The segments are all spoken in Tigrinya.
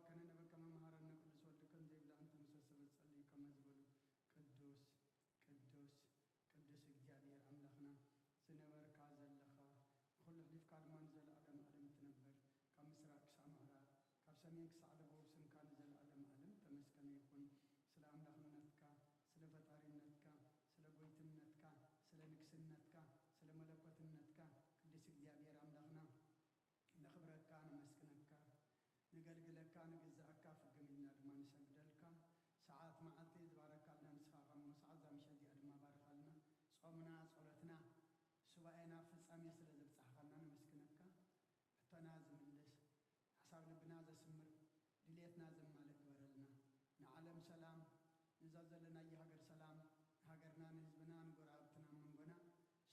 ከነንብብ ከመ መሃረነ ቅዱስ ወልድ ከም ዘይብላዕ እንተመሰሰበ ጸልዩ ከመ ዝበሉ ቅዱስ ቅዱስ ቅዱስ እግዚኣብሔር ኣምላኽና ዝነበርካ ዘለኻ ንኹሉ ኣሕሊፍካ ድማ ንዘለኣለም ዓለም ትነብር ካብ ምስራቕ ክሳብ ምዕራብ ካብ ሰሜን ክሳዕ ደቡብ ስምካ ንዘለኣለም ዓለም ተመስገነ ይኹን። ስለ ኣምላኽነትካ ስለ ፈጣሪነትካ ስለ ጎይትነትካ ስለ ንግስነትካ ስለ መለኮትነትካ ቅዱስ እግዚኣብሔር ኣምላኽና ነኽብረካ ነመስግነካ ንገልግለካ ንግዛኣካ ፍግም ኢልና ድማ ንሰግደልካ። ሰዓት መዓልቲ ዝባረካልና ንስኻ ካብ እሞ ሰዓት እዛ ምሸት እዚኣ ድማ ባርኻልና። ጾምና ጸሎትና ሱባኤና ፍጻሜ ስለ ዘብጻሕካልና ነመስግነካ። ሕቶና ዝምልስ ሓሳብ ልብና ዘስምር ድሌትና ዘማልእ ግበረልና። ንዓለም ሰላም ነዛ ዘለናያ ሃገር ሰላም ንሃገርና ንህዝብና ንጎረባብትና መንጎና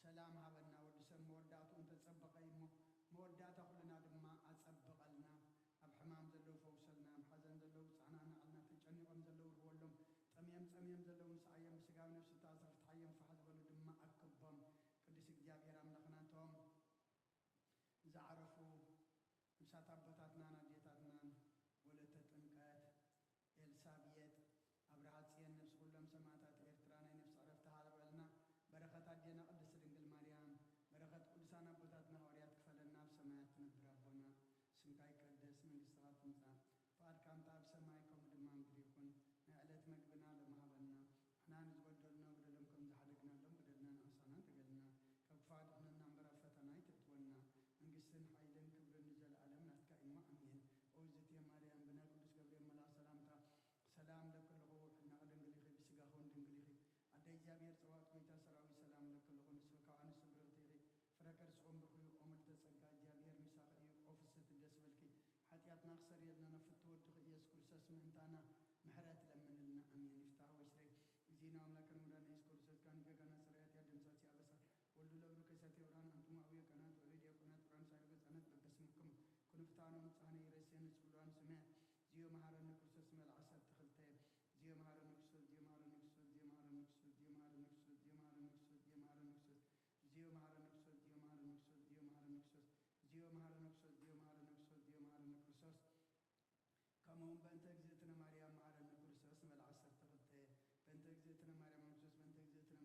ሰላም ሃበና። ወዲ ሰብ መወዳእትኡ እንተጸበቐ እዩ እሞ መወዳእታ ኩልና ድማ ኣጸብቐልና። ኣብ ሕማም ዘለዉ ፈውሰልና፣ ኣብ ሓዘን ዘለዉ ጽናንዓልና፣ ተጨኒቖም ዘለዉ ርህወሎም፣ ጠምዮም ጸምዮም ዘለዉ ንስዓዮም፣ ብስጋዊ ነፍሲ ተኣስሩ ፍትሓዮም፣ ፋሕ ዝበሉ ድማ ኣክቦም። ቅዱስ እግዚኣብሔር ኣምላኽና እቶም ዝዓረፉ ነፍሳት ኣቦታትናን ኣዴታትናን ወለተ ጥምቀት ኤልሳቤጥ ኣብርሃ ጽዮን ነፍሲ ኩሎም ሰማእታት ኤርትራ ናይ ነፍሲ ዕረፍቲ ሃበልና። በረኸት ኣዴና ቅድስቲ ድንግል ማርያም በረኸት ቅዱሳን ኣቦታትና ሃዋርያት ክፈለና። ኣብ ሰማያት ትነብር ኣቦና ስምካ ይቀደስ መንግስትኻ ትምጻእ ፍቓድካ እንተ ኣብ ሰማይ ከምኡ ድማ ምድሪ ይኹን። ናይ ዕለት መግብና ሎሚ ሃበና። ንሕና ንዝበደሉና በደሎም ከም ዝሓደግናሎም በደልና ንኣሳና ተገልና ካብ ክፋ ድሕነና እምበር ኣብ ፈተና ኣይተእትወና። መንግስትን ሓይልን ክብርን ንዘለኣለም ናትካ እዩ እሞ ኣሜን። ኦዝቴ ማርያም ብናይ ቅዱስ ገብርኤል መልኣኽ ሰላምታ ሰላም ለኪ ኣለኹ ሕድናኺ ድንግል ኢኺ ብስጋኺ እውን ድንግል ኢኺ ኣደ እግዚኣብሔር ጸባኦት ጎይታ ሰራዊት ሰላም ለኪ ኣለኹ ንስኺ ካብ ኣንስቲ ብርኽቲ ኢኺ ፍረ ከርስኹም ብርኹ እዩ ኦምልተ ጸጋ እግዚኣብሔር ምሳኺ እዩ ኦፍስቲ ደስ በልኪ ሓጢኣትና ክሰርየልና ናብ ፍትወድኺ ኢየሱስ ክርስቶስ ምእንታና ምሕረት ለምንልና ኣሜን። ይፍታህ ወስሬ እግዚእነ አምላክነ መድኃኒነ ኢየሱስ ክርስቶስ ካን ገጋና ጽርያት ያደምሳት ያበሳ ወልዱ ለብሩ ከሳት የብርሃን አንትሙ አብየ ቀናት ወዕቤ ዲያቆናት ብርሃን ሳይሉ ገጻናት በበስምኩም ኩኑ ፍትሐነ ወንጽሐነ ይረሴነ ጽሉዋን ስሜ ዚዮ መሐረነ ክርስቶስ መልዓሰ ተኽልተ ዚዮ መሐረነ ክርስቶስ ዚዮ መሐረነ ክርስቶስ ዚዮ መሐረነ ክርስቶስ ዚዮ መሐረነ ክርስቶስ ዚዮ መሐረነ ክርስቶስ ዚዮ መሐረነ ክርስቶስ ዚዮ መሐረነ ክርስቶስ ዚዮ መሐረነ ክርስቶስ ዚዮ መሐረነ ክርስቶስ ዚዮ መሐረነ ክርስቶስ ዚዮ መሐረነ ክርስቶስ ዚዮ መሐረነ ክርስቶስ ከምኡ እውን በእንተ እግዝእትነ ማርያም መሐረነ ክርስቶስ ንበል ዓሰርተ ክልተ በእንተ እግዝእትነ ማርያም መሐረነ ክርስቶስ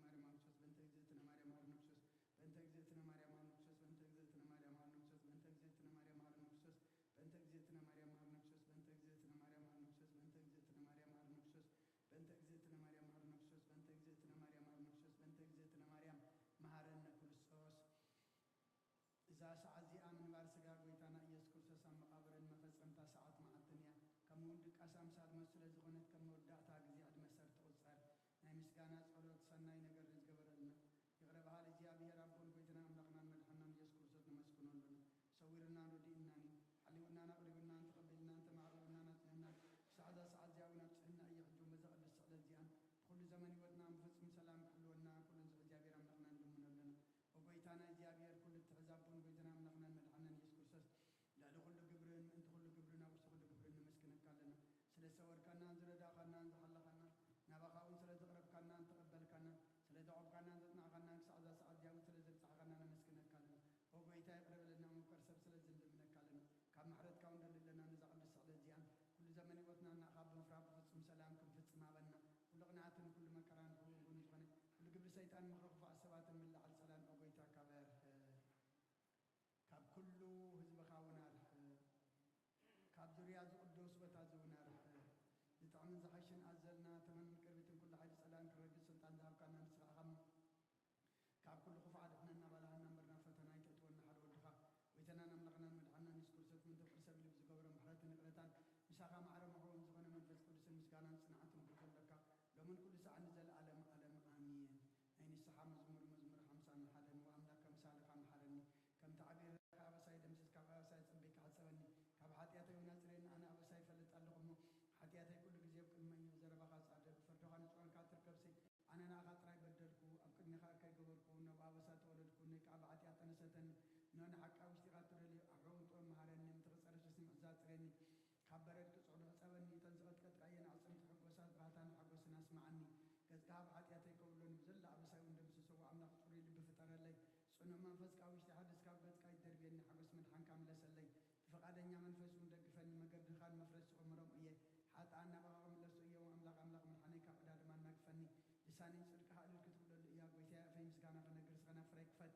በእንተ እግዝእትነ ማርያም መሐረነ ክርስቶስ በእንተ እግዝእትነ ማርያም መሐረነ ክርስቶስ በእንተ እግዝእትነ ማርያም መሐረነ ክርስቶስ በእንተ እግዝእትነ ማርያም መሐረነ ክርስቶስ በእንተ እግዝእትነ ማርያም መሐረነ ክርስቶስ በእንተ እግዝእትነ ማርያም መሐረነ ክርስቶስ በእንተ እግዝእትነ ማርያም መሐረነ ክርስቶስ በእንተ እግዝእትነ ማርያም መሐረነ ክርስቶስ በእንተ እግዝእትነ ማርያም መሐረነ ክርስቶስ በእንተ እግዝእትነ ማርያም መሐረነ ክርስቶስ በእንተ እግዝእትነ ማርያም መሐረነ ክርስቶስ እዛ ሰዓት እዚኣ ምንባር ስጋ ጎይታና ኢየሱስ ክርስቶስ ኣብ መቓብርን መፈጸምታ ሰዓት መዓልትን እያ። ከምኡ እውን ድቃስ ኣምሳል ሞት ስለ ዝኾነት ከም መወዳእታ ግዜ ዕድመ ሰብ ትቑጸር። ናይ ምስጋና ጸሎት ሰናይ ነገር ንዝገበረልና ይቕረ በሃሊ እግዚኣብሔር ኣቦን ጎይታና ኣምላኽናን መድሓናን ኢየሱስ ክርስቶስ ነመስግኖ ኣሎና። ሰዊርናን ረዲእናን እዩ። ሓሊውናን ኣቕሪቡናን ተቐቢልናን ተማዕሪሩናን ኣጽኒዕናን ክሳዕ እዛ ሰዓት እዚኣ እውን ኣብጽሕና እየ። ሕጂ እውን በዛ ቅድስቲ ስዕለት እዚኣን ብኹሉ ዘመን ህይወትና ብፍጹም ሰላም ክሕልወና ኩሉ ንዝሕ እግዚኣብሔር ኣምላኽና ንልምኖ ኣለና። ኦጎይታና እግዚኣብሔር ኩሉ እትሕዝ ኣቦን ጎይታና ኣምላኽናን መድሓናን ኢየሱስ ክርስቶስ ልዕሊ ኩሉ ግብርን ምእንቲ ኩሉ ግብርን ኣብ ውሽጢ ኩሉ ግብርን ነመስግነካ ኣለና። ስለ ዝሰወርካናን ዝረዳእኻናን ዝሓለኻናን ናባኻ እውን ስለ ዘቕረብካናን ተቐበልካናን ስለ ዘቖምካናን ዘጽናዕኻናን ክሳዕ እዛ ሰዓት እዚኣ እውን ስለ ዘብጻሕኻና ነመስግነካ ኣለና። ኦጎይታ ይቕረ በለና መምከር ሰብ ስለ ዝልምነካ ኣለና። ካብ ምሕረትካ እውን ደሊ ኣለና ነዛ ቅድስቲ ስዕለት እዚኣን ኩሉ ዘመን ህይወትና እናኻ ብምፍራህ ብፍጹም ሰላም ክንፍጽም ሃበና። ኩሉ ቅንዓትን ኩሉ መከራን ክውን እውን ዝኾነ ኩሉ ግብሪ ሰይጣን ምኽሪ ክፉኣት ሰባትን ምልዓል ጸላን ኦጎይታ ካብ ኣርሕ ካብ ኩሉ ህዝብኻ እውን ኣርሕ ካብ ዙርያ ዝቕዱስ ቦታ እዚ እውን ኣርሕ ዝጥዕምን ዝሓሽን ኣዘልና ተመን ቅርቢትን ኩሉ ሓይሊ ጸላን ክረግጽ ስልጣን ዝሃብካና ንስኻ ኢኻ እሞ ካብ ኩሉ ክፉእ ኣድሕነና ባልሃና እምበር ናብ ፈተና ኣይተእትወና ሓደ ወድኻ ጎይታናን ኣምላኽናን መድሓንናን የሱስ ክርስቶስ ምእንቲ ፍቕሪ ሰብ ልብ ዝገበሮ ምሕረትን ይቕረታን ምሳኻ ማዕረ መኸውን ዝኾነ መንፈስ ቅዱስን ምስጋናን ጽንዓትን ኩሉ ዘለካ ሎምን ኩሉ ሰዓት ንዘለኣለም ዓለም ኣሜን። ናይ ንስሓ መዝሙር መዝሙር ሓምሳን ሓደን ወኣምላከ ኣምሳልካ መሓረኒ ከምቲ ዓቢ ርሕራኻ ኣበሳይ ደምስስ ካብ ኣበሳይ ጽቢካ ሕጸበኒ ካብ ሓጢኣተይ እውን ኣጽርየኒ ኣነ ኣበሳይ ይፈልጥ ኣለኹ እሞ ሓጢኣተይ ኩሉ ግዜ ኣብ ቅድመይ እዩ ብዘረባኻ ጻድቕ ብፍርድኻ ንጹር ኢልካ ትርከብሲ ኣነ ንኣኻ ጥራይ በደልኩ፣ ኣብ ቅድሜኻ ከይገበርኩ፣ ነብኣ ኣበሳ ተወለድኩ፣ ንይ ከኣ ብሓጢኣት ጠነሰተኒ። እንሆ ንሓቂ ኣብ ውሽጢኻ እትደልዮ ኣሕውንጥወ መሃረኒ፣ ምእንቲ ክጸርፍስ ንምህዛ ጽሬኒ። ካብ በረድ ቅጽዕዱ ሕጸበኒ፣ እተን ዝቐጥቀጥካየን ኣዕጽምቲ ሕጎሳት ባህታን ሓጎስን ኣስምዓኒ። ገጽካ ብሓጢኣተይ ከውሎኒ፣ ብዘሎ ኣበሳይ እውን ደምስሶ፣ ኣምላኽ ጽሩይ ልቢ ፍጠረለይ። ጽኑዕ መንፈስካ ኣብ ውሽጢ ሓድስ ካብ ገጽካ ኣይትደርብየኒ፣ ሓጎስ መድሓንካ ምለሰለይ። ብፍቓደኛ መንፈስ እውን ደግፈ። ፈኒ መገድኻን መፍረስ ዝቐመሮም እየ። ሓጥኣን ናባኻ ክምለሱ እዮም። ኣምላኽ ኣምላኽ መድሓነይ ካብ ዕዳ ድማ ኣናግፈኒ። ልሳነይ ጽድቅኻ እልል ክትብለሉ እያ። ጎይታየ ኣፈይ ምስጋና ክነግር ስኸና ፍረይ ክፈት።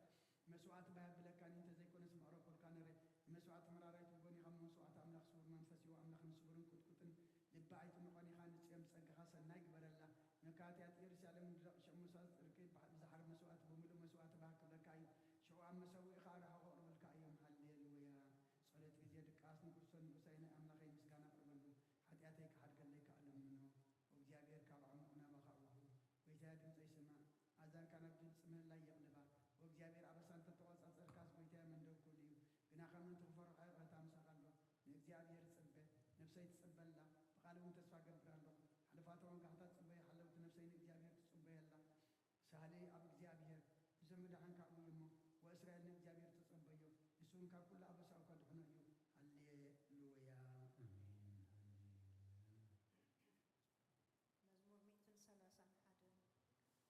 መስዋዕቲ ባህ ብለካኒ እንተዘይኮነስ መዕረኮልካ ነረ። ንመስዋዕቲ መራራይ ትብጎኒ ካብ መስዋዕቲ ኣምላኽ ስቡር መንፈስ እዩ። ኣምላኽ ንስቡርን ቁጥቁጥን ልቢ ኣይትንቆን ኢኻ። ንጽዮን ብጸጋኻ ሰናይ ግበረላ። መካትያት ኢየሩሳሌም ንደቕ ሽዕ መስዋዕቲ ጽድቂ ብዝሓር መስዋዕቲ ብምሉእ መስዋዕቲ ባህ ክብለካ እዩ። ሽዑ ኣብ መሰውኢኻ ኣርሑ ከቕርብልካ እዮም። ሃሌሉያ። ጸሎት ግዜ ድቃስ ንክርስቶስ ንጉሳይ ናይ ኣምላኸይ ምስጋና ኣቕርበሉ። ሓጢኣተይ ክሓድገለይ ከኣ ለምኖ። ወእግዚኣብሔር ካብ ዓሚቑ ናባኻ እውሁ። ጎይታየ ድምፀይ ስማዕ። ኣእዛንካ ናብ ድምፂ ምህላይ የቕልባ። ወእግዚኣብሔር ኣበሳ እንተተቖጻጸርካስ ጎይታየ መን ደው ክብል እዩ። ግና ከም ምእንቲ ክፈርሖ ይቕረታ ምሳኻ ኣሎ። ንእግዚኣብሔር ጽበ። ነፍሰይ ትጽበላ። ብቓል እውን ተስፋ ገብር ኣለኹ። ሓለፋት ወንጋሕታ ጽበየ ሓለውቲ ነፍሰይ ንእግዚኣብሔር ትጽበየላ። ሳህለይ ኣብ እግዚኣብሔር፣ ንሱ ምድሓንካ እዩ እሞ፣ ወእስራኤል ንእግዚኣብሔር ተጸበዮ፣ ንሱ እውን ካብ ኩሉ ኣበሳኡ ከድሕኖ እዩ። ሃሌሉያ። ኣሜን፣ ሃሌሉያ። መዝሙር ሚእትን ሰላሳን ሓደን።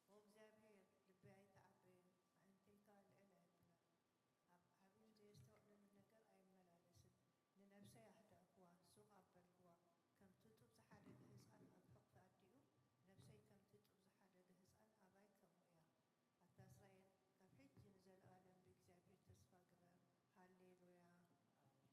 ኦ እግዚኣብሔር፣ ልበይ ኣይተዓበየን፣ ኣዒንተይ ከኣ ልዕል ኣይበላን። ኣብ ዓቢን ዘየስተውዕለሉን ነገር ኣይመላለስን። ንነፍሰይ ኣህደእክዋ፣ ሱቕ ኣበልክዋ። ከምቲ ጡብ ዝሓደገ ህጻን ኣብ ሕቑፊ ኣዲኡ፣ ነፍሰይ ከምቲ ጡብ ዝሓደገ ህጻን ኣባይ ከምኡ እያ። ኣታ እስራኤል፣ ካብ ሕጂ ንዘለኣለም ብእግዚኣብሔር ተስፋ ግበር። ሃሌሉያ።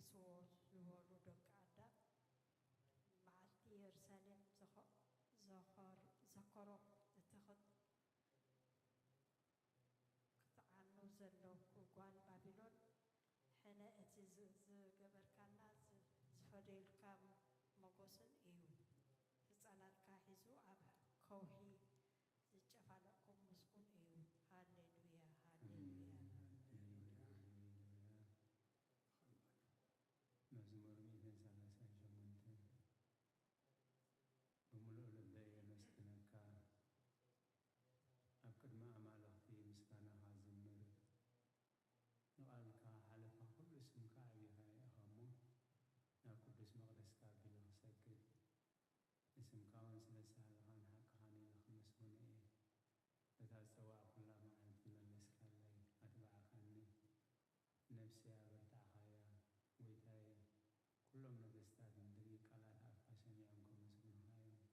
ስዎ ዝበሉ ደቂ ኣዳም መዓልቲ የሩሳሌም ዘኸ-፣ ዘኸር-፣ ዘከሮም እቲ ክት-፣ ክትዓኑ ዘለዉ ጓል ባቢሎን፣ ሕነ እቲ ዝ-፣ ዝገበርካና ዝ-፣ ዝፈደዩልካ ሞገስን እዩ። ህጻናትካ ሒዙ ኣብ ከውሒ ዝጨፋለቕኩም ምስጉን እዩ። ሃሌሉያ፣ ሃሌሉያ። መዝሙር ሚእትን ሰላሳን ሸሞንተን። ብምሉእ ልበይ የመስግነካ፣ ኣብ ቅድሚ ኣማልኽቲ ምስጋናኻ ዝምር። ንቓልካ ሓለፋ ኩሉ ስምካ ኣብኻ ኢኻ እሞ፣ ናብ ቅዱስ መቕደስካ ኣቢለ ክሰግድ፣ ንስምካ እውን ስለ ዝሰሃልኻን ሓቅኻን ኢለ ክመስግኖ እየ። በታ ዝጸዋዕኩላ መዓልቲ መለስካለይ፣ ኣትባዕካኒ። ነፍሰይ ኣበርታዕካያ። ጎይታየ፣ ኩሎም ነገስታት ምድሪ ቃላት ኣፍካ ሰሚዖም ከመስግኑኻ እዮም።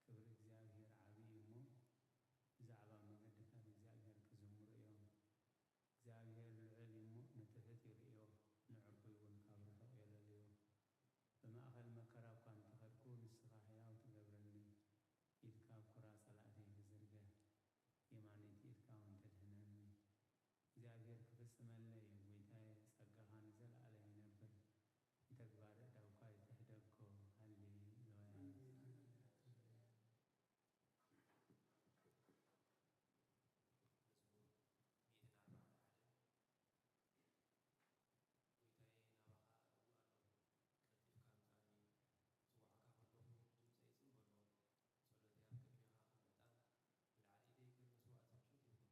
ክብሪ እግዚኣብሄር ዓቢ እዩ እሞ፣ ብዛዕባ መገድታት እግዚኣብሄር ክዝምሩ እዮም። እግዚኣብሄር ልዑል እዩ እሞ፣ ንትሑት ይርእዮ፣ ንዕቡይ እውን ካብ ርሑቕ የለልዮ። ብማእከል መከራ እኳ እንተኸድኩ፣ ንስኻ ሕያው ትገብረኒ። ኢድካ ኣብ ኩራ ጸላእተይ ትዝርግሕ፣ የማነይቲ ኢድካ እውን ተድሕነኒ። እግዚኣብሄር ክፍጽመለይ እዩ፣ ጎይታየ፣ ጸጋኻ ንዘለኣለም ይነብር። ንተግባር እዳውካ ይትሕደጎ። ሃሌሉያ። መዝሙር ሚእትን ኣርባዕን ሓደ። ጎይታየ፣ ናባኻ እእዊ ኣለኹ፣ ቀልጢፍካ ምጻኣኒ። ክጽውዓካ ከለኹ፣ ድምጸይ ጽን በሎ። ጸሎተይ ኣብ ቅድሜኻ ከም ዕጣን፣ ብልዓል ኢደይ ከም መስዋእቲ ምሸት ይኹን።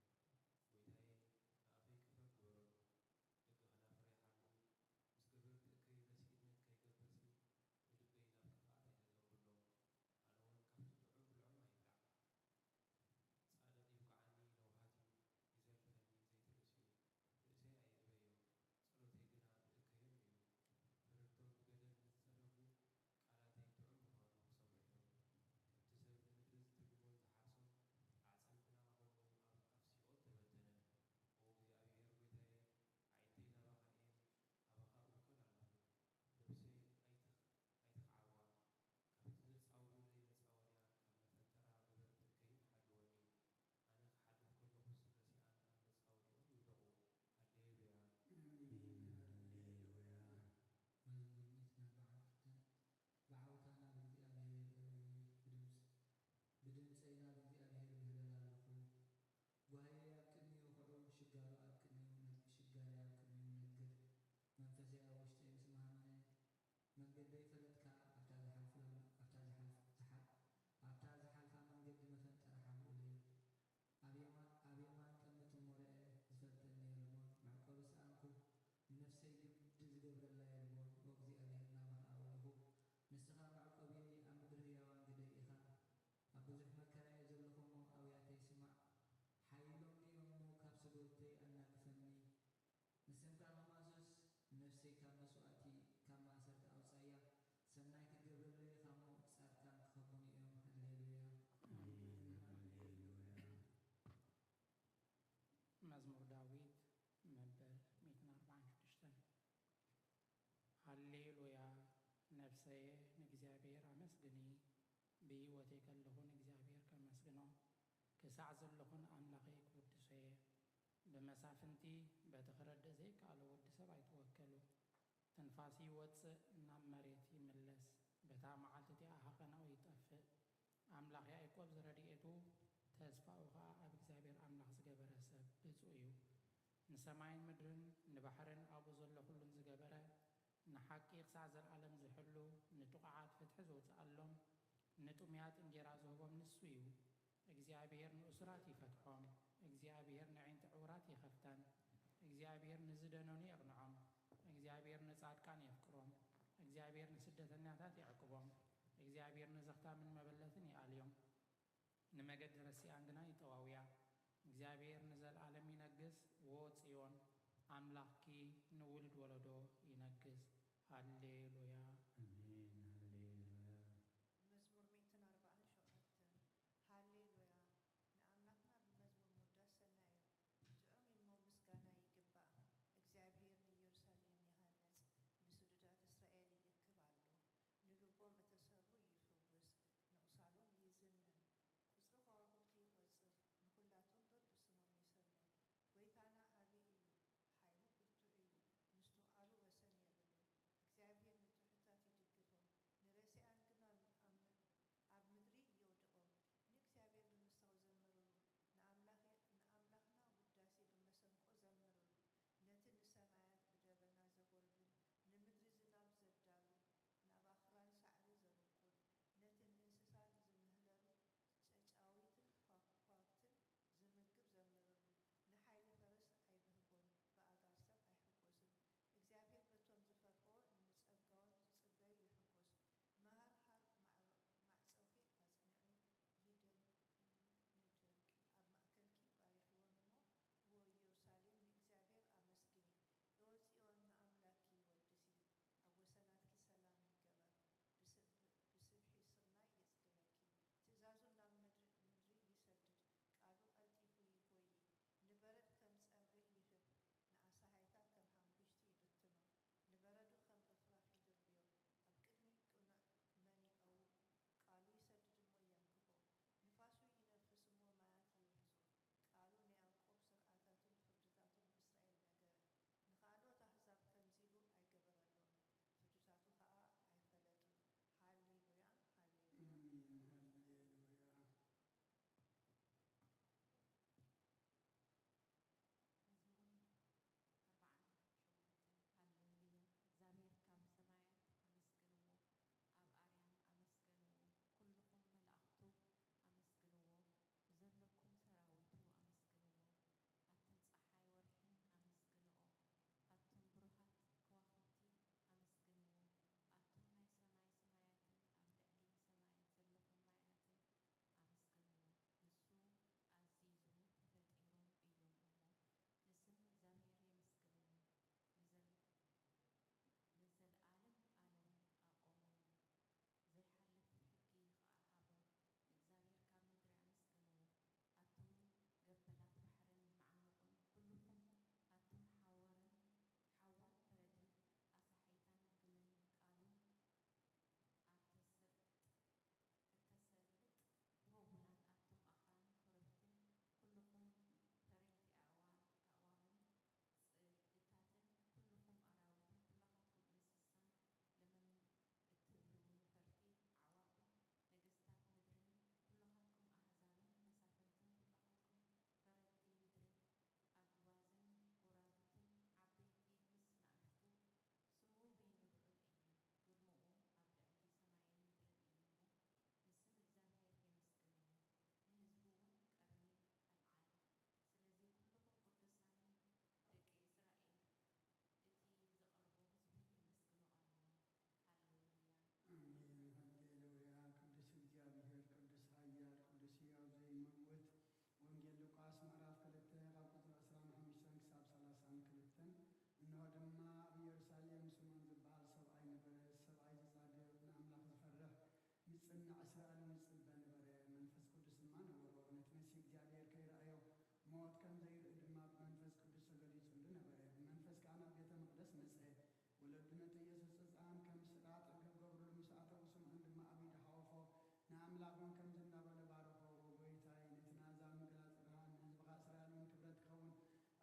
ጎይታየ፣ ንኣፈይ ክፍረት ግበረሉ፣ ደገ ከናፍረይ ሓሉ። ምስ ገበርቲ እከይ ረሲእነት ከይገብርሲ፣ ንልበይ ናብ ክፍኣት ኣይተዘንብሎ። ኣነ እውን ካብቲ ጥዑም ብልዖም ኣይብላዕ። ጻድቕ ይውቅዓኒ፣ ለውሃት እዩ፣ ይዘልፈኒ፣ ዘይተርእስዩ ርእሰይ ኣየእበዮ። ጸሎተይ ግና ብእከዮም እዩ። ሕርርቶም ብገደል ምስ ጸረጉ፣ ቃላተይ ጥዑም ምዃኑ ክሰምዑ እዮም። ከምቲ ሰብ ንምድሪ ዝትርጎን ዝሓርሶን፣ ኣዕጽምትና ኸምኡ ኣብ ኣፍ ሲኦል ተበተነ። ኦ እግዚኣብሄር ጐይታየ፣ ኣዒንተይ ናባኻ እየን፣ ናባኻ እውከል ኣለኹ። ነፍሰይ ኣይትኽ-፣ ኣይትኽዓዋ። ካብቲ ዘጻውዱለይ መጻወድያ፣ ካብ መፈንጠራ ገበርቲ እከይን ሓልወኒ። ኣነ ክሓልፍ ከለኹስ ረሲኣን ኣብ መጻወዲኦም ይውደቑ። ሃሌሉያ። ኣሜን፣ ሃሌሉያ። መዝሙር ሚእትን ኣርባዓን ክልተን። ብዓውታ ናብ እግዚኣብሔር እእዊ፣ ብድምፅ-፣ ብድምፀይ ናብ እግዚኣብሔር እብህለል ኣለኹ። ጓህየይ ኣብ ቅድሚኡ ኹዑ፣ ሽጋሩ ኣብ ቅድሚኡ ነግ-፣ ሽጋረይ ኣብ ቅድሚኡ ነግር። መንፈሰይ ኣብ ውሽጠይ ምስ መሃመነ፣ መንገደይ ፈለጥካ፣ ኣብታ ዝሓልፍላ፣ ኣብታ ዝሓልፍ-፣ ዝሓል-፣ ኣብታ ዝሓልፋ መንገዲ መፈንጠራ ሓብኡለይ። ኣብ የማ-፣ ኣብ የማን ጠምት እሞ ረኤ፣ ዝፈልጠኒ የልቦን። መዕቆቢ ሰኣንኩ፣ ንነፍሰይ ግዲ ዝገብረላ የልቦን። ኦ እግዚኣብሔር፣ ናባኻ ኣውለኹ፣ ንስኻ መዕቆቢየይ፣ ኣብ ምድሪ ህያዋን ግደይ ኢኻ። ኣብ ብዙሕ መከራ እየ ዘለኹ እሞ፣ ኣውያተይ ስማዕ። ሓይሎም ድዮም እሞ፣ ካብ ስድወተይ ኣናግፈኒ። ንስምካ ከማሱስ፣ ነፍሰይ ካብ መስዋእቲ፣ ካብ ማእሰርቲ ኣውጻያ። ሰናይ ክትገብረለይ ኢኻ እሞ፣ ጻድቃን ክኸቡኒ እዮም። ሃሌሉያ። ኣሜን፣ ሃሌሉያ። መዝሙር ዳዊት መበል ሚእትን ኣርባዓን ሽዱሽተን። ሃሌሉያ፣ ነፍሰየ ንእግዚኣብሔር ኣመስግኒ፣ ብህይወተይ ከለኹ ንእግዚኣብሔር ከመስግኖ፣ ክሳዕ ዘለኹ ንኣምላኸይ ክውድሶ እየ። ብመሳፍንቲ በቲ ክረድእ ዘይከኣሎ ወዲ ሰብ ኣይትወከሉ። ትንፋሱ ይወጽእ፣ ናብ መሬት ይምለስ። በታ መዓልቲ እቲኣ ሃቐናኡ ይጠፍእ። ኣምላኽ ያዕቆብ ዝረድኤቱ፣ ተስፋኡ ኸኣ ኣብ እግዚኣብሔር ኣምላኽ ዝገበረ ሰብ ብጹእ እዩ። ንሰማይን ምድርን ንባሕርን ኣብኡ ዘሎ ኹሉን ዝገበረ፣ ንሓቂ ክሳዕ ዘለዓለም ዝሕሉ፣ ንጥቑዓት ፍትሒ ዘውጽኣሎም፣ ንጥሙያት እንጌራ ዝህቦም ንሱ እዩ። እግዚኣብሔር ንእሱራት ይፈትሖም፣ እግዚኣብሔር ነዒንቲ ዕውራት ይኸፍተን፣ እግዚኣብሔር ንዝደነኑ የቕንዖም፣ እግዚኣብሔር ንጻድቃን የፍቅሮም፣ እግዚኣብሔር ንስደተኛታት የዕቅቦም፣ እግዚኣብሔር ንዘኽታምን መበለትን ይኣልዮም፣ ንመገዲ ረሲኣን ግና ይጠዋውያ። እግዚኣብሔር ንዘለዓለም ይነግስ፣ ዎ ጽዮን፣ ኣምላኽኪ ንውሉድ ወለዶ ይነግስ። ሃሌሉያ። ኣሜን፣ ሃሌሉያ። መዝሙር ሚእትን ኣርባዓን ሸውዓተን። ሃሌሉያ፣ ንኣምላኽና ብመዝሙር ምውዳስ ሰናይ እዩ። ጥዑም እዩ እሞ ምስጋና ይግባእ። እግዚኣብሔር ንኢየሩሳሌም ይሃንጽ፣ ብስዱድ ስእሊ ይጽበ ነበረ። መንፈስ ቅዱስ ድማ ነበሮ። ነቲ መሲህ እግዚኣብሔር ከይረኣዮ፣ ሞት ከም ዘይርኢ ድማ ብመንፈስ ቅዱስ ተገሊጹሉ ነበረ። ብመንፈስ ከኣ ናብ ቤተ መቕደስ መጸ። ወለዱ ነቲ ኢየሱስ ሕጻን ከም ስራጥ ክገብሩሉ ምስ ኣተዉ፣ ስምዖን ድማ ኣብ ኢዱ ሓቖፎ፣ ንኣምላኽ እውን ከምዚ እናበለ ባረኾ። ጎይታይ፣ ነቲ ናዛ ምግላጽ ብርሃን ንህዝብኻ እስራኤል እውን ክብረት ክኸውን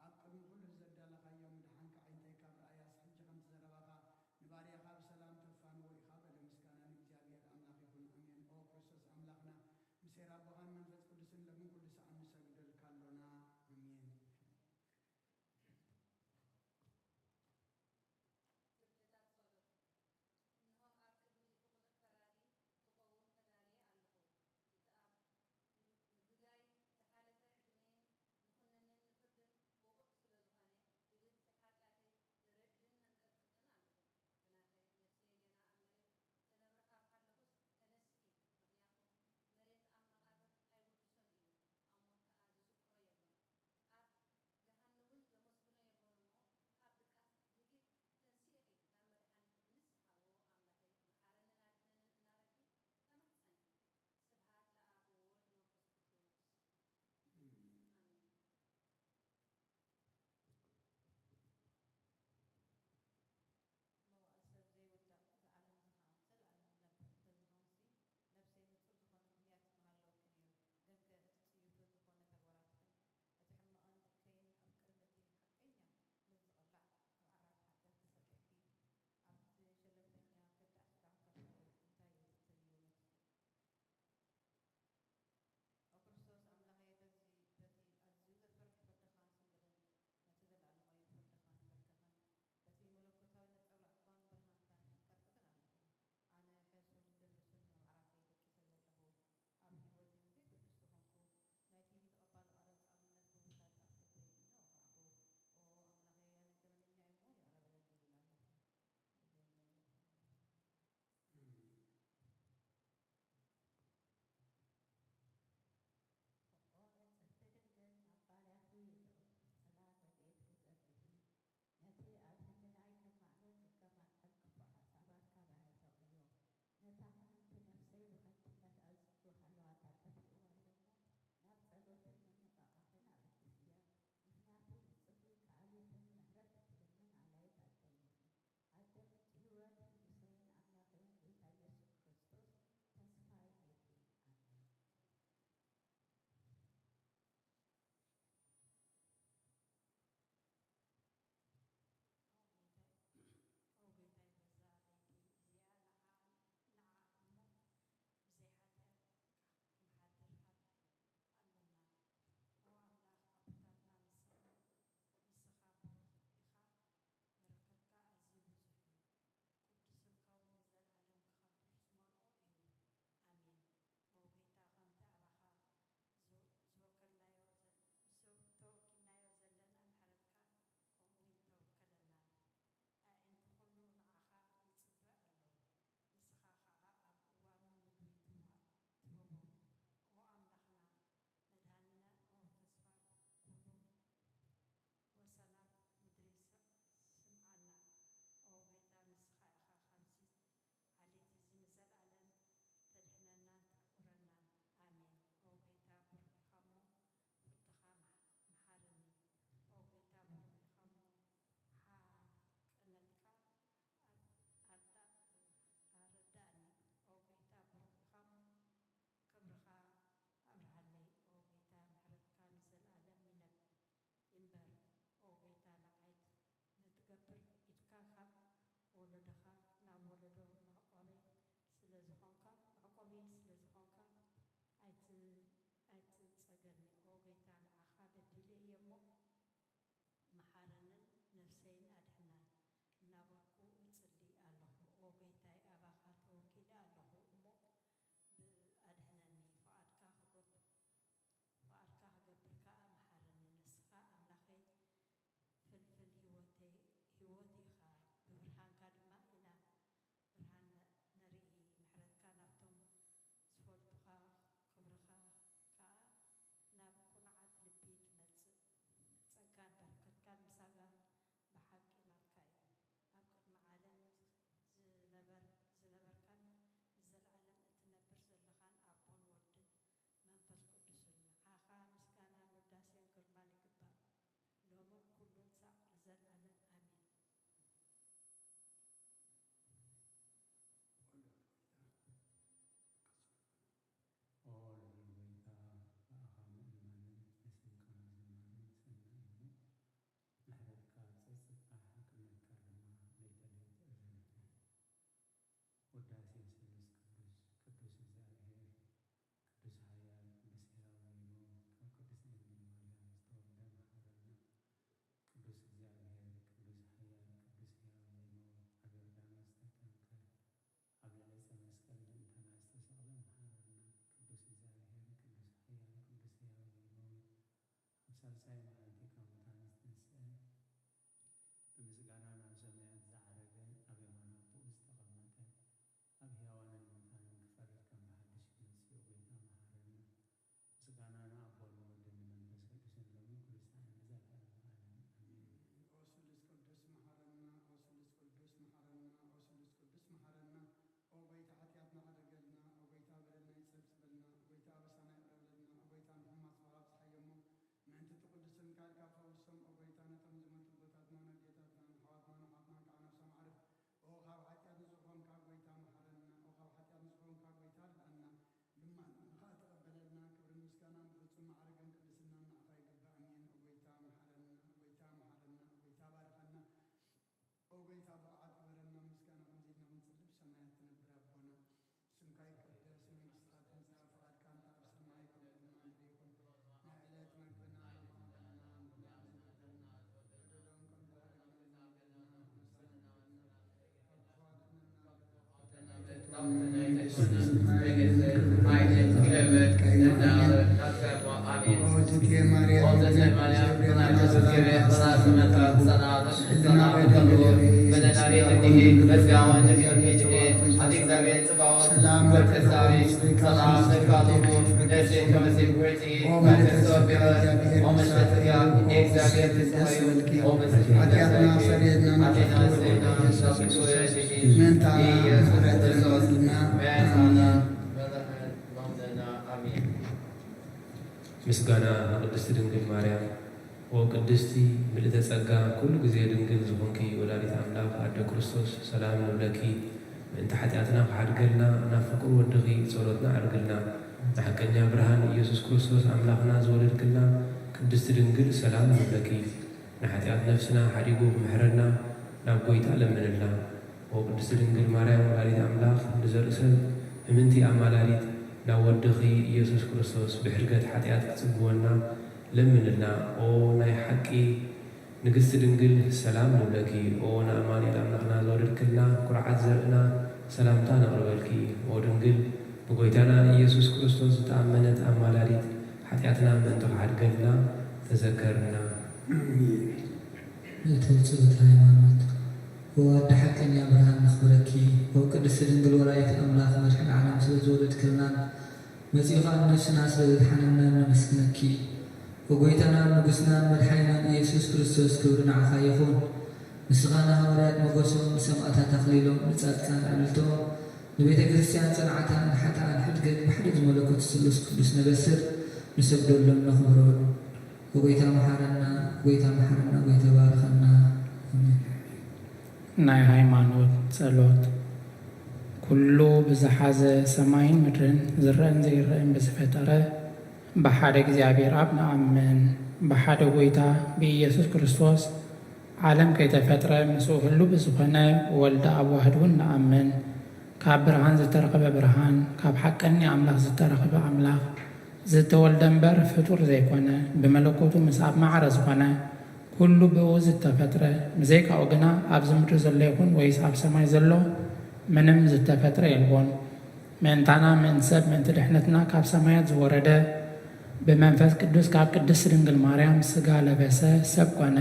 ኣብ ቅድሚ ኩሉ ዘዳለኻዮ ምድሓንካ ዓይንተይ ካብ ረኣያስ፣ ሕጂ ከምቲ ዘረባኻ ንባርያኻ ብሰላም ተፋንዎ ኢኻ በለ። ምስጋና ንእግዚኣብሔር ኣምላኽ ይኹን፣ ኣሜን። ኦ ክርስቶስ ኣምላኽና፣ ምስ ኄር ኣቦኻን መንፈስ ቅዱስን ለምን ኩሉ ሰዓት ንሰግደልካ ኣሎና። ኣሜን። ክፍልታት ጸሎት። እንሆ ኣብ ቅድሚ እቲ ፍቑር ፈራዲ ክቐውም ተዳልየ ኣለኹ። ኃጢአትና ሰሪየልና ንፍትወ ኢየሱስ ክርስቶስ ምእንታና ምሕረት የለና። ምስጋና ንቅድስቲ ድንግል ማርያም። ኦ ቅድስቲ ምልእተ ጸጋ፣ ኩሉ ግዜ ድንግል ዝኾንኪ ወላዲት ኣምላኽ ኣደ ክርስቶስ፣ ሰላም ንብለኪ። ምእንቲ ሓጢኣትና ክሓድገልና ናብ ፍቁር ወድኺ ጸሎትና ኣዕርግልና። ንሓቀኛ ብርሃን ኢየሱስ ክርስቶስ ኣምላኽና ዝወለድክልና ቅድስቲ ድንግል፣ ሰላም ንብለኪ። ንሓጢኣት ነፍስና ሓዲጉ ክምሕረና ናብ ጐይታ ለምንልና። ኦ ቅድስቲ ድንግል ማርያም ወላዲት ኣምላኽ፣ ንዘርኢ ሰብ እምንቲ ኣማላዲት ናብ ወድኺ ኢየሱስ ክርስቶስ ብሕድገት ሓጢኣት ክትጽግወና ለምንልና። ኦ ናይ ሓቂ ንግስቲ ድንግል፣ ሰላም ንብለኪ። ኦ ንኣማኑኤል ኣምላኽና ዝወለድክልና ኩርዓት ዘርእና፣ ሰላምታ ነቕርበልኪ። ኦ ድንግል፣ ብጎይታና ኢየሱስ ክርስቶስ ዝተኣመነት ኣማላዲት፣ ሓጢኣትና ምእንቲ ክሓድገልና ተዘከርና። ኣሜን። እቲ ጽብት ሃይማኖት። ኦ ኣደ ሓቀኛ ብርሃን ነኽብረኪ። ኦ ቅድስቲ ድንግል ወላዲት ኣምላኽ መድሕን ዓለም ስለ ዝወለድክልናን መጺኡ ኸኣ ንነፍስና ስለ ዘድሓነናን ነመስግነኪ። ኦ ጎይታናን ንጉስናን መድሓኒናን ኢየሱስ ክርስቶስ፣ ክብሪ ንዓኻ ይኹን። ንስኻ ንሃዋርያት ሞገሶም፣ ንሰማእታት ኣኽሊሎም፣ ንጻድቃን ዕልልቶኦም፣ ንቤተ ክርስቲያን ጽንዓታ፣ ንሓጥኣን ሕድገት፣ ብሓደ ዝመለኮት ስሉስ ቅዱስ ነበስር፣ ንሰግደሎን ነኽብሮን። ኦ ጎይታ መሓረና፣ ጎይታ መሓረና፣ ጎይታ ባርኸና። ኣሜን። ናይ ሃይማኖት ጸሎት። ኩሉ ብዝሓዘ ሰማይን ምድርን ዝረአን ዘይረአን ብዝፈጠረ ብሓደ እግዚኣብሔር ኣብ ንኣምን። ብሓደ ጎይታ ብኢየሱስ ክርስቶስ ዓለም ከይተፈጥረ ምስኡ ህሉ ብዝኾነ ወልደ ኣብ ዋህድ እውን ንኣምን። ካብ ብርሃን ዝተረኸበ ብርሃን፣ ካብ ሓቀኛ ኣምላኽ ዝተረኸበ ኣምላኽ፣ ዝተወልደ እምበር ፍጡር ዘይኮነ፣ ብመለኮቱ ምስ ኣብ ማዕረ ዝኾነ፣ ኩሉ ብእኡ ዝተፈጥረ፣ ብዘይካኡ ግና ኣብዚ ምድሪ ዘሎ ይኹን ወይስ ኣብ ሰማይ ዘሎ ምንም ዝተፈጥረ የልቦን። ምእንታና፣ ምእንቲ ሰብ፣ ምእንቲ ድሕነትና ካብ ሰማያት ዝወረደ፣ ብመንፈስ ቅዱስ ካብ ቅድስት ድንግል ማርያም ሥጋ ለበሰ፣ ሰብ ኮነ።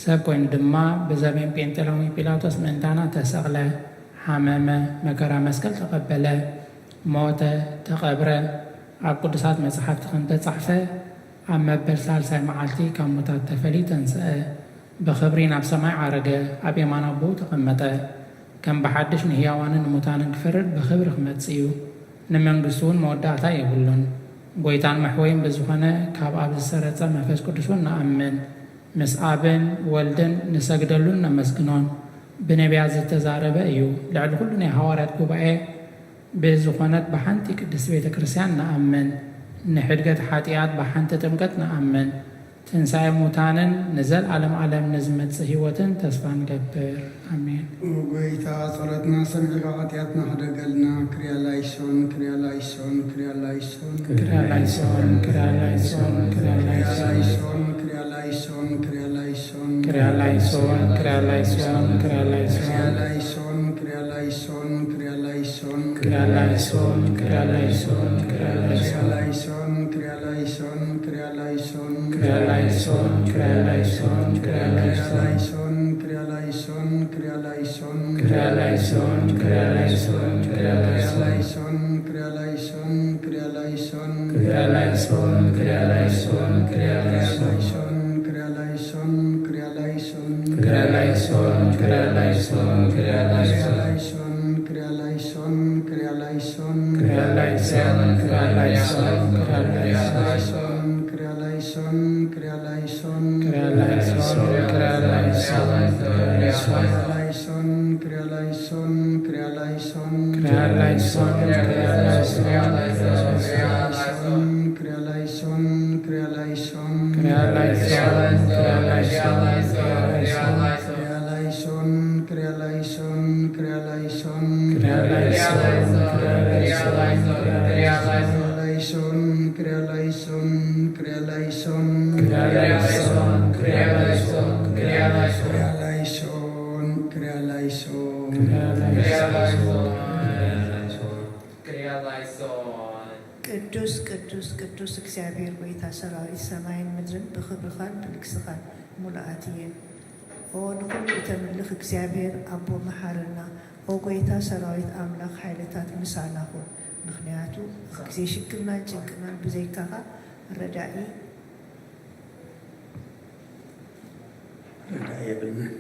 ሰብ ኮይኑ ድማ ብዘበን ጴንጤሎን ጲላጦስ ምእንታና ተሰቕለ፣ ሓመመ፣ መከራ መስቀል ተቐበለ፣ ሞተ፣ ተቐብረ፣ ኣብ ቅዱሳት መጻሕፍቲ ከም ተጻሕፈ ኣብ መበል ሳልሳይ መዓልቲ ካብ ሙታት ተፈልዩ ተንስአ፣ ብኽብሪ ናብ ሰማይ ዓረገ፣ ኣብ የማን ኣቦኡ ተቐመጠ። ከም ብሓድሽ ንህያዋንን ንሙታንን ክፈርድ ብኽብሪ ክመጽእ እዩ። ንመንግስቱ እውን መወዳእታ የብሉን። ጐይታን መሕወይን ብዝኾነ ካብ ኣብ ዝሰረጸ መንፈስ ቅዱስ እውን ንኣምን። ምስ ኣብን ወልድን ንሰግደሉን ነመስግኖን። ብነቢያት ዝተዛረበ እዩ። ልዕሊ ኩሉ ናይ ሃዋርያት ጉባኤ ብዝኾነት ብሓንቲ ቅድስቲ ቤተ ክርስቲያን ንኣምን። ንሕድገት ሓጢኣት ብሓንቲ ጥምቀት ንኣምን። ትንሳኤ ሙታንን ንዘልኣለም ዓለም ንዝመጽእ ህይወትን ተስፋ ንገብር። ኣሜን። ኦ ጐይታ፣ ጸሎትና ሰሚዕካ ሓጢኣትና ሕደገልና። ክርያ ላይሶን፣ ክርያ ላይሶን፣ ክርያ ላይሶን። ክርያ ላይሶን፣ ክርያ ላይሶን፣ ክርያ ላይሶን። ክርያ ላይሶን፣ ክርያ ላይሶን፣ ክርያ ላይሶን። ክርያ ላይሶን፣ ክርያ ላይሶን፣ ክርያ ላይሶን። ክርያ ላይሶን፣ ክርያ ላይሶን፣ ክርያ ላይሶን። ክርያ ላይሶን፣ ክርያ ላይሶን፣ ክርያ ላይሶን። ክርያ ላይሶን፣ ክርያ ላይሶን፣ ክርያ ላይሶን። ክርያ ላይሶን፣ ክርያ ላይሶን፣ ክርያ ላይሶን። ክርያ ላይሶን፣ ክርያ ላይሶን፣ ክርያ ላይሶን። ክርያ ላይሶን፣ ክርያ ላይሶን፣ ክርያ ላይሶን። ክርያ ላይሶን፣ ክርያ ላይሶን፣ ክርያ ላይሶን። ክርያ ላይሶን፣ ክርያ ላይሶን፣ ክርያ ላይሶን። ክርያ ላይሶን፣ ክርያ ላይሶን፣ ክርያ ላይሶን። ክርያ ላይሶን፣ ክርያ ላይሶን። ክርያ ላይሶን፣ ክርያ ላይሶን፣ ክርያ ላይሶን። ክርያ ላይሶን፣ ክርያ ላይሶን፣ ክርያ ላይሶን። ክርያ ላይሶን፣ ክርያ ላይሶን፣ ክርያ ላይሶን። ክርያ ላይሶን፣ ክርያ ላይሶን፣ ክርያ ላይሶን። ክርያ ላይሶን፣ ክርያ ላይሶን፣ ክርያ ላይሶን። ክርያ ላይሶን፣ ክርያ ላይሶን፣ ክርያ ላይሶን። ክርያ ላይሶን፣ ክርያ ላይሶን፣ ክርያ ላይሶን። ክርያ ላይሶን፣ ክርያ ላይሶን፣ ክርያ ላይሶን። ክርያ ላይሶን፣ ክርያ ላይሶን፣ ክርያ ላይሶን። ክርያ ላይሶን፣ ክርያ ላይሶን፣ ክርያ ላይሶን። ክርያ ላይሶን፣ ክርያ ላይሶን፣ ክርያ ላይሶን። ክርያ ላይሶን፣ ክርያ ላይሶን። ክርያ ላይሶን፣ ክርያ ላይሶን። ቅዱስ ቅዱስ ቅዱስ እግዚኣብሔር ጐይታ ሰራዊት፣ ሰማይን ምድርን ብኽብርኻን ብልግስኻን ሙሉኣት እየን። ኦ ንኹሉ እተምልኽ እግዚኣብሔር ኣቦ መሓረና፣ ኦ ጐይታ ሰራዊት ኣምላኽ ሓይልታት ምሳና ኹን። ምኽንያቱ ግዜ ሽግርናን ጭንቅናን ብዘይካኻ ረዳኢ ረዳኢ የብልናን።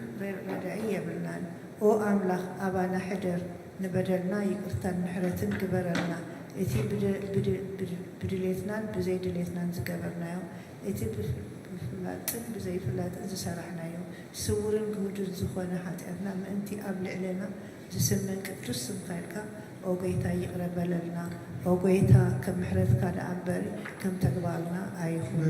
ረዳኢ የብልናን። ኦ ኣምላኽ ኣባና ሕደር፣ ንበደልና ይቅርታን ምሕረትን ግበረልና። እቲ ብድሌትናን ብዘይድሌትናን ዝገበርናዮ፣ እቲ ብፍላጥን ብዘይፍላጥን ዝሰራሕናዮ፣ ስውርን ግሁድን ዝኾነ ሓጢኣትና ምእንቲ ኣብ ልዕሌና ዝስመን ቅዱስ ስምካ ኢልካ ኦ ጐይታ ይቕረ በለልና። ኦ ጐይታ ከም ምሕረትካ ደኣ እምበሪ ከም ተግባርና ኣይኹን።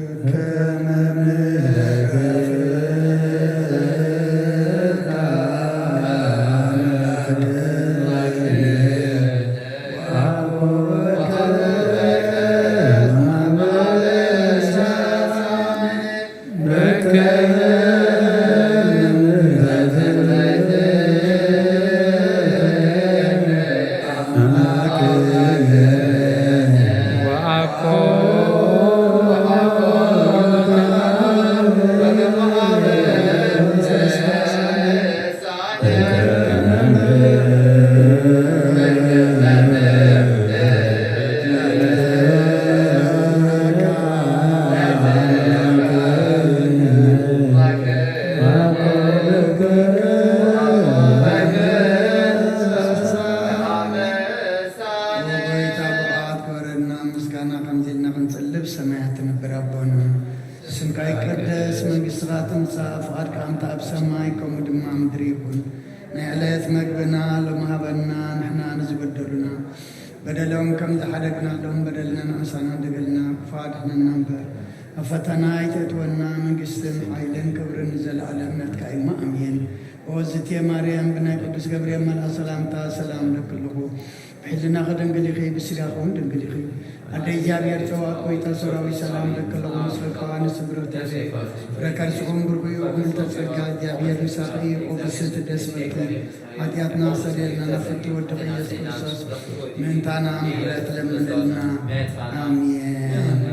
ና ምስጋና ከምዚ ኢልና ክንጽልብ ሰማያት ትነብር ኣቦና፣ ስምካ ይቀደስ፣ መንግስትኻ ትምጻእ፣ ፍቓድካ ከምቲ ኣብ ሰማይ ከምኡ ድማ ምድሪ ይኹን። ናይ ዕለት መግብና ሎም ሃበና፣ ንሕና ንዝበደሉና በደሎም ከም ዝሓደግናሎም በደልና ንኣሳና ደገልና፣ ክፉእ ኣድሕነና እምበር፣ ኣብ ፈተና ኣይተእትወና፣ መንግስትን ሓይልን ክብርን ንዘለኣለም ናትካ እዩ። ኣሜን። ኦ ዝቴ ማርያም ብናይ ቅዱስ ገብርኤል መልኣክ ሰላምታ ሰላም እለኪ ኣለኹ። ብሕልናኺ ድንግል ኢኺ፣ ብስጋኺ እውን ድንግል ኢኺ። ኣደ እግዚኣብሔር ጸባኦት ጐይታ ሰራዊት ሰላም እለኪ ኣለኹ። ምስለ ከዋኒ ስብርት ኢኺ፣ ፍረ ከርስኹም ብርኹ እዩ። ምልዕተ ጸጋ እግዚኣብሔር ምሳኺ እዩ። ኦ ብስቲ ደስ በልኪ። ሓጢኣትና ሰደልና ናብ ፍትው ወድኺ ኢየሱስ ክርስቶስ ምእንታና ምሕረት ለምንልና። ኣሜን።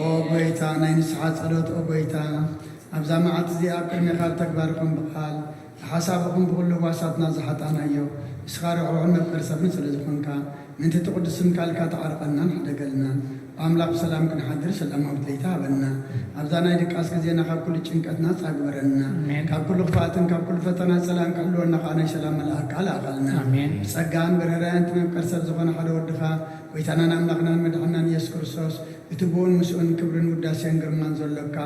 ኦ ጐይታ ናይ ንስሓ ጸሎት ኦ ጐይታ ኣብዛ መዓልቲ እዚኣ ኣብ ቅድሜኻ ብተግባርኹም ብቓል ብሓሳብኹም ብኹሉ ጓሳትና ዝሓጣናዮ ንስኻ ርሕሩሕን መፍቀር ሰብን ስለ ዝኾንካ ምእንቲ እቲ ቅዱስ ስምካ ኢልካ ተዓርቐናን ሕደገልናን። ብኣምላኽ ብሰላም ክንሓድር ሰላማዊት ለይቲ ሃበና። ኣብዛ ናይ ድቃስ ግዜና ካብ ኩሉ ጭንቀት ናጻ ግበረና። ኣሜን። ካብ ኩሉ ክፍኣትን ካብ ኩሉ ፈተና ጸላእን ክሕልወና ከኣ ናይ ሰላም መልኣክካ ልኣኸልና። ኣሜን። ብጸጋን ብርህራሄን እቲ መፍቀር ሰብ ዝኾነ ሓደ ወድኻ ጐይታናን ኣምላኽናን መድሓናን ኢየሱስ ክርስቶስ እቲ ብኡን ምስኡን ክብርን ውዳሴን ግርማን ዘሎካ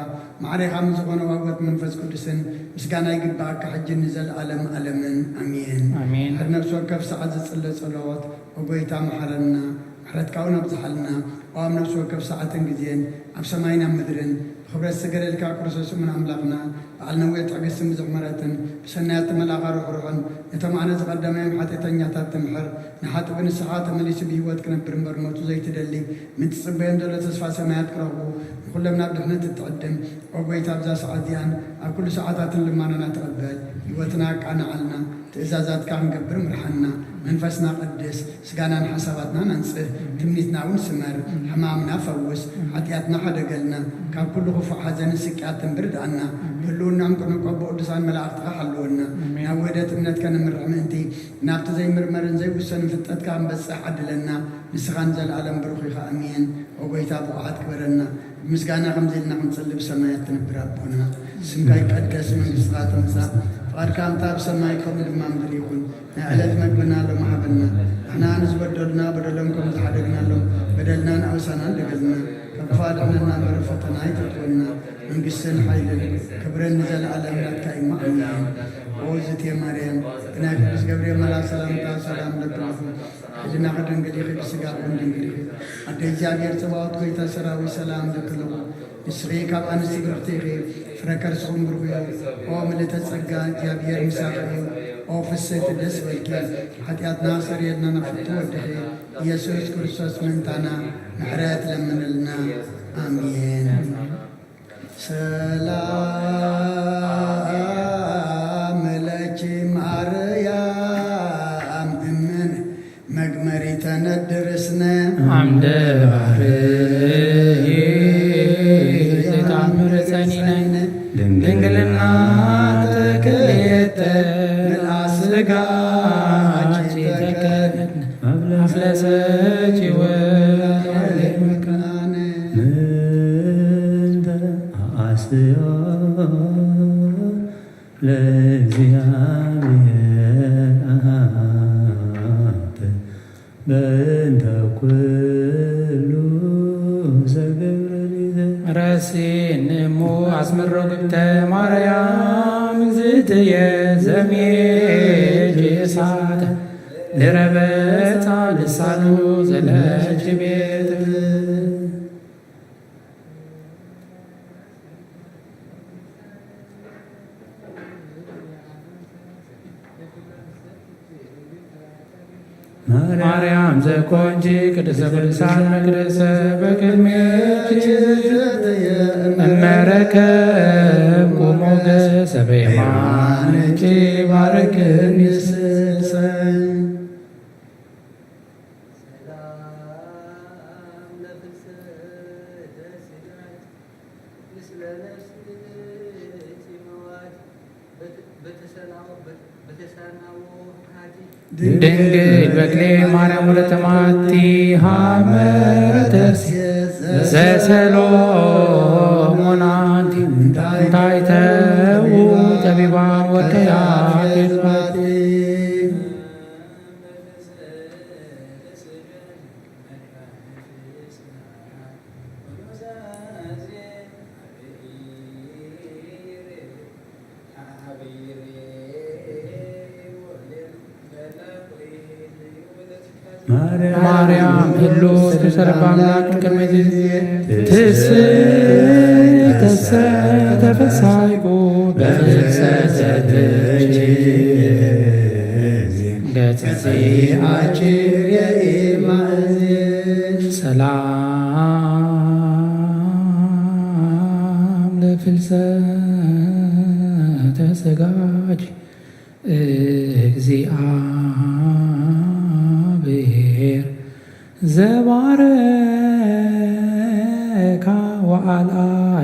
ማዕሬኻ ምስ ዝኾነ ዋግኦት መንፈስ ቅዱስን ምስጋና ይግብኣካ ሕጅን ንዘለኣለም ኣለምን ኣሜን። ኣሜን። ድሕሪ ነፍሲ ወከፍ ሰዓት ዝጽለ ጸሎት ኦ ጐይታ መሓረና፣ ምሕረትካ እውን ኣብዝሓልና። ኦ ኣብ ነፍሲ ወከፍ ሰዓትን ግዜን ኣብ ሰማይን ኣብ ምድርን ብኽብረት ዝሰገደልካ ክርስቶስ እሙን ኣምላኽና በዓል ነዊሕ ትዕግስትን ብዙሕ ምሕረትን ብሰናያት መልኣኻ ርሕሩሕን ነቶም ኣነ ዝቐደመዮም ሓጢኣተኛታት ትምሕር ንሓጥእ ብንስሓ ተመሊሱ ብህይወት ክነብር እምበር ሞቱ ዘይትደሊ ምእንቲ ትጽበዮም ዘሎ ተስፋ ሰማያት ክረኽቡ ንኹሎም ናብ ድሕነት እትዕድም ኦ ጐይታ ኣብዛ ሰዓት እዚኣን ኣብ ኩሉ ሰዓታትን ልማናና ተቐበል ህይወትና ኣቃንዓልና ትእዛዛትካ ክንገብር ምርሓና መንፈስና ቀድስ ስጋናን ሓሳባትናን ኣንጽህ ትምኒትና እውን ስመር ሕማምና ፈውስ ሓጢኣትና ሓደገልና ካብ ኩሉ ክፉእ ሓዘንን ስቅያትን ብርድኣና ህልውናን ክንቆቦ ቅዱሳን መላእኽትኻ ሓልወና ናብ ውህደት እምነትካ ንምርሕ ምእንቲ ናብቲ ዘይምርመርን ዘይውሰንን ፍልጠትካ ክንበጽሕ ዓድለና ንስኻ ንዘለኣለም ብሩኽ ኢኻ ኣሜን ኦ ጐይታ ብቑዓት ግበረና ብምስጋና ከምዚ ኢልና ክንጽሊ ብሰማያት ትነብር ኣቦና ስምካ ይቀደስ መንግስትኻ ትምጻእ ፍቓድካ ከምታ ኣብ ሰማይ ከምኡ ድማ ምድሪ ይኹን ናይ ዕለት መግብና ሎም ሃበና ንሕና ንዝበደሉና በደሎም ከም ዝሓደግናሎም በደልና ንኣውሳና ንደገልና ካብ ክፋ ድሕነና እምበር ፈተና ኣይተእትወና መንግስትን ሓይልን ክብርን ንዘለኣለም ናትካ እዩ ኣሜን ኦ ዝቴ ማርያም ብናይ ቅዱስ ገብርኤል መልኣክ ሰላምታ ሰላም ለብለኹ ሕልናኺ ድንግል ኢኺ ብስጋኹን ድንግል ኢኺ ኣደ እግዚኣብሔር ጽባኦት ጐይታ ሰራዊት ሰላም ለክልኹ ንስኺ ካብ ኣንስቲ ብርኽቲ ኢኺ ፍረ ከርስኹም ብሩኽ እዩ ኦ ምልእተ ጸጋ እግዚኣብሔር ምሳኺ እዩ ኦ ፍስሕቲ ደስ በልኪ ሓጢኣትና ሰሪየልና ናብ ፍቱ ወድኺ ኢየሱስ ክርስቶስ ምእንታና ምሕረት ለምንልና ኣሜን ሰላም ለኪ ማርያም እምን መግመሪተ ነድር እስነ ዓምደ ባሕሪ ዘይተኣምር ጸኒነ ድንግልና ተክልኤተ ምልኣ ስጋኪ ተከድነ ኣፍለሰኪ ወላዲተ ምእንተ ኣስዮ ለእግዚኣብሔር ኣተ በእንተ ኩሉ ዘገብረ ሊተ ረሲን እሙ ኣስምሮ ግብተ ማርያም እግዝእትየ ዘምየኪ እሳተ ድረበታ ልሳኑ ዘለኪ ቤት ማርያም ዘኮንኪ ቅድስተ ቅዱሳን መቅደሰ በቅድሜኪ እመረከብኩ ሞገሰ በየማንኪ ባርክኒ ስሰይ። ድንግል በክሌ ማርያም ወለተ ማቲ ሃመ ተርሴስ ዘሰሎሞን ኣንቲ እንታይ ተዉ ጠቢባን ወከያ ፊልባቲ ማርያም ህሉ ትሰረብ ኣምላክ ቅድሚ ትስእተሰ ተፈሳይኩ በፍልሰተትኪ ገጽ ሰላም ለፍልሰተ ስጋኪ እግዚአብሔር ዘባረካ ወአልአ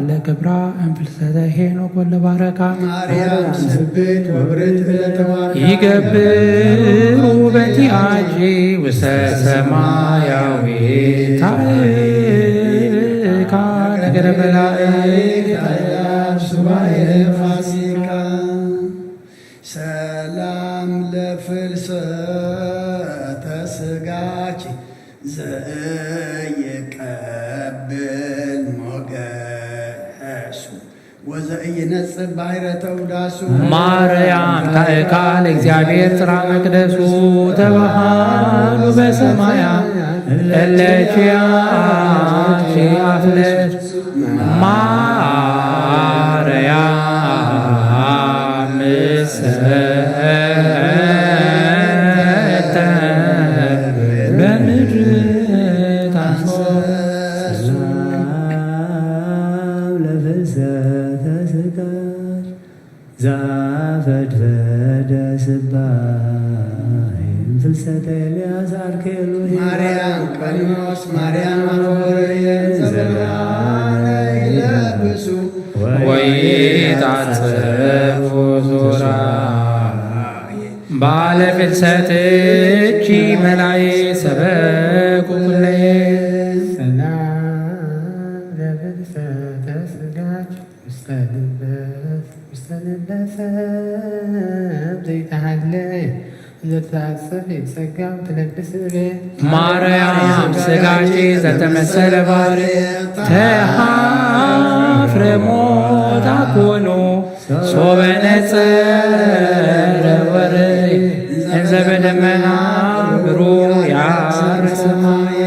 ለክብራ እምፍልሰተ ሄኖክ ወለባረካ ማርያም ስብእት ወብርት ለተባረካ ይገብሩ በቲአኪ ውስተ ሰማያዊ ታእካ ነገረ መላእክት ሱባኤ ፋሲካ ሰላም ለፍልሰተ ስጋኪ ዘእይቀብል ሞገሱ ወዘእይነጽብ ባሕረ ተውዳሱ ማርያም ታእካ ለእግዚአብሔር ጽራ መቅደሱ ተባሃሉ በሰማያ እለኪ አፍለስ ማርያም ሰተ በምድር ታንሶ ሰላም ለፍልሰተ ስጋኪ ዛፈድፈደ ስባይ ፍልሰተ ኤልያስ አርኬሉ ማርያም ቀሊኖስ ማርያም አፎርየ ዘብርሃነ ይለብሱ ወይታጸፉ ዙራ ባለ ፍልሰትኪ መላይ ሰበኩ ኩለየ ሰላም ለፍልሰተ ስጋኪ ውስተ ልበስ ውስተ ልበሰብ ዘይተሃለየ እንዘተአጽፍ ጸጋም ትለብስ እበ ማርያም ስጋኪ ዘተመሰለ ባሕሪ ተሃፍረ ሞት አኮኑ ሶበ ነጸረ ወርይ እንዘ በደመና ብሩህ ያርግ ሰማየ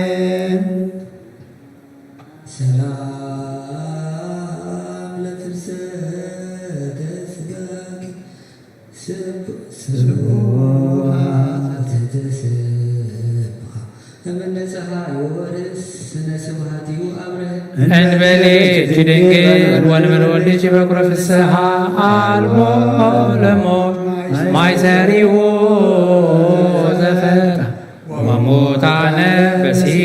ሰላም ለፍልሰተ ስጋኪ ስብ- ስብሐት ተስብሐ እምነ ፀሐይ ወርእስ ስነ ስብሐት እዩ አብርህ እንበሌኪ ድንግል ወንበል ወልድኪ በኩረ ፍስሐ አልቦ ለሞት ማይ ዘሪኡ ዘፈታ ሙታነ በሲኦል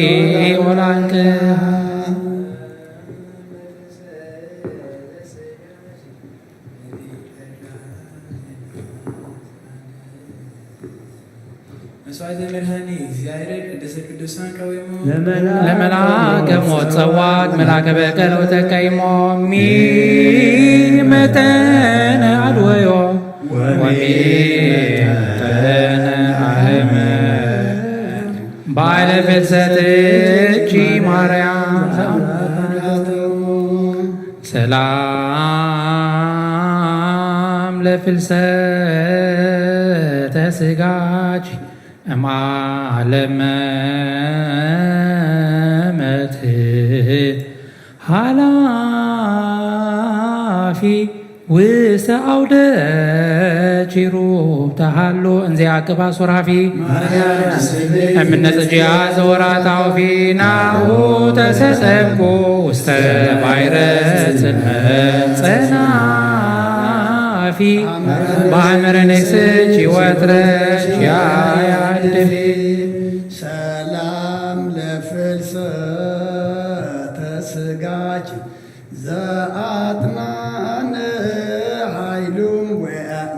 አንቅሃ። መስዋዕተ መድኃኒ እግዚኣብሔር ቅድስተ ቅዱሳን ቀዊሙ ለመልአከ ሞት ጸዋግ መልአከ በቀል ወተቀይሞ ሚመተነ አድወዮ ወሚመተነ አህመ ባለ ፍልሰትኪ ማርያም ሰላም ለፍልሰተ ስጋኪ እምዓለመ መትት ሃላፊ ውስተ አውደ ኪሩብ ተሃሎ እንዘ ያቅባ ሱራፊ እምነ ጽጅያ ዘወራታው ፊናሁ ተሰጠምኩ ውስተ ባይረ ጽልመት ጸናፊ ባሕመረ ነስች ወትረ ያያድፊ ሰላም ለፍልሰተ ስጋኪ ዘአጥናነ ኃይሉም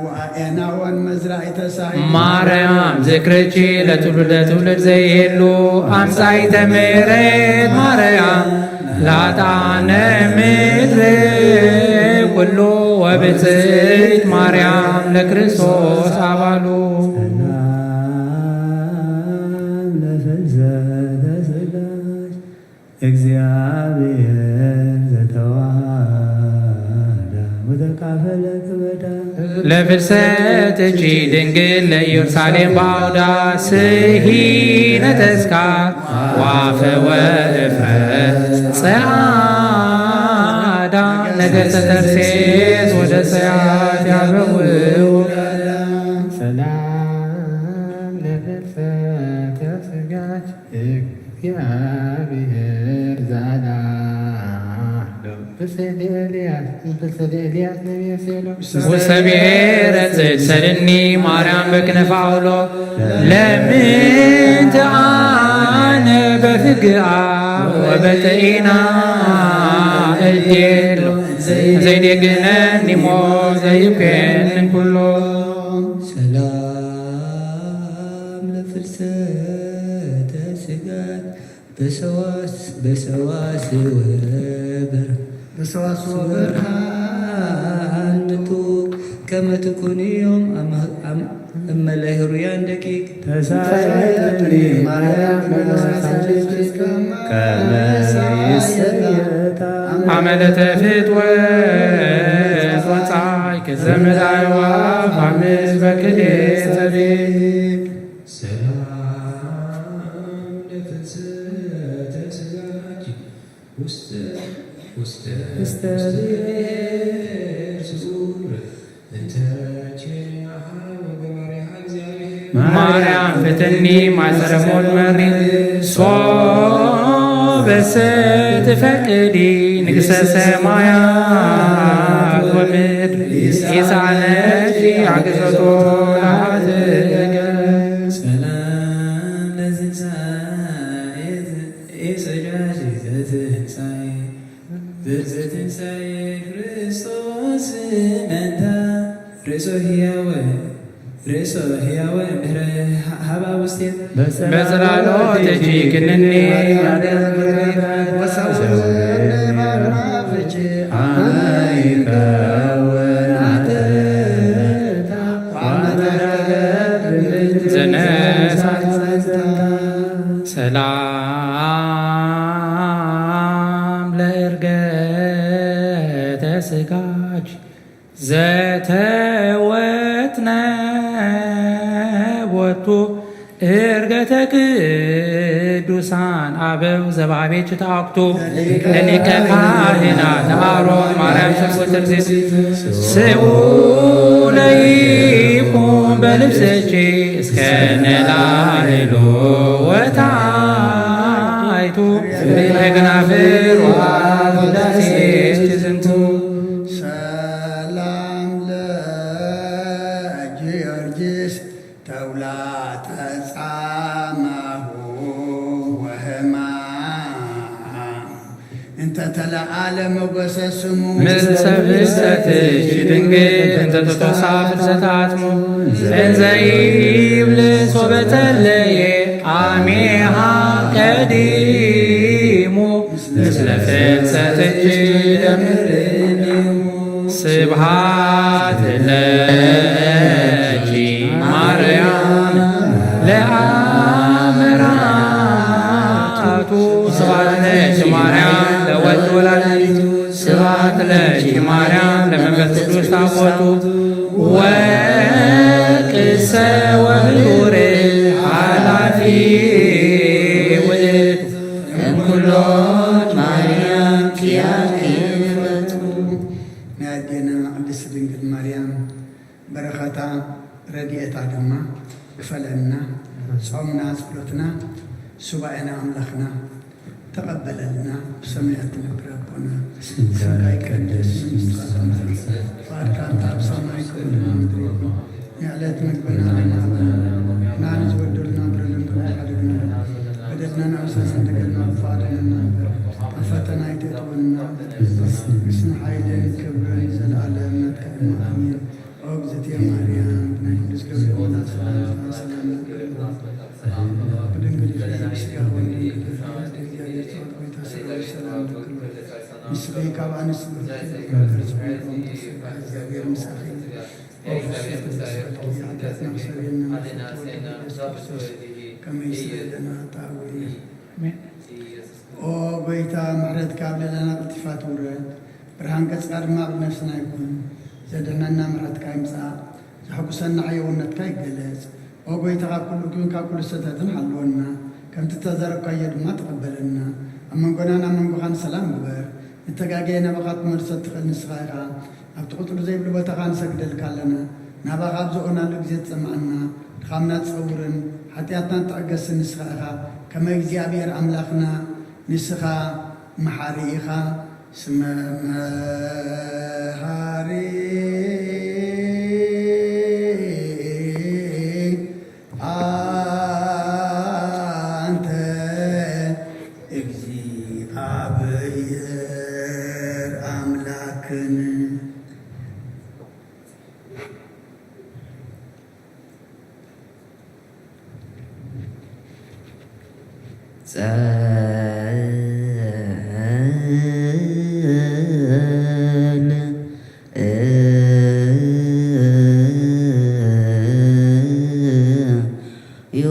ወአኤናወን መዝራእተ ሳይ ማርያም ዝክርኪ ለትውልደ ትውልድ ዘይሄሉ አምጻይተ ምሕረት ማርያም ላጣነ ምድር ኩሉ ወብፅዕት ማርያም ለክርስቶስ አባሉ ሰላም ለፍልሰተ ስጋሽ እግዚአብሔር ዘተዋሃዳ ወተካፈለ ክበዳ ለፍልሰትኪ ድንግል ለኢየሩሳሌም በአውዳ ስሂነ ተስካር ዋፈ ወእፍረት ጸዓዳ ነገሥተ ተርሴስ ወደ ሰያት ያበውው ሰላም ለፍልሰተ ስጋች እግዚአብሔር ዛዳ ምስለ ኤልያስ ምስለ ኤልያስ ነቢየ ሴሎ ውስተ ብሔረ ጽድ ሰልኒ ማርያም በክነፋ አውሎ ለምንት አነ በፍግአ ወበጠኢና እዴሎ ዘይዴግነኒ ሞ ዘይፔንን ኩሎ ሰላም ለፍልሰተ ስጋት በሰዋስ በሰዋስ ወበር በሰዋስ ወበር ሃንቱ ከመ ትኩንዮም እመለ ህሩያን ደቂቅ ተሳየኒ ማርያም በነሳሳለች ከመ ይሰየጣ አመለተ ፍትወት ወጻይ ከዘመዳይዋ ፋምስ በክሌ ጸቤ ሰላም ለፍልሰተ ስጋኪ ውስተ ውስተ ውስተ ብሔር ስዑር እንተ ኪያሃ ወገባሬሃ እግዚአብሔር ማርያም ፍትኒ ማሰረሞን መሪ ሶበሰ ትፈቅዲ ንግሥተ ሰማያት ወምድር ይሳነኪ አግዘቶ ለኃጥእ ሰላም ለትንሣኤ ኢሰጋጂ ዘትንሣኤ ዘትንሣኤ ክርስቶስ መንታ ርእሶ ህያወ ርእሶ ህያወ እምድረ ሀባ ውስቴት በጽላሎትኪ ክንኒ ወሰውስኒ ባርናፍኪ አይከውን አጥታ ዘነሳት ሰላም ለእርገተ ስጋኪ ዘተወትነ ቦቱ እርገተ ቅዱሳን አበው ዘባቤች ተአኩ ለሊቀ ካህናት አሮን ማርያም ስርጉ ተርሴስ ስኡ ለይኩን በልብሰቼ እስከ ነላዕሎ ወታይቱ እግናፍር ወአት ውዳሴ ዝንቱ ሰላም ለጊዮርጊስ ተውላጠ ጻማሁ እንተ ተለዓለ ሞገሰ ስሙ፣ ምስ ሰብ ፍልሰትኪ ድንግል እንተ ተተሳ ፍልሰት ዓጽሙ፣ እንዘ ይብልስ ወበተለየ ኣሜሃ ቀዲሙ፣ ምስለ ፍልሰትኪ ደምርሙ። ስብሐት ለኪ ማርያም ለአመራቱ። ስብሐት ለኪ ማርያም ለወልድ ወላዲቱ። ስብሐት ለኪ ማርያም ለመንፈስ ቅዱስ ታቦቱ። ወቅሰ ወህሩር ኃላፊ ውእቱ። እምኩሎት ማርያም ኪያኪ ይፈቱ። ናይ ኣዴና ቅድስት ድንግል ማርያም በረኸታ ረድኤታ ድማ ክፈለና። ጾምና፣ ጸሎትና፣ ሱባኤና ኣምላኽና ተቐበለልና። ብሰማያት ትነብር ኣቦና፣ ስምካ ይቀደስ፣ መንግስትካ ትምጻእ፣ ፍቃድካ ኣብ ሰማይ ከምኡ ድማ ምድሪ ይኹን። ንዕለት ምግብና ርኢና ንህበና፣ ንዓና ዝበደሉና በደሎም ከመ ንሕድግ ንበል። በደልና ንዕሰ ሰንደገልና ክፋ ኣድነና እምበር፣ ኣብ ፈተና ኣይተእትወና፣ ንስና ሓይልን ክብርን ዘለኣለም ናትካ እዩ። ኣሜን። ኦ እግዝእትየ ማርያም፣ ናይ ቅዱስ ገብርኤል ሰላምታ ሰላም ለኪ። ብድንግል ፍሬ ስጋኪ ወድንግል ፍሬ ኣደይ ያለች ጎይታ ሰላም ሰላም ለኪ። ንስኺ ካብ ኣንስቲ ብርክቲ፣ ፍሬ ከርሥኪ ቡሩክ እዩ። ጸጋ እግዚአብሔር ምሳኺ። ኦ ፍስሕቲ ፍስሕቲ፣ ኃጢአትና ክሰርየልና ንፍቅር ወልድ ኢየሱስ ክርስቶስ፣ ከመ ይስረይ ለነ ኃጣውኢነ። ኦ ጎይታ፣ ምሕረትካ ኣብ ልዕሌና ቀልጢፋ ትውረድ፣ ብርሃን ገጽካ ድማ ኣብ ነፍስና ይኩን። ዘድሕነና ምሕረትካ ይምጻእ፣ ዘሐጉሰና ሕያውነትካ ይገለጽ። ኦ ጎይታ፣ ካብ ኩሉ እኩይን ካብ ኩሉ ስሕተትን ሓልወና፣ ከምቲ እተዛረብካዮ ድማ ተቐበለና። ኣብ መንጎናን ኣብ መንጎኻን ሰላም ግበር። ንተጋግየ ናባኻ ክትመልሶ እትኽእል ንስኻ ኢኻ። ኣብቲ ቁጽሪ ዘይብሉ ቦታኻ ንሰግደልካ ኣለና። ናባኻ ኣብ ዝኦናሉ ግዜ ትጸምዓና። ድኻምና ትጸውርን ሓጢኣትና ትዕገስን ንስኻ ኢኻ። ከመ እግዚኣብሔር ኣምላኽና ንስኻ መሓሪ ኢኻ። ስመ መሃሪ ኣንተ እግዚኣብሔር ኣምላክን። ጸል ዩ።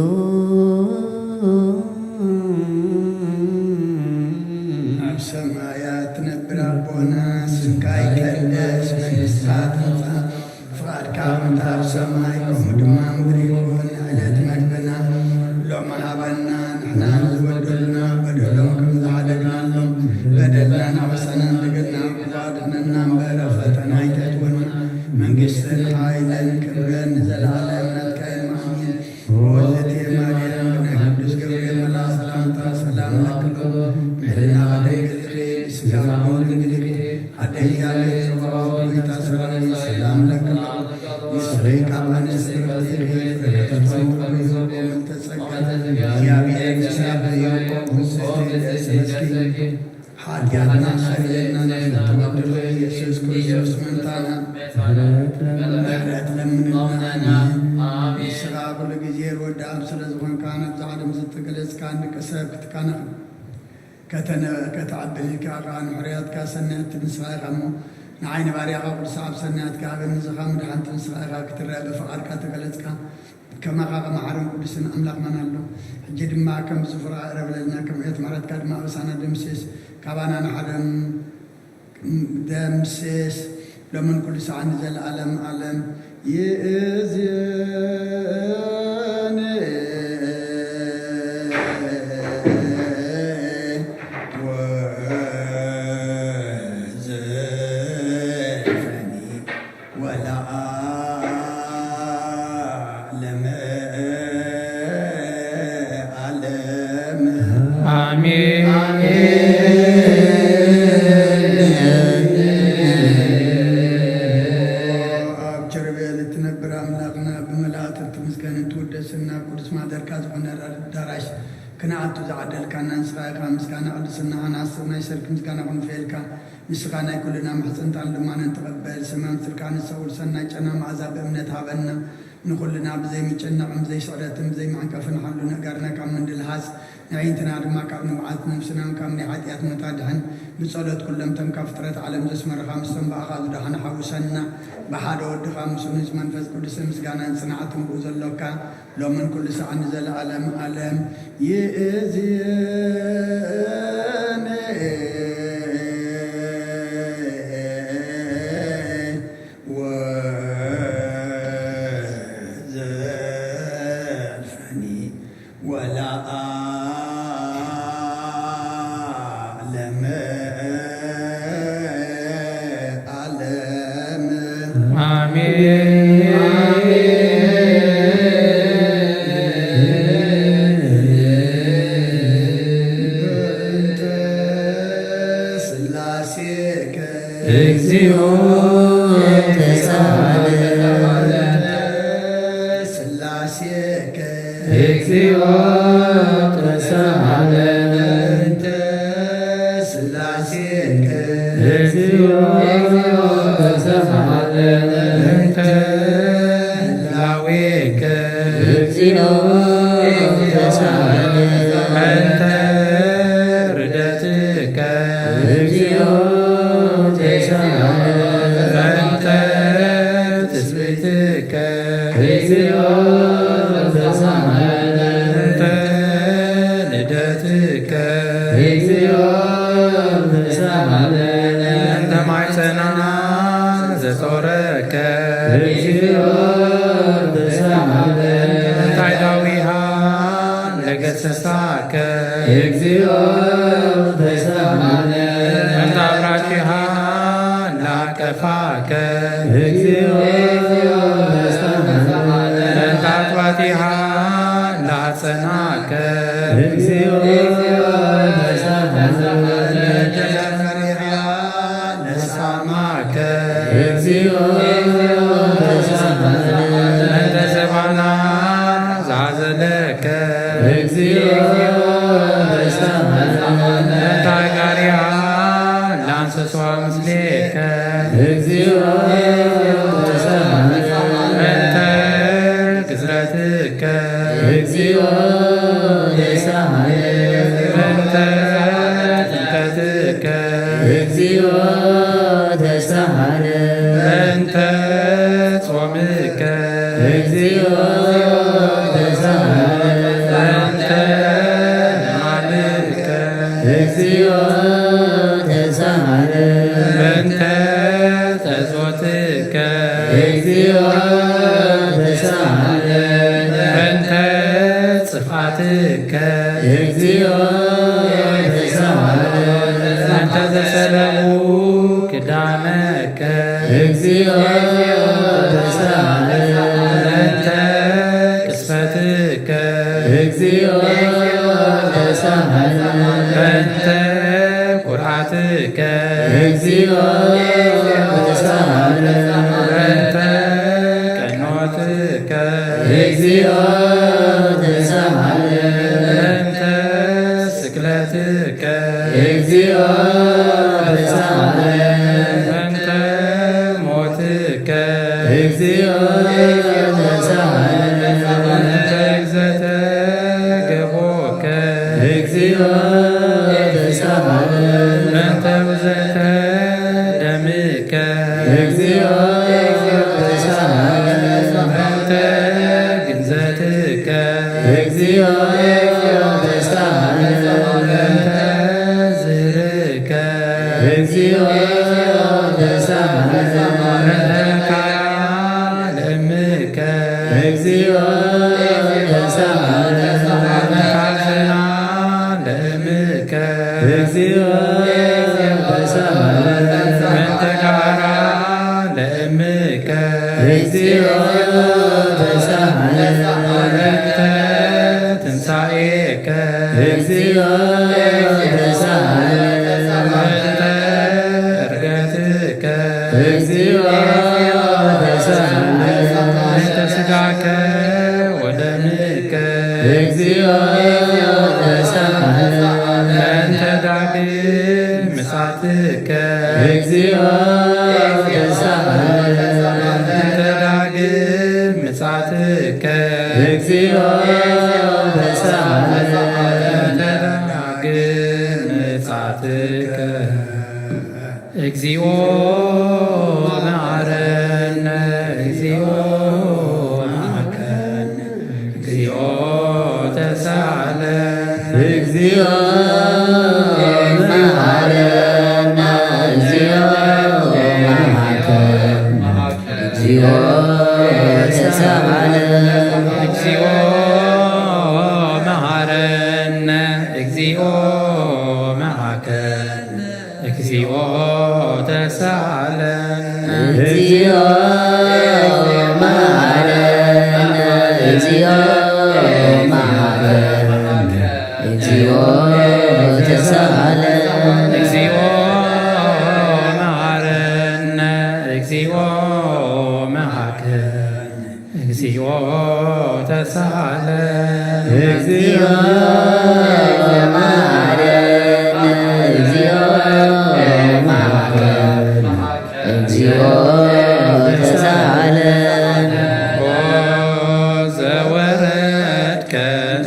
ኣብ ሰማያት ትነብር ኣቦና፣ ስምካ ይቀደስ፣ መንግስትካ ትምጻእ፣ ፍቓድካ ከምቲ ኣብ ሰማይ ከምኡ ድማ ምድሪ ይኹን። ዕለት መግብና ሎሚ ሃበና፣ ንሕና ንዝበደሉና በደሎም ከም ዝሓደግናሎም በደልና ንዕሰና፣ እንደገና ክፉ ኣድሕነና እምበር፣ ኣብ ፈተና ኣይተእትወና። መንግስትን ሓይልን ክብርን ንዘለኣለም ናትካ እዮም። ኣሜን። ኦ እግዝእትየ ማርያም፣ ብናይ ቅዱስ ገብርኤል መልኣኽ ሰላምታ ሰላም እብለኪ። ምሕልና ድንግል ኢኺ፣ ብስጋ እውን ድንግል ኢኺ። ኣደ እግዚኣብሔር ጸባኦት፣ ጎይታ ሰራዊት ሰላም እብለኪ። ንስኺ ካብ ኣንስቲ ብርክቲ ኢኺ፣ ፍሬ ከርሥኪ ቡሩክ እዩ። ምልዕተ ጸጋ፣ እግዚኣብሔር ምስሌኪ፣ ኦ ብፅዕቲ ደስ ይበልኪ። ሓጢኣትና ሰሪየልና፣ ናይ ተወደደ ኢየሱስ ክርስቶስ ምእንታና ምሕረት ለምንልና። ኣሜን። ንስኻ ኩሉ ግዜ ርወዲ ኣብ ስለ ዝኾንካ፣ ናብዛ ዓለም ዝተገለጽካ ንደቂ ሰብ ክትካነኽ ከተነ-፣ ከተዓብን ኢልካ ከኣ ንሕርያትካ ሰናያት ንስኻ ኢኻ እሞ፣ ንዓይ ንባርያኻ ቅዱስ ኣብ ሰናያትካ ሃበኒ። ንስኻ መድሓንቲ ንስኻ ኢኻ፣ ክትረአ ብፍቓድካ ተገለጽካ። ከማኻ ከማሓርን ቅዱስን ኣምላኽ መን ኣሎ? ሕጂ ድማ ከም ዝፍራ እረብለልና፣ ከም ዕየት ምሕረትካ ድማ ኣበሳና ደምስስ፣ ካባና ንሓረም ደምስስ፣ ሎምን ኩሉ ሰዓን ንዘለዓለም ዓለም ይእዝን። ወዘፈኒ ወለዓለመ ዓለም። ኣሜን። ኣብ ኪሩቤል እትነብር ኣምላኽና፣ ብመላእክት እትምስገን፣ ናይ ሰርክ ምስጋና ክንፈየልካ፣ ንስኻ ናይ ኩልና ምሕጽንታን ልማነን ተቐበል። ሰማይ ምስልካ ንሰውር ሰናይ ጨና መኣዛ ብእምነት ሃበና። ንኹልና ብዘይምጭናቕን ብዘይስዕረትን ብዘይመዕንቀፍን ሓሉ ነጋርና ካብ ምንድልሃስ፣ ንዕይንትና ድማ ካብ ንብዓት፣ ነፍስናን ካብ ናይ ሓጢኣት ሞት ኣድሕን። ብጸሎት ኩሎም እቶም ካብ ፍጥረት ዓለም ዘስመረኻ ምስቶም ብኣኻ ዝደሓኑ ሓውሰና። ብሓደ ወድኻ ምስ ንስ መንፈስ ቅዱስ ምስጋናን ጽንዓትን ብኡ ዘሎካ ሎምን ኩሉ ሰዓት ንዘለዓለም ዓለም ይእዝን። ወዘልፈኒ ወለዓለመ ዓለም። ኣሜን። በእንተ ሥላሴከ እግዚኦ ተሳሃለ። ሥላሴከ እግዚኦ ተሳሃለ። በእንተ ሥላሴከ እግዚኦ ተሳሃለ። በእንተ ህላዌከ እግዚኦ ተሳሃለ። በእንተ ርደትከ እግዚኦ ተሳሃለ። በእንተ ትስብእትከ እግዚኦ ተሳሃለ። በእንተ ልደትከ እግዚኦ ተሳሃለ። በእንተ ማይጸና ዘጾረከ እግዚኦ ተሳሃለ። እንታይ ዳዊሃ ለገሰሳከ እግዚኦ ተሳሃለ። እንተ አብራኪሃ ላቀፋከ እግዚኦ ተሳሃለ። እንተ አጥባቲሃ ላጸናከ እግዚኦ ተሳሃለ። እንተ ጀመሪሃ ለሳማከ እግዚኦ ተሳሃለ። እንተ ዘባና ዛዘለከ እግዚኦ ተሳሃለ። እንተ ጋሪያ ላንሰሷ ምስሌከ እግዚኦ ተሳሃለ። እንተ ግዝረትከ እግዚኦ ተሳሃለ። እንተ ጥምቀትከ እግዚኦ ተሳሃለ። እንተ ጾምከ እግዚኦ ተሳሃለ። እንተ ሕማምከ እግዚኦ ተሳሃለ። እንተ ተጾትከ እግዚኦ ተሳሃለ። እንተ ጽፍዓትከ እግዚኦ ተሳሃለ። እንተ ዘሰለቡ ክዳነከ እግዚኦ ተሳሃለ። እንተ ቅስፈትከ እግዚኦ ተሳሃለ። እንተ ኩርዓትከ እግዚኦ ተሳሃለ። እንተ ቀኖትከ እግዚኦ ተሳሃለ። እንተ ስቅለትከ እግዚኦ ተሳሃለ። እንተ ሞትከ እግዚኦ ተሳሃለ። እንተ እግዘተ ገቦከ እግዚኦ ተሳሃለ። እንተ ውዘተ ደምከ እግዚኦ ተሳሃለ። እንተ ግንዘትከ እግዚኦ ተሳሃለ። እንተ ዝህርከ እግዚኦ ተሳሃለ። እንተ ካያ ለእምከ እግዚኦ ተሳሃለ። እንተ ካዘና ለእምከ እግዚኦ ተሳሃለ። እንተ ጋራ ለእምከ እግዚኦ ተሳሃለ። እንተ ትንሳኤከ እግዚኦ ተሳሃለ። እንተ ዕርገትከ እግዚኦ ተሳሃለ። እንተ ስጋከ ወደምከ እግዚኦ ተሳሃለ። እንተ ዳግም ምጻትከ እግዚኦ ተሳሃለ። እንተ ዳግም ምጻትከ እግዚኦ ተሳሃለ። እንተ ዳግም ምጻትከ እግዚኦ መሐረነ፣ እግዚኦ መሐረነ፣ እግዚኦ ተሳለ። እግዚኦ መሐረነ፣ እግዚኦ መሐረነ፣ እግዚኦ ተሳለ። እግዚኦ መሐረነ፣ እግዚኦ መሐረነ፣ እግዚኦ ተሳለን። እግዚኦ መሐረነ፣ እግዚኦ መሐረነ፣ እግዚኦ ተሳለን። እግዚኦ መሐረነ፣ እግዚኦ መሐረነ፣ እግዚኦ ተሳለ። እግዚኦ መሐረነ፣ እግዚኦ መሐረነ፣ እግዚኦ ተሳለ። ኦ ዘወረድከ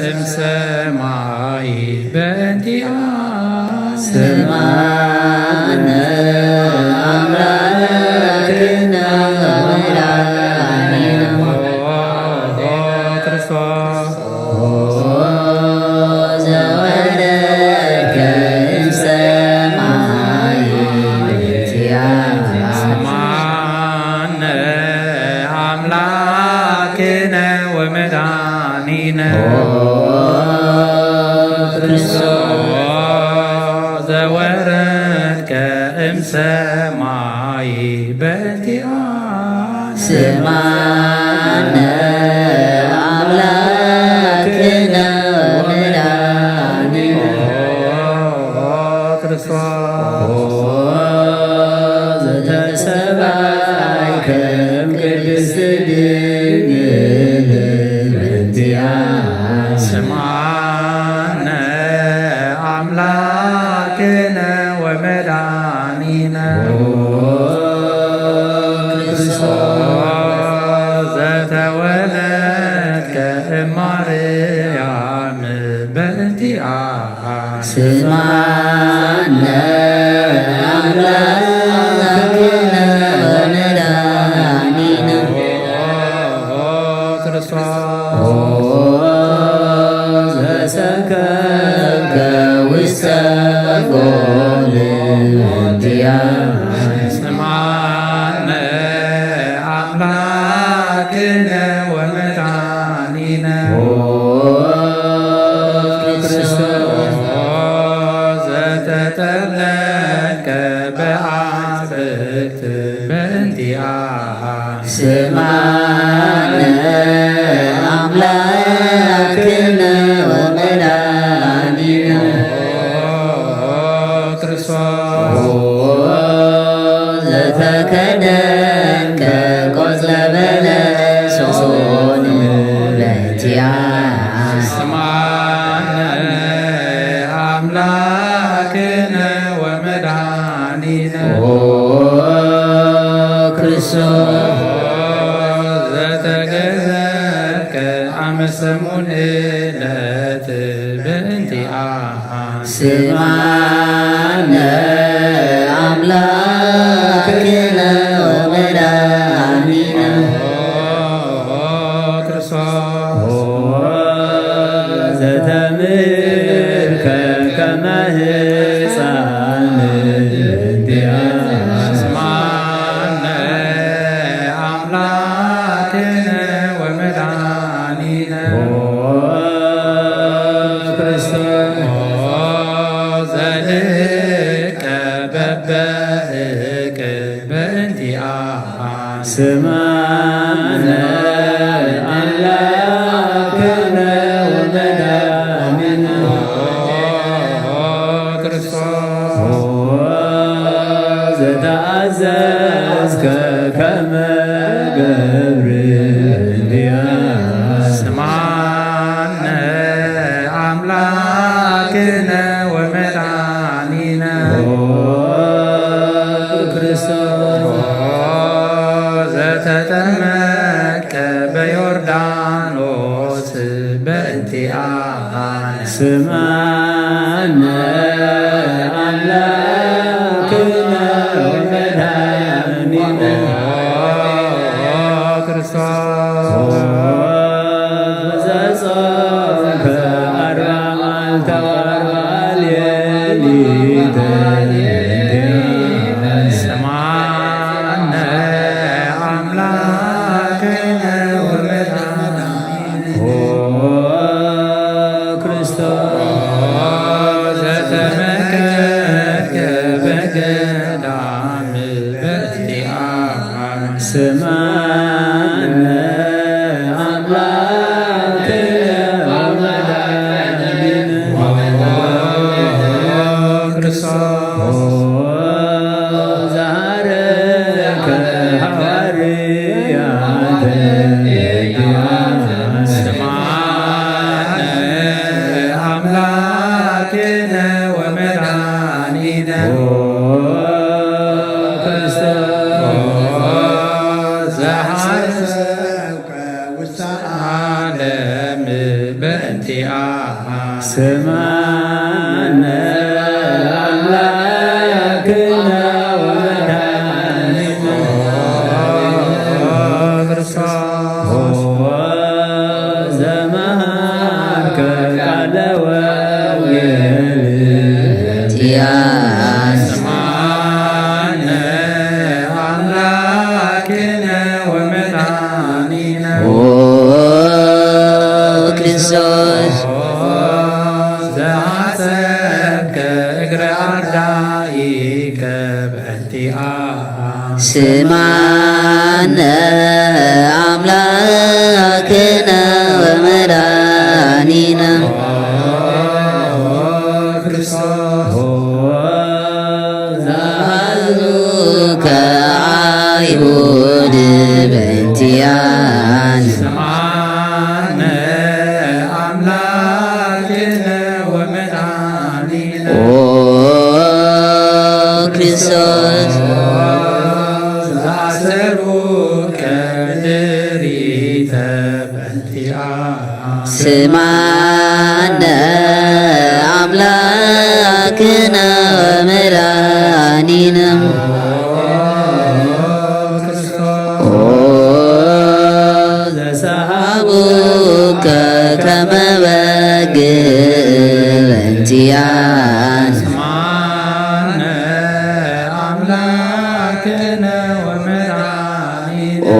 እምሰማይ በእንቲኣ ስምዓነ ኣምላክነ ወመድኃኒነ ክርስቶስ ዘወረድከ እምሰማይ በእንቲኣ ስምዓነ ኣምላክነ ወመድኃኒነ ክርስቶስ ዘወረድከ እምሰማይ በእንቲኣ ስምዓነ ኣምላክነ ወመድኃኒነ ክርስቶስ ዘተሰብኣይ ከም ቅድስት ድንግል በእንቲኣ ስምዓነ ኣምላክነ ወመድኃኒነ ክርስቶስ ዘተወለድከ እማርያም በእንቲኣ ስምዓነ ኣምላክነ ወመድኃኒነ ክርስቶስ ዘሰከብከ ውስተ ጎል እንቲያ ስምዓነ ኣምላክነ ወመድኃኒነ ክርስቶስ ዘተጠለልከ በአጽብዕት በእንቲኣ ስምዓነ ኣምላክነ ወመድኃኒነ ክርስቶስ ዘተከደንከ ቆጽለ በለስ ኦን በእንቲኣ ስምዓነ ኣምላክነ ወመድኃኒነ ኦ ክርስቶስ ዘተገዘከ ኣመ ሰሙን ዕለት በእንቲኣ ስምዓነ ኣምላክነ ወመድኃኒነ ኦ ክርስቶስ ዘተምልከ ከመ ህፃን እንዲያ ስምዓነ ኣምላክነ ወመድኃኒነ ኦ ክርስቶስ ዘልቀ በበእቅ በእንቲኣ ስምዓነ ኣምላክነ ወመድኃኒነ ኦ ክርስቶስ ኦ ዘተኣዘዝከ ከመ ገብር እንዲያ ስምዓነ ኣምላክነ ወመድኃኒነ ኦ ክርስቶስ ዘተጠመቀ በዮርዳኖስ በእንቲኣነ ስማነ ኣምላክነ ወመድኃኒነ ክርስቶስ ዘጾምከ ኣርባ መዓልተ ወኣርባ ሌሊተ ስማነ ኣምላክነ ወመድኃኒነ ኦ ክርስቶስ ዘተመከከ በገዳም በእንቲኣነ ስማነ ኣምላክነ ወመድኃኒነ ክርስቶስ ዘሃረከ ሃዋርያተ ስማነ ኣምላክነ ወመድኃኒነ ክርስቶስ ዘሓሰብከ ውስተ ዓለም በእንቲኣ ስማነ ኣምላክነ ወመድኃኒነ ክርስቶስ ዘመሃርከ ቃለ ወንጌል በእንቲኣነ ስማነ ኣምላክነ ወመድኃኒነ ኦ ክርስቶስ ዘሓሰብከ እግረ ኣርዳኢከ በእንቲኣ ስማነ ኣምላክነ ወመድኃኒነ ክርስቶስ ዘሃዙከ አይሁድ በእንቲኣነ ስማነ ኣምላክነ ወመድኃኒነ ኦ ክርስቶስ ዘኣሰሩከ ምድሪተ በእንቲኣ ስማነ ኣምላክነ ወመድኃኒነ ኦ ዘሰሃቡከ ከመ በግ በእንቲኣነ ስማነ ኣምላክነ ወመድኃኒነ ኦ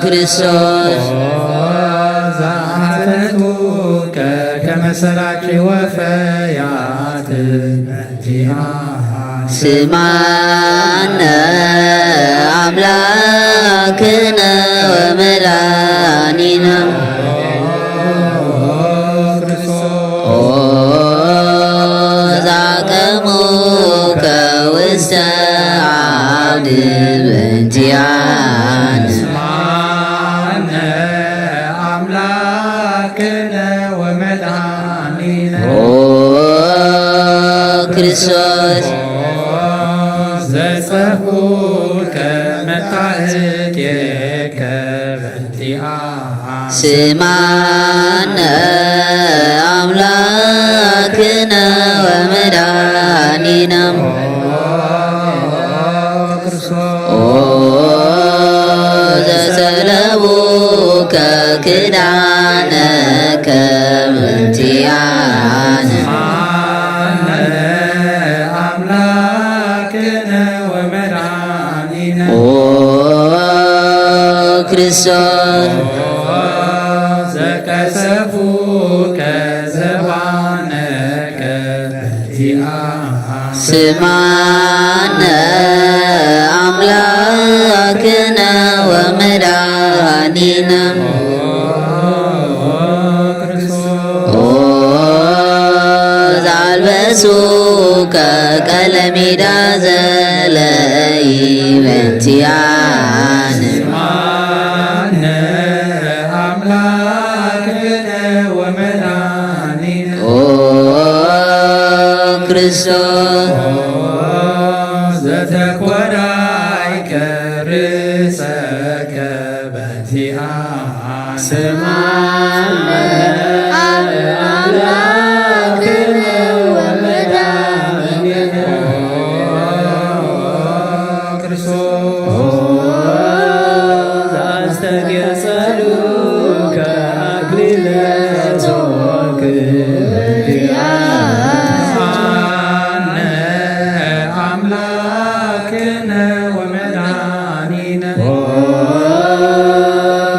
ክርስቶስ ዘኣሕተቱከ ከመ ሰራቂ ወፈያት በእንቲኣ ስማነ ኣምላክነ ወመድኃኒነ ኦ ዛቀሙከ ውስተ ዓውድ በእንቲኣነ ስማነ ኣምላክነ ወመድኃኒነ ኦ ክርስቶስ ዘጸፉከ መታህቴከ በእንቲኣ ስማነ ኣምላክነ ወመድኃኒነ ኦ ዘሰለቡከ ክዳነከ በእንቲኣነ ኣምላክነ ወመድኃኒነ ኦ ክርስቶስ ዘቀሰፉከ ዘባነከ በእንቲኣ ስማነ ኣምላክነ ወመድኃኒነ ኦ ዛልበሱከ ቀለሚዳ ዘለይ በእንቲኣነ ስማነ ኣምላክነ ወመድኃኒነ ኦ ክርስቶስ። ኦ ዘተኮራይከ ርእሰከ በቲኣ ስማነ ኣምላክነ ወመድኃኒነ። ኦ ክርስቶስ ዘአስተጌጸሉከ አክሊለ ጾርክ በቲኣ ስማነ አምላክነ ወመድኃኒነ። ኦ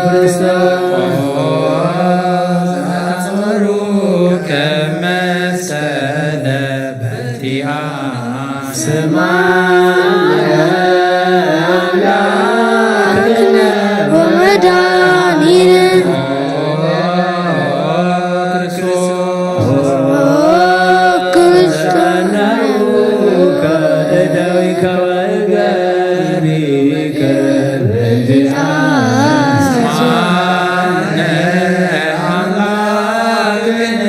ክርስቶስ ዘአጽሩከ መሰለ በቲኣ ስማነ አምላክነ ወመድኃኒነ። ኦ ክርስቶስ ዘአጽሩከ እደዊከ ወእገሪከ በቲኣ ስማነ አምላክነ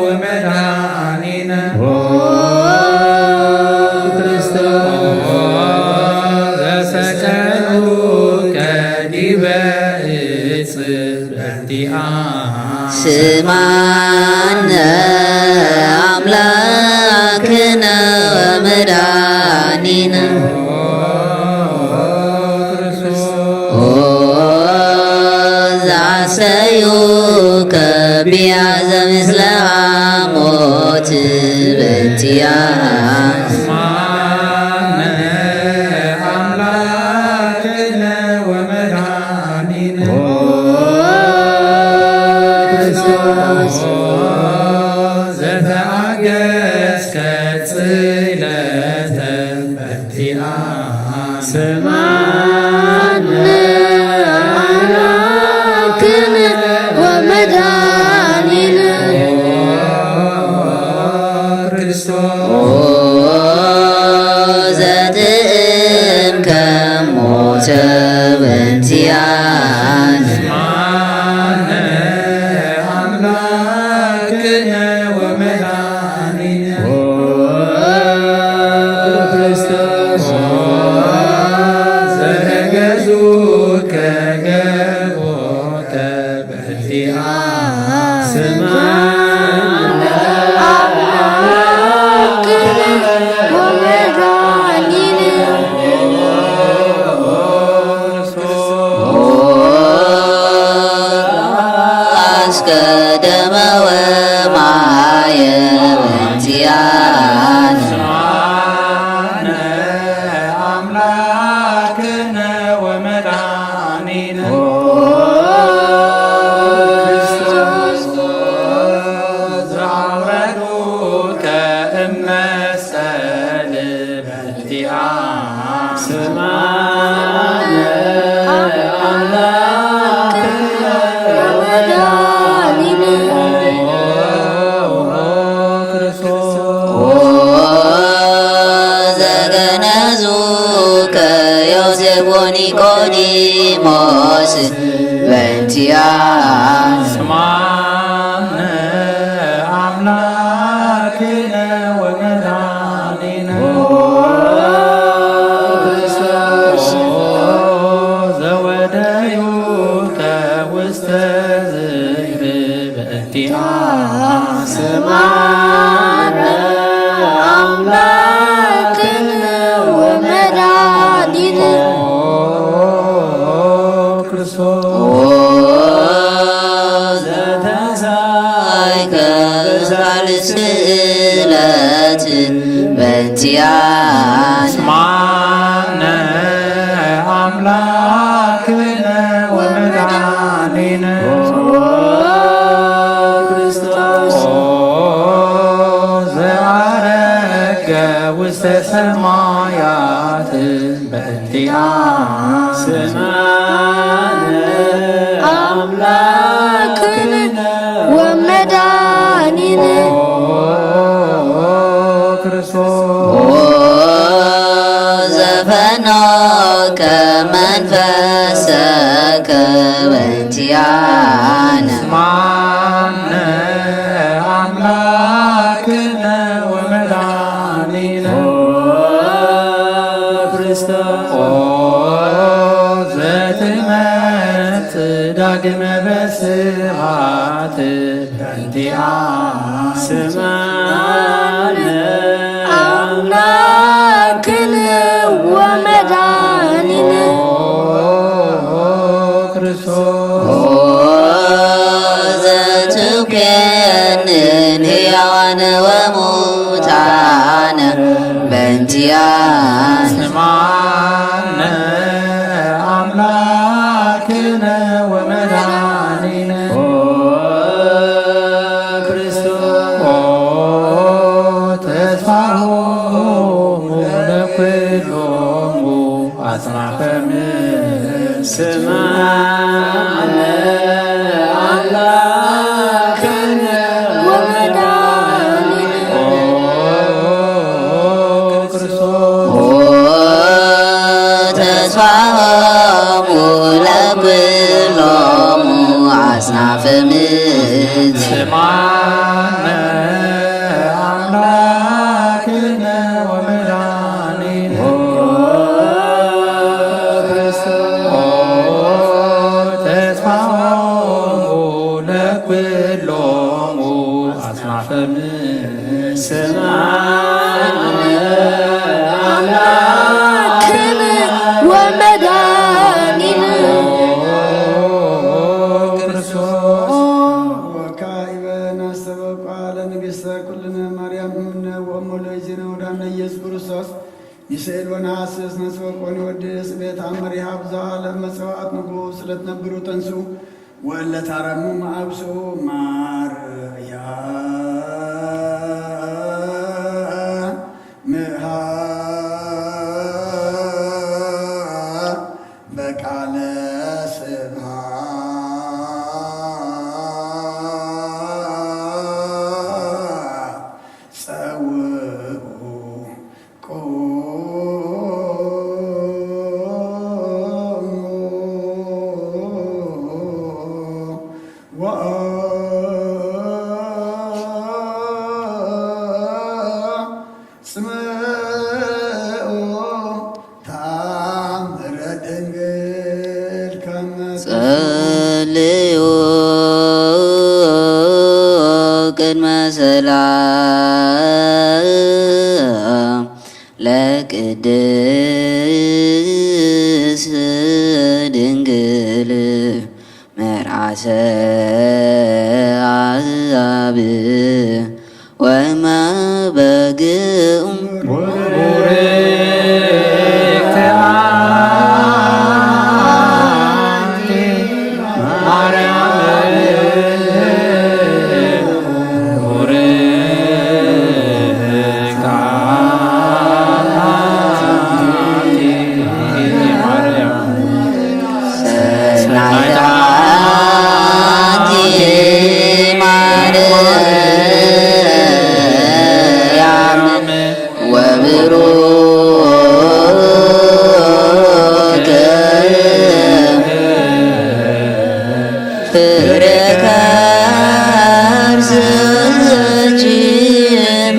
ወመድኃኒነ። ኦ ክርስቶስ ዘሰቀሉከ ዲበ ዕፅ በቲኣ ስማነ አምላክነ ወመድኃኒነ። ኦ ዘአሰዩከ ቢያዘ ምስለ ሐሞት በቲያ ስማነ አምላክነ ወመድኃኒነ። ኦ ክርስቶስ ዘተአገስከ ጽለተ በቲኣ ስማነ አምላክነ ወመድኃኒነ። ኦ ክርስቶስ ኦ ዘትእምከ ሞተ በንቲያን ስማነ አምላክነ ወመድኃኒነ። ኦ ክርስቶስ ኦ ዘተገዙከ ገቦተ በቲኣ ስማነ አምላክነ ወመድኃኒነ። ኦ አስቀደመ ወማየ በንቲያን ስማነ አምላክነ ወመድኃኒነ። ኦ ክርስቶስ ዘአውረዱከ እመሰል በቲኣ ስማነ አምላክነ ወመድኃኒነ። ኦ ክርስቶስ ኦ ዘገነዙከ ዮሴፍ ወኒቆዲሞስ በንቲያን ስማነ አምላክነ ወመድኃኒነ። ኦ ክርስቶስ ኦ ዘወደዩከ ውስተ ዝክር በንቲኣ ስማነ አምላክነ ወመድኃኒነ። ኦ ክርስቶስ ኦ ዘተሳይከ በሳልስቲ ዕለት በንቲያን ስማነ አምላክነ ወመድኃኒነ። ኦ ክርስቶስ ኦ ዘዐረገ ውስተ ሰማያት በንቲኣ ስማነ አምላክነ ወመድኃኒነ። ኦ ክርስቶስ ኦ ዘፈኖከ መንፈሰከ በንቲያን ስማነ አምላክነ ወመድኃኒነ። ግመ በስብሐት በእንቲኣ ስምዓነ ኣምላክነ ወመድኃኒነ። ኦ ክርስቶስ። ኦ ዘትኩየንን ሕያዋነ ወሙታነ በእንቲኣ ስምዓነ ኣምላክነ ወመድኃኒነ። ኦ ክርስቶስ። ኦ ተስፋሆሙ ለኩሎሙ አጽናፈ ምድር። ስምዓነ አምላክነ ወመድኃኒነ። ኦ ክርስቶስ። ኦ ተስፋሆሙ ለኩሎሙ አጽናፈ ምድር። ስምዓነ አምላክነ ወመድኃኒነ። ኦ ክርስቶስ። ኦ ተስፋሆሙ ለኩሎሙ አጽናፈ ምድር። ስምዓነ አምላክነ ወመድኃኒነ። ኦ ክርስቶስ። ወካዕበ ናስተበቋ ለንግሥተ ኩልነ ማርያም እምነ ወእሞ ለእግዚእነ ወዳነ ኢየሱስ ክርስቶስ። ሚሳኤል ወነሐስስ ነስበቆን ይወድስ ቤት አመር ይሃብ ዘዓለም መጸዋዕት ንጉሥ ለትነብሩ ተንሱ ወእለ ታረሙ መአብሱ ማርያም ምሃ በቃለ ስብሐት ጸውዑ ቁሙ ወአጽምዑ ተአምረ ድንግል ከመ ጸልዩ ቅድመ ሰላም ለቅድስ ድንግል መርዓሰ አብ ወመ በግኡ። ቡርክት አንቲ ማርያም፣ ቡርክት አንቲ ማርያም። ሰናይት አንቲ ማርያም ወብሩክ ፍሬ ከርስኪ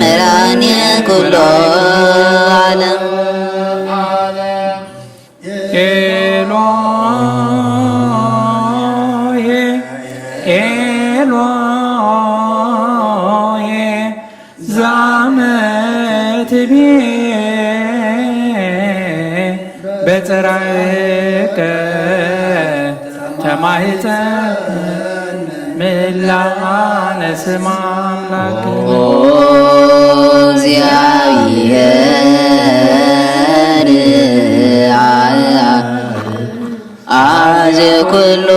መድኃኔ ኩሉ ዓለም። ኤሎሄ ኤሎሄ ዛመትቤ በጽራከ ተማህፀን ምላነ ስም አምላክ። ኦ እግዚአብሔር አዜ ኩሉ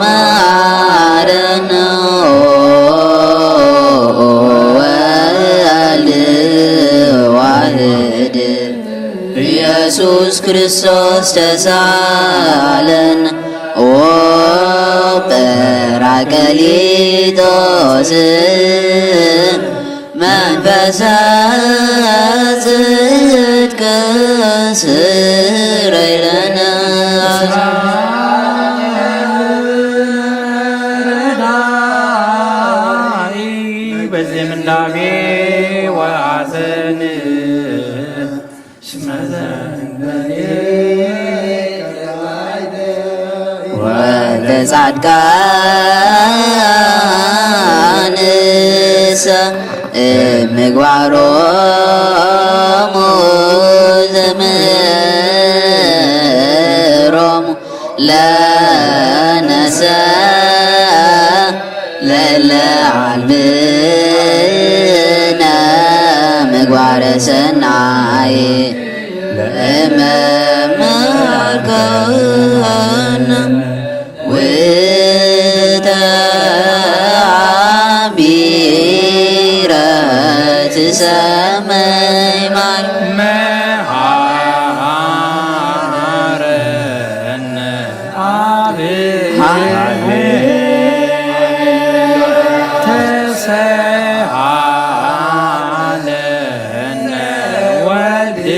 መሐረነ ወወልድ ዋህድ ኢየሱስ ክርስቶስ ተሳለን ኦ ጰራቅሊጦስ መንፈሰ ጽድቅ ስረይ ለነ። ረዳኢ በዚህ ምንዳቤ ወሐዘን ጻድቃንሰ እምግባሮሙ ዘምህሮሙ ለነሰ ለለ አልብነ ምግባረ ሰናይ ለመመሃርከነ ውእተ አቢረ ትሰመይ ማር መሃረነ አብ ተሰሃለነ ወልድ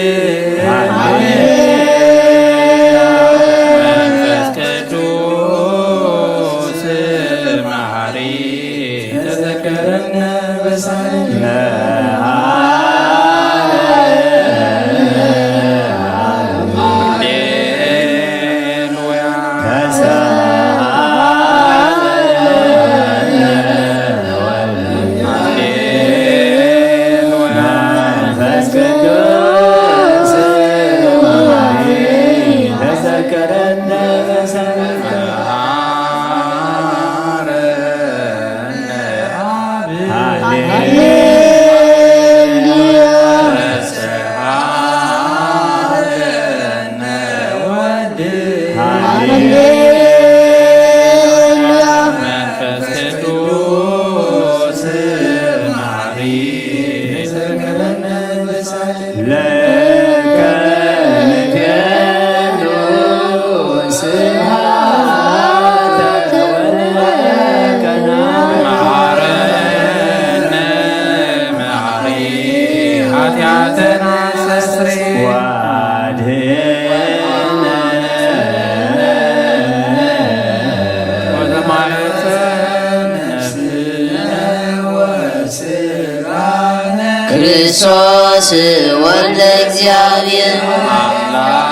መንፈስ ቅዱስ መሐሪ ተዘከረነ በሳል መንፈስ ቅዱስ መሐሪ ለከ ንቤሉ ስብሐተ ወለከ መሐረነ መሐሪ ኃጢአተነ አስተስሪ ወአድኅነነ ወዘማለተ ነፍስነ ወስጋነ ክርስቶስ ወልደ እግዚአብሔር አምላክ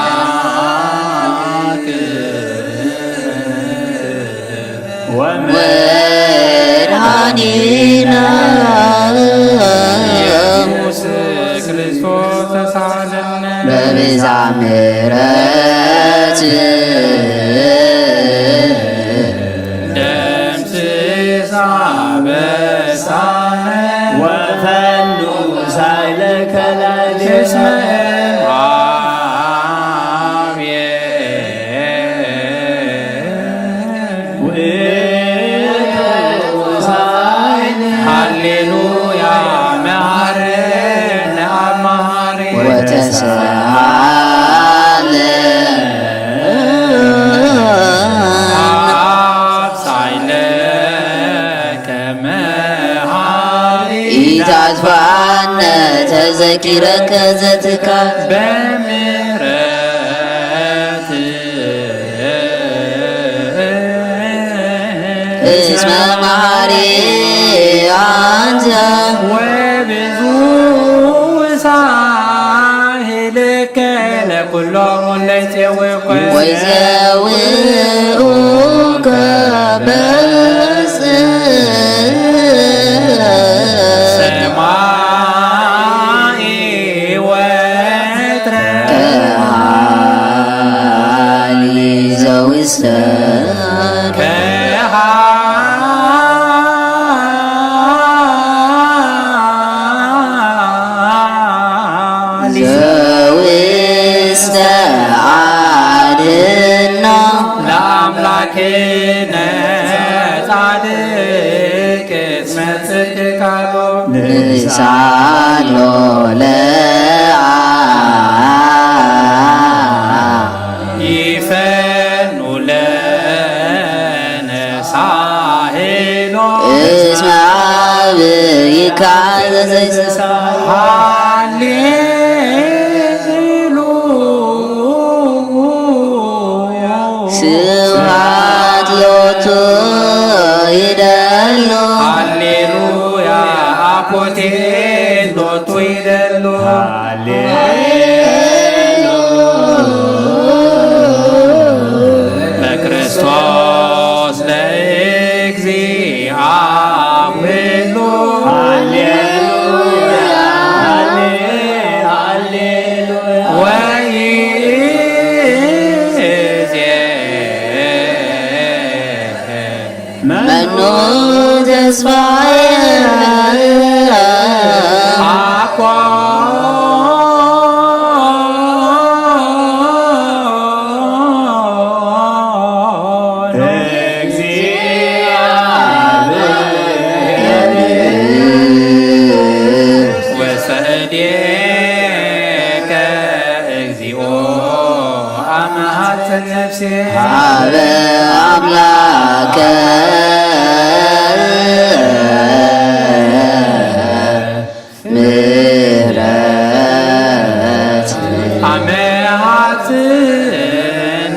ወመድኃኒነ ኢየሱስ ክርስቶስ ተሳለነ በብዝኃ ምሕረት ደምስስ አበሳነ ወፈኑ ሳይለ ከላሊ እስመ እምአብ ውእቱ ሳይል ሃሌሉያ መሐረነ አብ መሐሪ ወተሰሃለ አብ ሳይለ ከመ ኢታጥፋነ ተዘኪረከ ዘትካል በምሕረት እስመ መሐሪ አንተ ወብዙ ሳህልከ ለኩሎም ለይጼውከ ወይዘውኡከ በጽ ሰማይ ወትረ ከሃሊ ዘውስተ ከሃሊ ዘውስተ አድህኖ ለአምላክነ ጻድቅ መጽእ ቃሉ ንሳሎ ለአ ይፈኑ ለነ ሳሄሎ እስመ አብ ይካዘዘ ሃሌሉ ስብሐት ሎቱ ይደሉ ሃሌሉያ አኮቴ ሎቱ ይደሉ ሃሌሉ በክርስቶስ ተስፋየ ኣኳ ወሰእዴከ እግዚኦ አመሃት ነፍሴ ሀበ አምላከ ምህረት አመሃት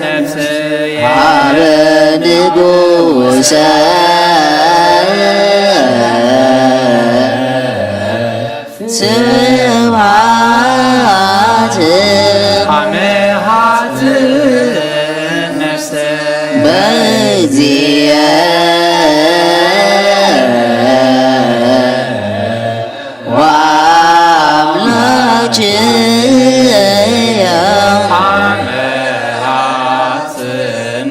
ነፍሴ ሀበ ንጉሰ ስብሐት አመሃት ነፍሰ በእግዚአ ወአምላክየ አመሃት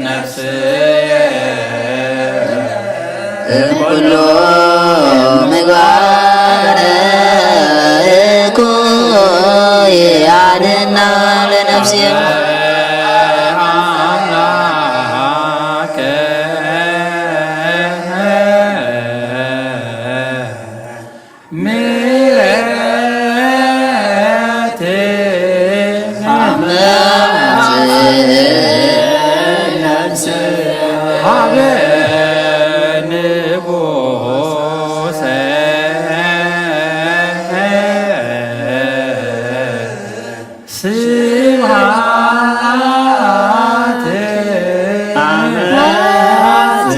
ነፍስየ እምኩሉ ምግባር እኩይ አድና ለነፍስየ አምላከ ምሕረት አመሃት ነፍስ ሀበ ንጉሰ ስብሐት አመሃት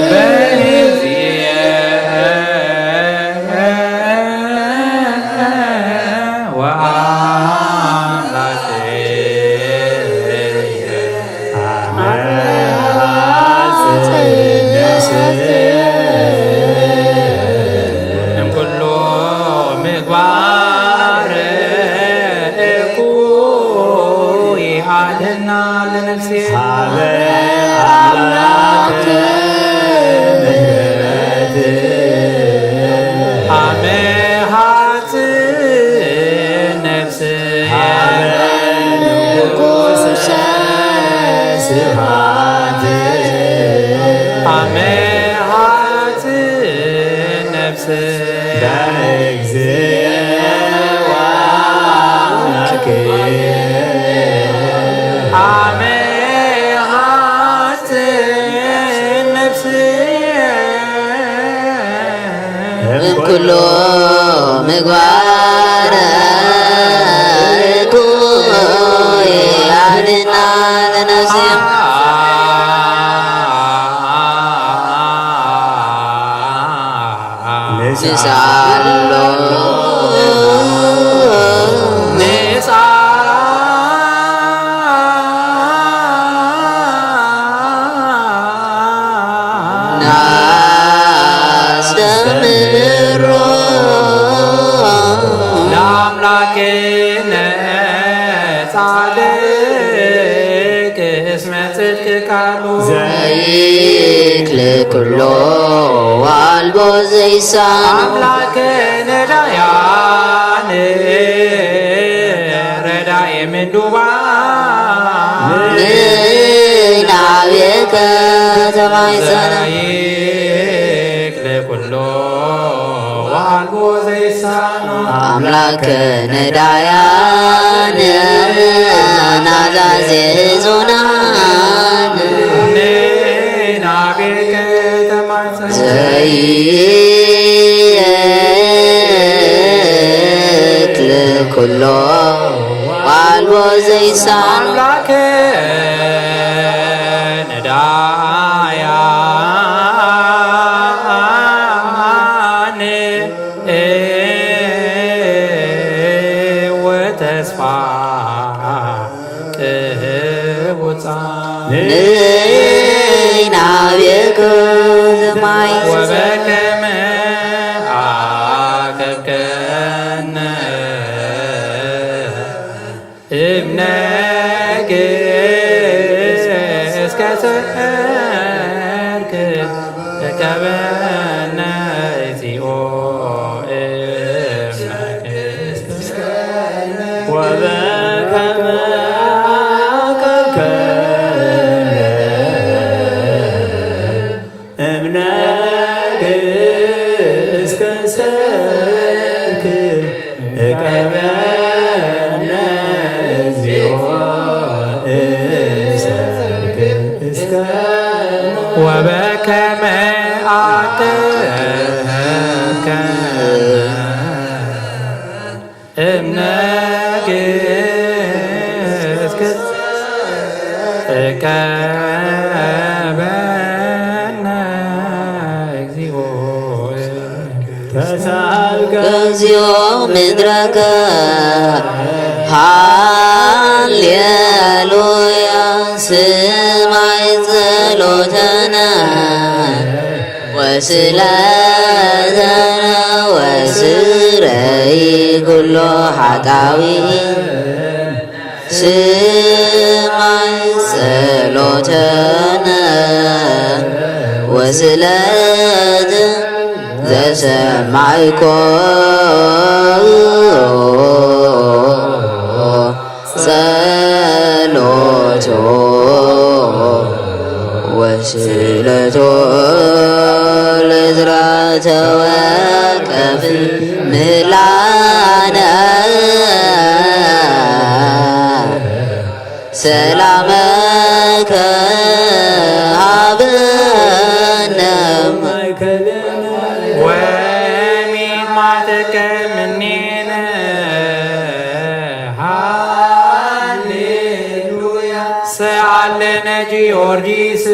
በእግዚአ ወአምላክየ አመሃት ነፍስየ እምኩሉ ምግባር እኩይ አድና ለነፍስየ ሀበ አምላክ ምህረት አመሃት ነፍስየ ሀበ ንጉሰ ስብሐት አመሃት ነፍስየ በእግዚአ ወአምላክየ አመሃት ነፍስየ እምኩሉ ምግባር እኩይ አድና ለነፍስየ ንስአሎ ንስአ ናስተምህሮ ለአምላክነ ጻድቅ እስመ ጽድቅ ቃሉ ዘይክል ኩሎ ዋልቦ ዘይሳን አምላክ ነዳያን ረዳኤ ምንዱባን ንናቤከ ተማይጸነ ዘይክል ኩሎ ዋልቦ ዘይሳኖ አምላክ ነዳያን ናዛዜ ሕዙናን ንናቤከ ተማጸን ዘይክል ኩሎ ዋልቦ ዘይሳኖ አምላክ ነዳያን ወተስፋ ቅቡጻ ንናቤከ ማይ ወበከመ አቀብከነ እምነግስ እስከ ሰ እቀበነ እግዚኦ ወበከመ አቀብከ እምነግህ እስከ ሰልክ እቀበነ እግዚኦ እሰብክ እስከ ወበከመ አቀብከ እምነግህ እስከ እቀበነ እግዚኦ ተሳልከ እግዚኦ ምድረከ ሃሌሉያ ስማይ ጸሎተነ ወስለተነ ወስረይ ኩሎ ሓጣዊ ስማይ ጸሎተነ ወስለት ዘሰማይኮ ጸሎቶ ወስለቶ ለዝራ ተወቀፍ ምህላነ ሰላመከ ሃበነ ወሚማትከ ምኔነ ሃሌሉያ ሰአለነ ጊዮርጊስ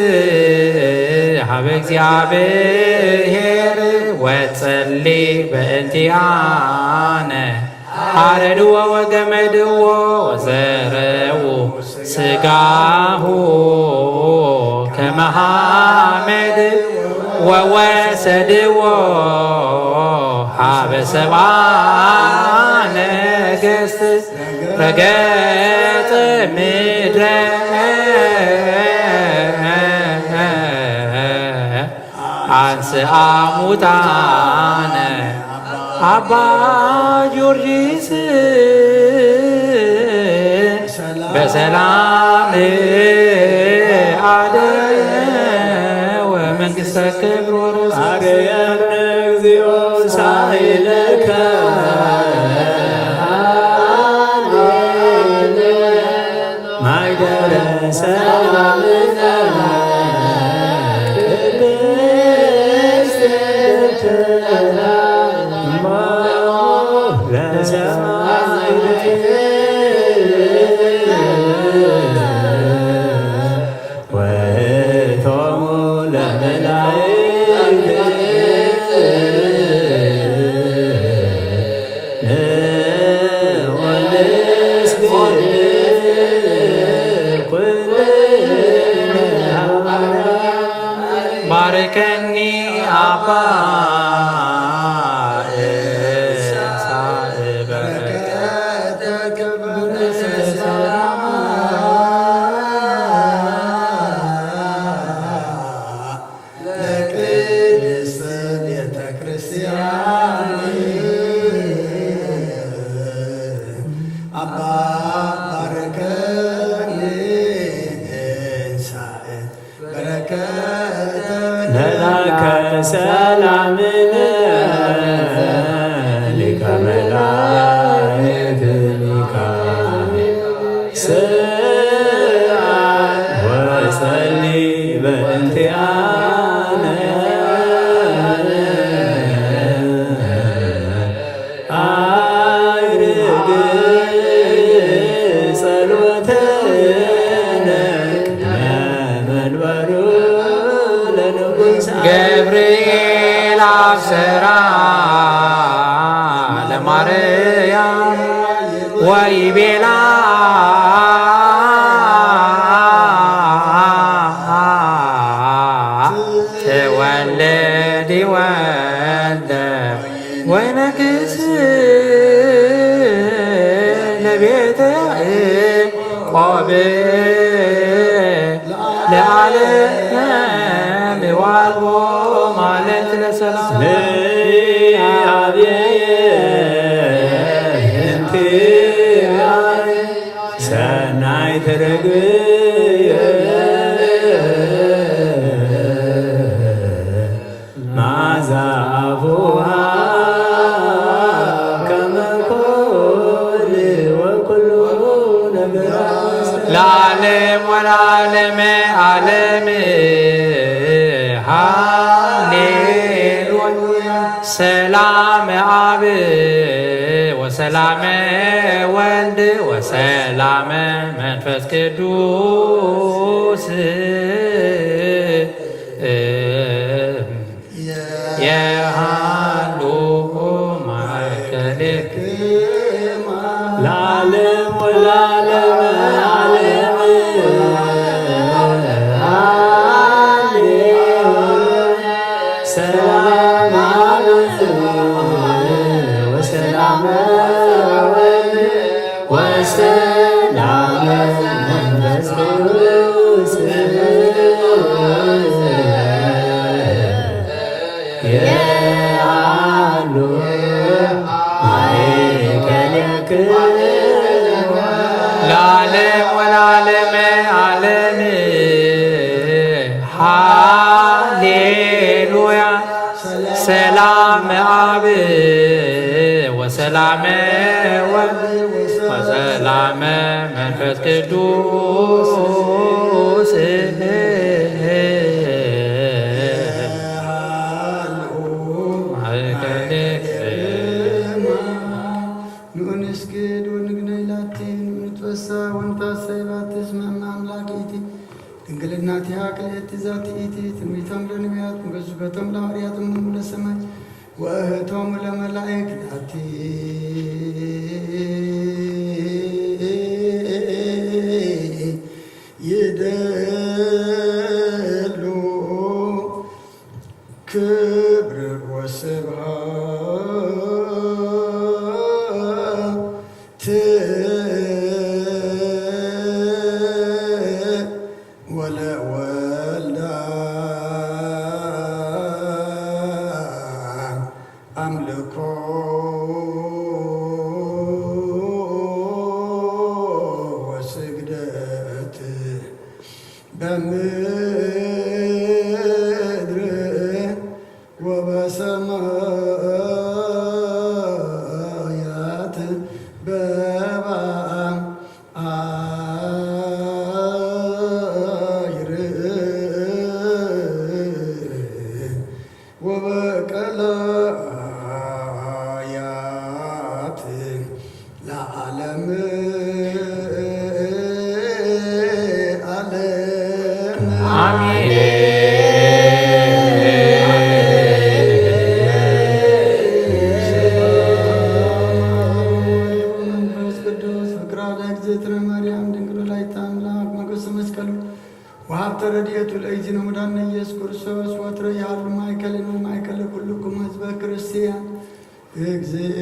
ሀበ እግዚአብሔር ወጸሊ በእንቲአነ አረድዎ ወገመድዎ ወዘረው ስጋሁ ከመሃመድ ወወሰድዎ ሀበ ሰብአ ነገስት ረገጸ ምድረ አንስአ ሙታነ አባ ጊዮርጊስ በሰላም አደወ መንግስተ ክብር ወረሰ አርያነ እግዚኦ ሳይለከ ማይደረ ሰላምነ ቅድስት ወእቶሙ ለመላእክት ባርከኒ አባ እሳእ በረከተከ በሰላም ለቅድስት ቤተ ክርስቲያን አባ ባርከኒ እሳእ በረከተ መላከ ሰላምን ሊቀ መላእክት ሚካኤል ስብሐት ወጸሊ በእንቲአነ አዕርግ ጸሎተነ ለመንበሩ ለንጉሥ ገብርኤል አብሰራ ለማርያም ወይቤላ ትወልድ ወልደ ወይነግስ ለቤተ ያዕቆብ ለዓለም ለይኣብየ እንቲኣየ ሰናይ ትርግየ ማዛ ኣፉሃ ከመ ኮል ወኩሉ ነገር ለዓለም ወለዓለመ ዓለም። ሃሌሉያ። ሰላም ኣብ ወሰላም ወልድ ወሰላም መንፈስ ቅዱስ የሃሉ ማእከሌክማ ለዓለም ወለዓለመ ዓለም። ሃሌሉያ። ሰላም አብ ወሰላም ወልድ ወሰላም መንፈስ ቅዱስ የሃሉ ማእከልክሙ ለዓለም ወለዓለመ ዓለም። ሃሌሉያ። ሰላም አብ ወሰላም ወልድ ወሰላም መንፈስ ቅዱስ ማእከልክሙ። ንዑ ንስግድ ወንግነይ ላቲ፣ ንዑ ንትበሳ ወንታሰይ ባቲ፣ እስመ እመ አምላክ ኢቲ፣ ድንግልናቲሃ ክልኤቲ ዛቲ ኢቲ፣ ትንቢቶም ለነቢያት፣ መገዝበቶም ለሐዋርያት፣ እምሆሙ ለሰማይ፣ ወእህቶሙ ለመላእክት ላቲ ይደሉ ክብር ወስብሐት ወለወልዳ አምልኮ ወስግደት በምድር ወበሰማያት በባሕር ወበቀላያት ለዓለም ዓለም። አሜን። መንፈስ ቅዱስ ፍቅራ ለእግዝእትነ ማርያም ድንግል ወላዲተ አምላክ ሞገሰ መስቀሉ ወሀብተ ረድኤቱ ለእግዚእነ መድኃኒነ ኢየሱስ ክርስቶስ ወትረ ይሃሉ ማእከልን ወማእከለ ኩልክሙ ህዝበ ክርስቲያን። እግዚእ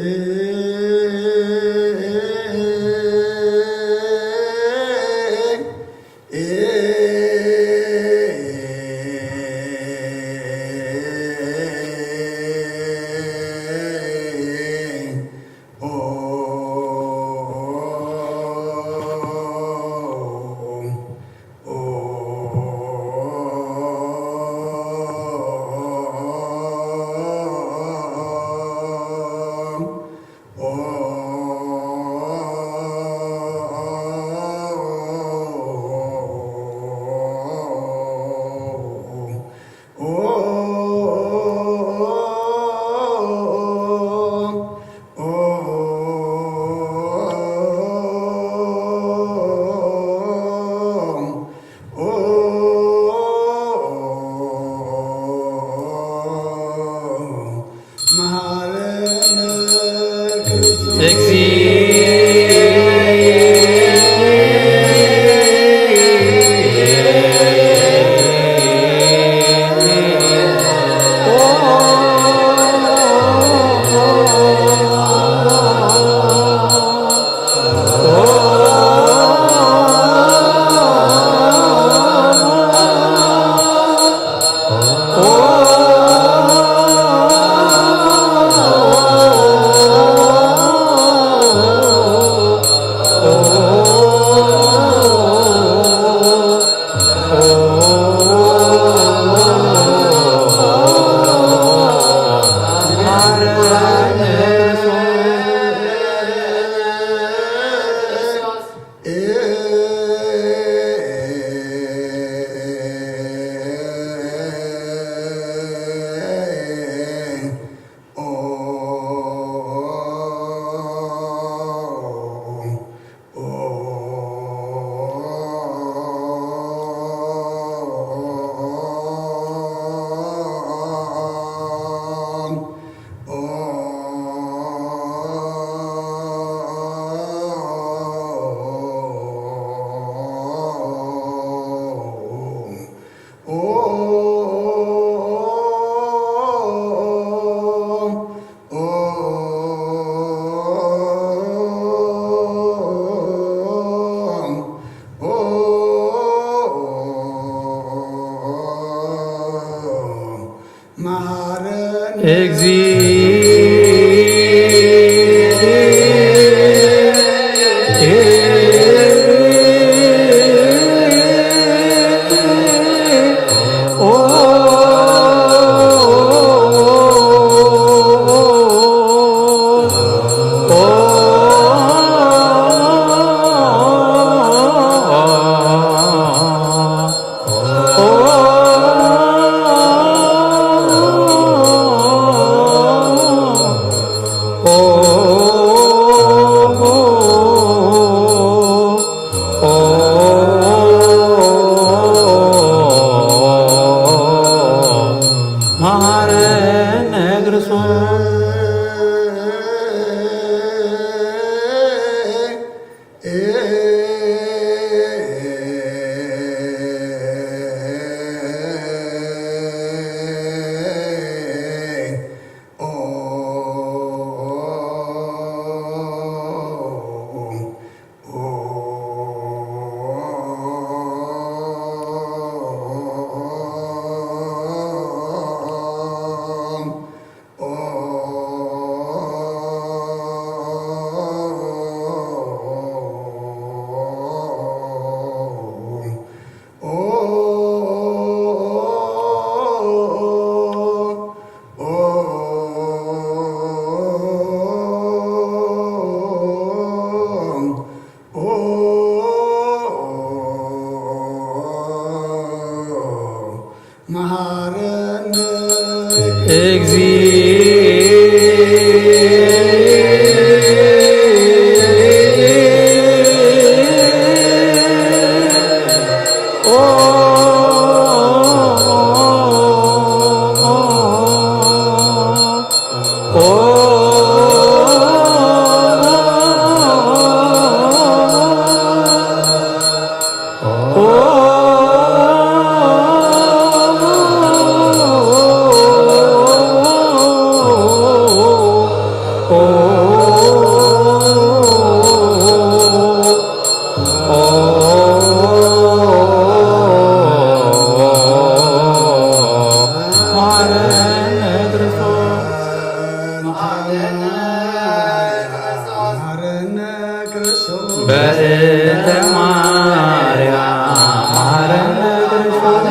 በእንተ ማርያም መሐረነ ክርስቶስ።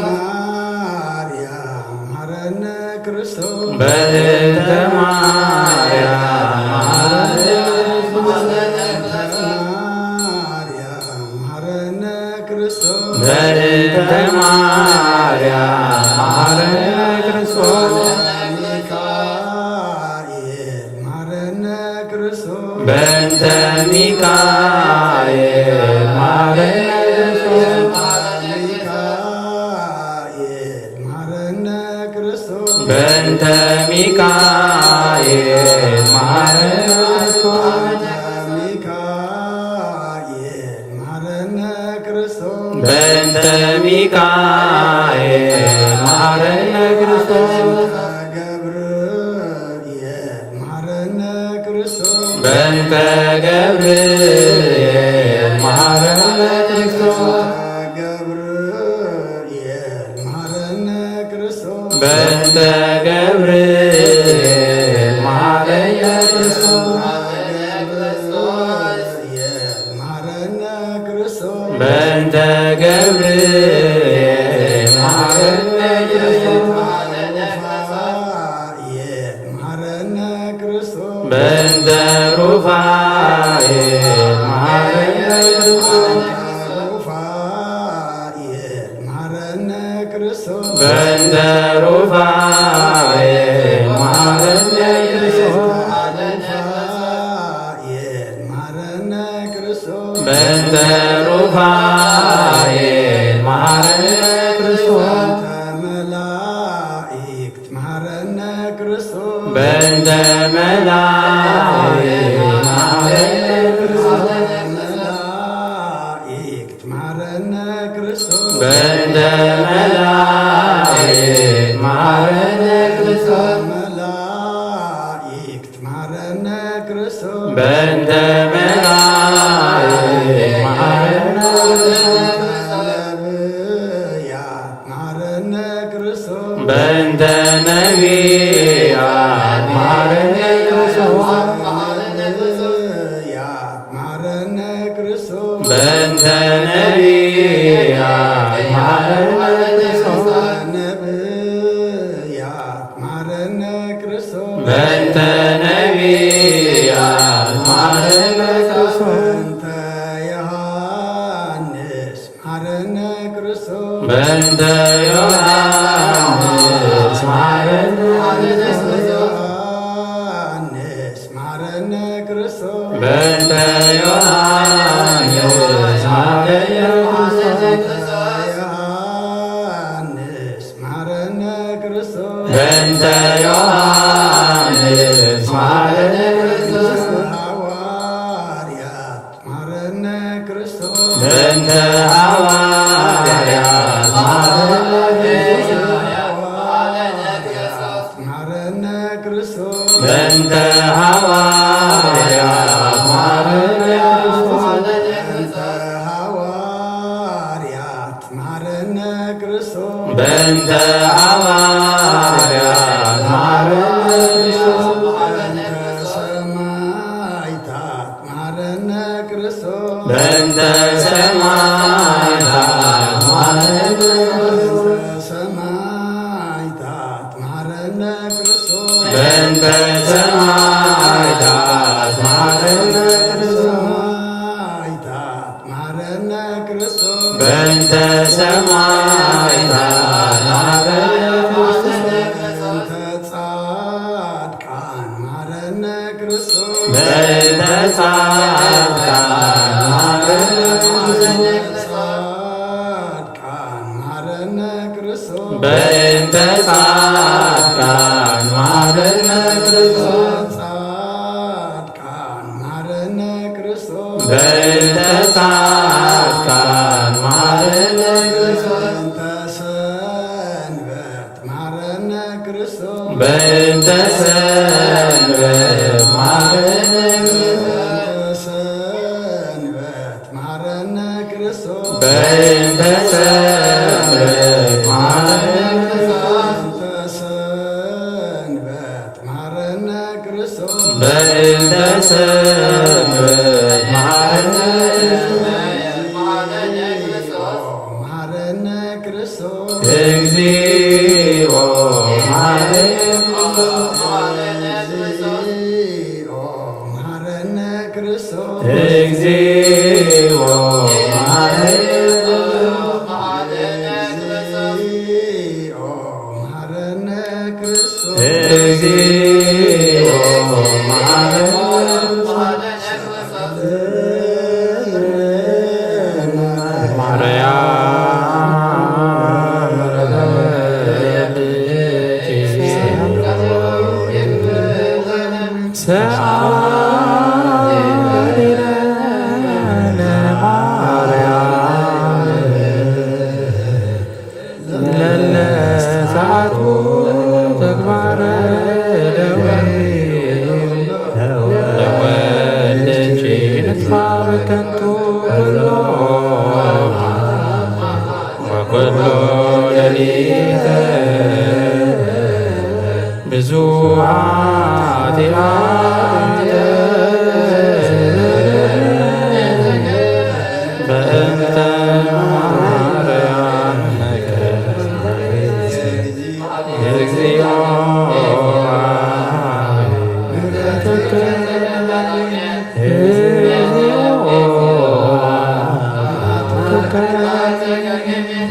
ማርያም መሐረነ ክርስቶስ። በእንተ ማርያም መሐረነ ክርስቶስ። ማርያም መሐረነ ክርስቶስ። በእንተ ማርያም መሐረነ ክርስቶስ። ሚካኤል መሐረነ ክርስቶስ። በእንተ ሚካኤል መሐረነ ክርስቶስ። ሚካኤል መሐረነ ክርስቶስ። በእንተ ሚካኤል መሐረነ ክርስቶስ። ሚካኤል መሐረነ ክርስቶስ። በእንተ ሚካኤል መሐረነ ክርስቶስ። ገብርኤል መሐረነ ክርስቶስ። በእንተ ገብርኤል መሐረነ ክርስቶስ። ገብርኤል መሐረነ ክርስቶስ። በእንተ ገብርኤል መሐረነ ክርስቶስ። ገብርኤል መሐረነ ክርስቶስ። በእንተ ገብርኤል መሐረነ ክርስቶስ። ሩፋኤል መሐረነ ክርስቶስ። በእንተ ሩፋኤል መሐረነ ክርስቶስ። ሩፋኤል መሐረነ ክርስቶስ። በእንተ ሩፋኤል መሐረነ ክርስቶስ። ሩፋኤል መሐረነ ክርስቶስ። በእንተ ሩፋኤል መሐረነ ክርስቶስ። በእንተ መላእክት መሐረነ ክርስቶስ። በእንተ መላእክት መሐረነ ክርስቶስ። መላእክት መሐረነ ክርስቶስ። በእንተ መላእክት መሐረነ ክርስቶስ። መላእክት መሐረነ ክርስቶስ። በእንተ መላእክት መሐረነ ክርስቶስ። ነቢያት መሐረነ ክርስቶስ። በእንተ ነቢያት መሐረነ ክርስቶስ። ነቢያት መሐረነ ክርስቶስ። በእንተ ነቢያት መሐረነ ክርስቶስ። ነቢያት መሐረነ ክርስቶስ። በእንተ ነቢያት መሐረነ ክርስቶስ። በእንተ ዮሐንስ መሐረነ ክርስቶስ። በእንተ ዮሐንስ መሐረነ ክርስቶስ። ዮሐንስ መሐረነ ክርስቶስ። በእንተ ዮሐንስ መሐረነ ክርስቶስ። ዮሐንስ መሐረነ ክርስቶስ። በእንተ ዮሐንስ መሐረነ ክርስቶስ። ሐዋርያት መሐረነ ክርስቶስ። በእንተ ሐዋርያት መሐረነ ክርስቶስ። ሐዋርያት መሐረነ ክርስቶስ። በእንተ ሐዋርያት መሐረነ ክርስቶስ። በእንተ ሐዋርያት መሐረነ ክርስቶስ። በእንተ ሐዋርያት መሐረነ ክርስቶስ። በእንተ ሰማዕታት መሐረነ ክርስቶስ። በእንተ ሰማዕታት መሐረነ ክርስቶስ። በእንተ ሰማዕታት መሐረነ ክርስቶስ። በእንተ ሰማዕታት መሐረነ ክርስቶስ። ሰማዕታት መሐረነ ክርስቶስ። በእንተ ሰማዕታት መሐረነ ክርስቶስ። በእንተ ጻድቃን መሐረነ ክርስቶስ። በእንተ ጻድቃን መሐረነ ክርስቶስ። ጻድቃን መሐረነ ክርስቶስ። በእንተ ጻድቃን መሐረነ ክርስቶስ። ጻድቃን መሐረነ ክርስቶስ። በእንተ ጻድቃን መሐረነ ክርስቶስ። በእንተ ሰንበት መሐረነ ክርስቶስ። በእንተ ሰንበት መሐረነ ክርስቶስ። በእንተ ሰንበት መሐረነ ክርስቶስ። በእንተ ሰንበት መሐረነ ክርስቶስ። በእንተ ሰንበት መሐረነ ክርስቶስ። በእንተ ሰምዕ መሓረነ ክርስቶስ። መሓረነ ክርስቶስ። እግዚኦ መሓረነ። እግዚኦ መሓረነ ክርስቶስ። እግዚኦ መሓረነ። እግዚኦ መሓረነ ክርስቶስ። እግዚኦ መሓረነ። ማርያም ሰአሊ ለነ ማርያም ለለ ሰዓቱ ተግባረ ደዌ ለወለች ንጥፋ በከንቱ ኩሎ ወኩሎ ሌሊተ ብዙ ኃጢአት በእንተ ማርያም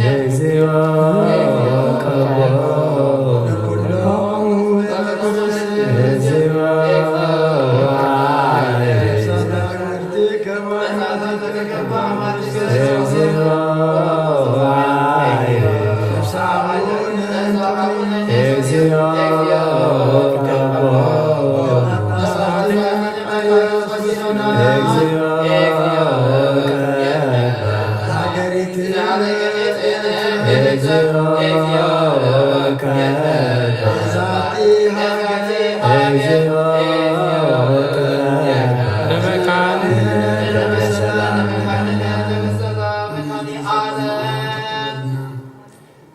እግዚኦ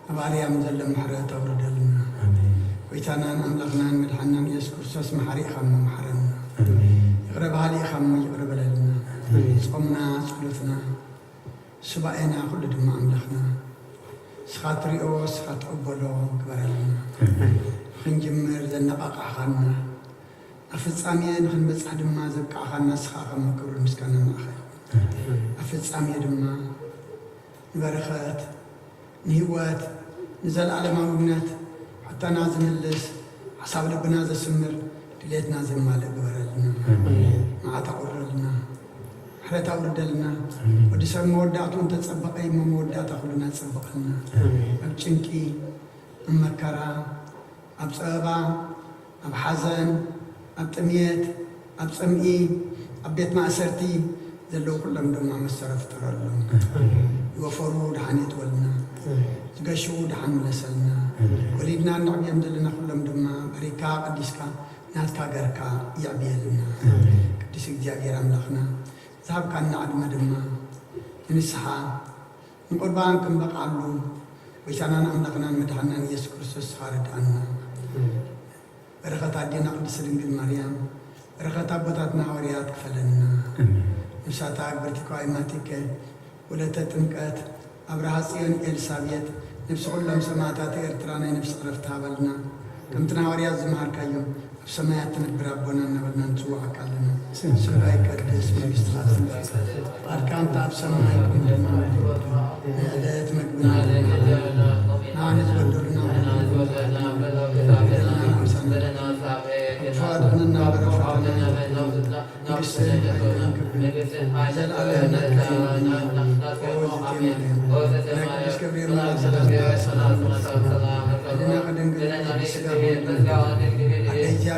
ኣብ ኣርያም ዘሎ ምሕረት ኣውርደልና። ኣሜን። ጎይታናን ኣምላኽናን መድሓናን ኢየሱስ ክርስቶስ መሓሪ ኢኻ እሞ መሓረና። ኣሜን። ይቕረ በሃሊ ኢኻ እሞ ይቕረ በለልና። ኣሜን። ጾምና፣ ጸሎትና፣ ሱባኤና ኩሉ ድማ ኣምላኽና ንስኻ ትሪኦ፣ ንስኻ ትቕበሎ ግበረልና። ኣሜን። ክንጅምር ዘነቓቓሕኻና፣ ኣብ ፍጻሜ ንኽንበጽሕ ድማ ዘብቃዕኻና ንስኻ ኢኻ እሞ ክብርን ምስጋናን ንዓኻ ይኹን። ኣሜን። ኣብ ፍጻሜ ድማ ንበረኸት ንህይወት ንዘለኣለማውነት ሕቶና ዝምልስ ሓሳብ ልብና ዘስምር ድሌትና ዘማልእ ግበረልና። ኣሜን። መዓት ኣቑርረልና። ምሕረት ኣውርደልና። ኣሜን። ወዲ ሰብ መወዳእቱ እንተጸበቐ እሞ መወዳእታ ኩልና ጸብቐልና። ኣሜን። ኣብ ጭንቂ፣ ኣብ መከራ፣ ኣብ ጸበባ፣ ኣብ ሓዘን፣ ኣብ ጥምየት፣ ኣብ ጽምኢ፣ ኣብ ቤት ማእሰርቲ ዘለዉ ኩሎም ድማ መሰረት ፍጠረሎም። ኣሜን። ዝወፈሩ ደሓን የእትወልና። ኣሜን። ዝገሹ ደሓን ምለሰልና። ኣሜን። ወሊድና እነዕብዮም ዘለና ኩሎም ድማ ባሪካ ቀዲስካ ናትካ ገርካ የዕብየልና። ኣሜን። ቅዱስ እግዚኣብሔር ኣምላኽና ዝሃብካና ዕድመ ድማ ንንስሓ ንቁርባን ክንበቕዓሉ ጎይታናን ኣምላኽናን መድሓናን ኢየሱስ ክርስቶስ ንስኻ ርድኣና። ኣሜን። በረኸት ኣዴና ቅድስት ድንግል ማርያም፣ በረኸት ኣቦታትና ሃዋርያት ክፈለና። ኣሜን። ነፍሳታ ግብርቲ ከዋይ ማቲከ፣ ወለተ ጥምቀት፣ ኣብርሃ ጽዮን፣ ኤልሳቤጥ፣ ነፍሲ ኩሎም ሰማዕታት ኤርትራ ናይ ነፍሲ ዕረፍቲ ሃበልና። ከምቲ ንሃዋርያት ዝመሃርካዮም፣ ኣብ ሰማያት ትነብር ኣቦና እናበልና ንጽውዓካ ኣለና። ስምካ ይቀደስ፣ መንግስትኻ ትምጻእ፣ ፍቃድካ እንተ ኣብ ሰማይ ከምኡ ድማ ኣብ ምድሪ ትኹን። ናይ ዕለት መግብና ንሃበና፣ ንሕና ንዝበደሉና ንበድለና፣ ኣምሳና ክፉ ኣድሕነና፣ በረኸት መንግስትን ሓይልን ክብርን ዘለኣለም ናትካ እዩ። ኦ እግዝእትየ ማርያም፣ ናይ ቅዱስ ገብርኤል መልኣክ ሰላምታ፣ ሰላም፣ ሕሊናኺ ድንግል፣ ስጋኺ ድንግል፣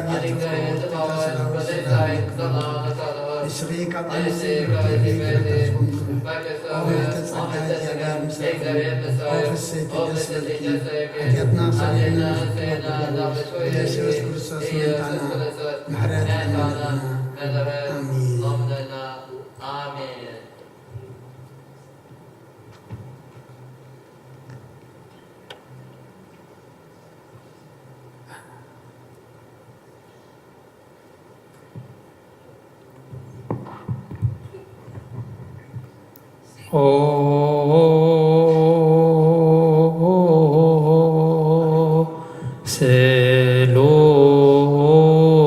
ኣደ እግዚኣብሔር፣ ተፈወት፣ ተሰላወት፣ ሰላም ንስኺ ካብ ኣንስቲ ብርክቲ ኢኺ፣ ፍርሕቲ ዝኾንኪ ኦ ምልዕተ ጸጋ፣ እግዚኣብሔር ምሳኺ፣ ኦ ፍስሕቲ ደስ ይበልኪ፣ ሓጢኣትና ሰሪልና፣ ኢየሱስ ክርስቶስ ምእንታና ምሕረት ለምነልና። ኣሜን። ኣሜን። ኦ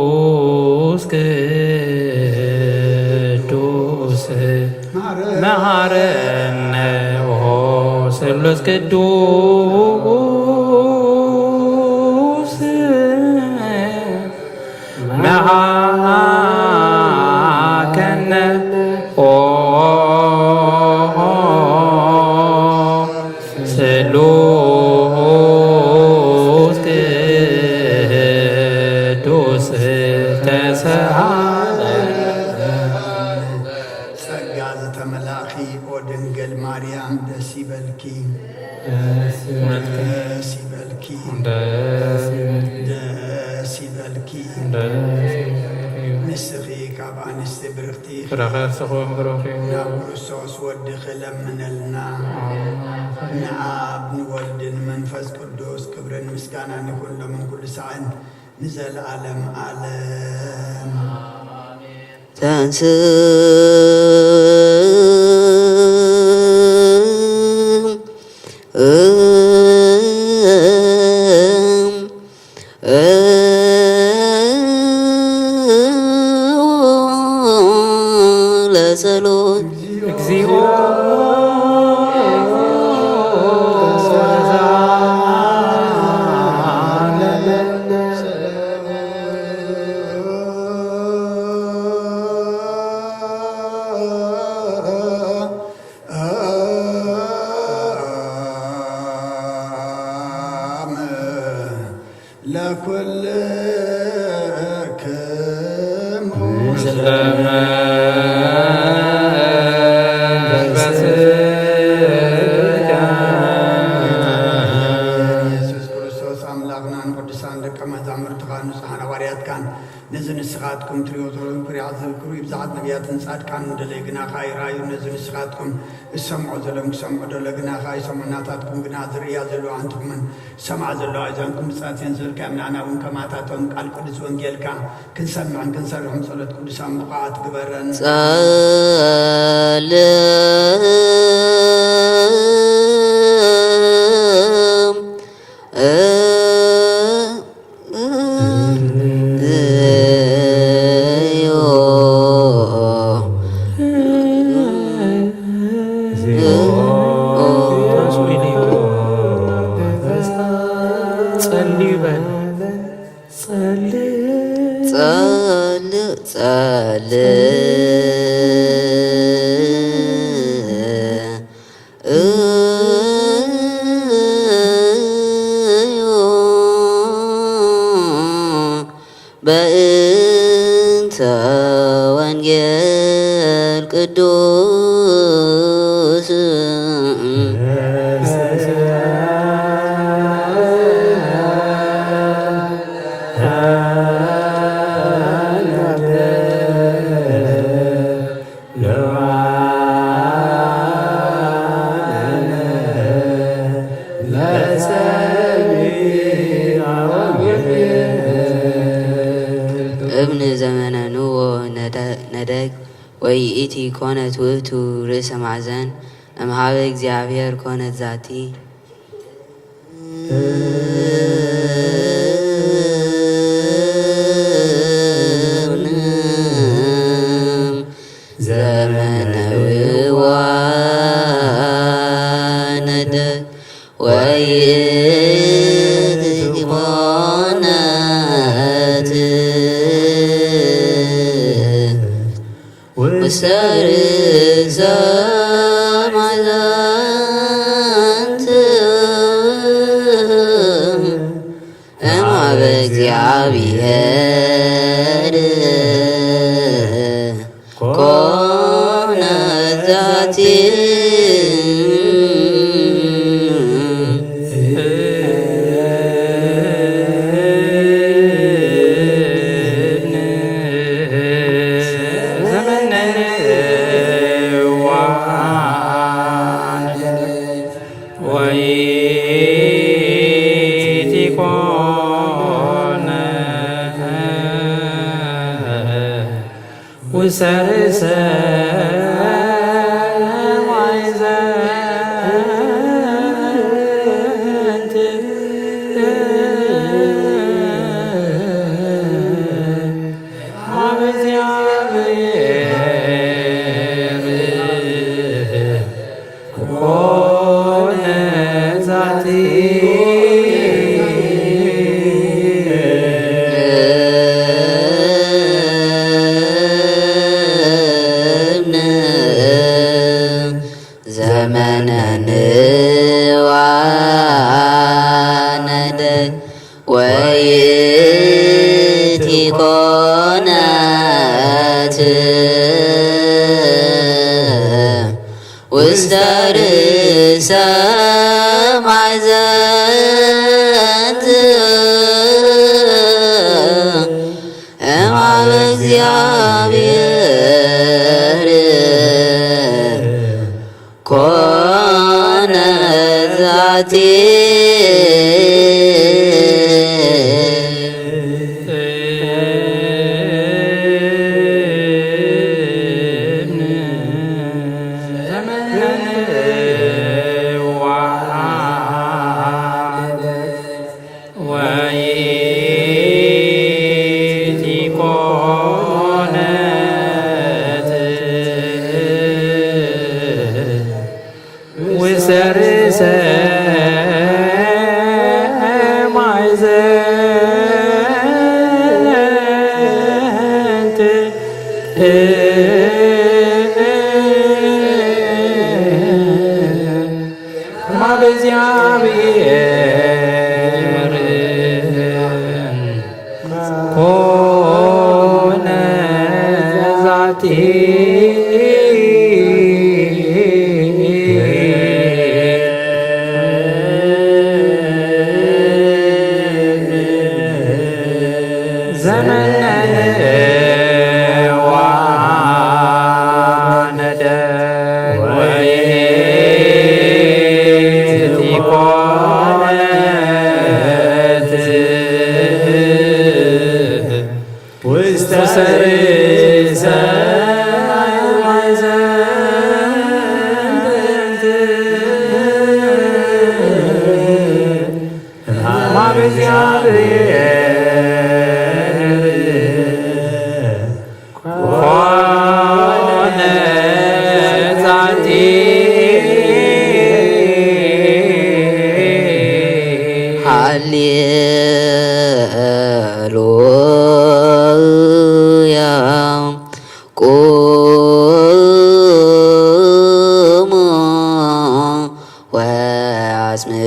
ስሉስ ቅዱስ መሃረነ። ኦ ስሉስ ቅዱስ መሃከነ። ኦ ስሉስ ቅዱስ ተሰሃለ። ጸጋ ዝተመላእኪ ኦ ድንግል ማርያም ደስ ይበልኪ። ደስ ይበልኪ። ደስ ይበልኪ። ደስ ይበልኪ። ደስ ይበልኪ። ደስ ይበልኪ። ንስኺ ካብ ኣንስቲ ብርኽቲ ኢኺ። ፍረ ከርስኹም ብሩኽ እዩ። ናብ ክርስቶስ ወድኺ ለምነልና። ኣሜን። ንኣብ ንወልድን መንፈስ ቅዱስ ክብርን ምስጋናን ይኹን ሎምን ኩሉ ሳዕን ንዘለዓለም ዓለም። ተንስእ ለጸሎት። እግዚኦ ለኩልክሙ። ምስለ መንፈስከ። ኢየሱስ ክርስቶስ ኣምላኽና ንቅዱሳን ደቀ መዛሙርትኻ ንጹሓን ሃዋርያትካን ነዚ ንስኻትኩም ትሪኦ ዘለኹም ፍርያት ዝርክቡ ብዛዕት ነቢያትን ጻድቃን እንደለ ግናኻ ይረኣዩ። ነዚ ንስኻትኩም ዝሰምዖ ዘለኹም ክሰምዖ ደሎ ግናኻ ይሰምዑ። ናታትኩም ግና ዝርእያ ዘለዋ ኣንትኹምን ዝሰምዓ ዘለዋ ኣእዛንኩም ብጻትየን ዝበልካዮም ንዓና እውን ከማታቶም ቃል ቅዱስ ወንጌልካ ክንሰምዕን ክንሰርሕን ጸሎት ቅዱሳን ብቑዓት ግበረን። ጸልእ ጸልዩ በል። ጸልእ ጸልእ ጸልእ እዩ በእንተ ወንጌል ቅዱስ። እብን ዘመነ ንዎ ነደ-፣ ነደግ ወይእቲ ኮነት ውእቱ ርእሰ ማዕዘን እምሃበ እግዚኣብሔር ኮነት ዛቲ። ዘመነ ወነደ ወይእቲ ኮነት ውስተ ርእሰ ማዕዘንት እምሃበ እግዚአብሔር ኮነ ዛቲ። ወይእቲ ኮነ ውስተ ርእሰ ማዕዘንት ውስተ ርእሰ ማዕዘንት እምሃበ እግዚአብሔር ኮነ ዛቲ። ውስተ ርእሰ ማዕዘንት እምሃበ እግዚአብሔር ኮነ ዛቲ። ዘመነ ዋነደ ወይእቲ ኮነት ውስተ ርእሰ ማዕዘንት እምሃበ እግዚአብሔር ኮነ ዛቲ። ሃሌሉያ። ቁሙ ወአስምዑ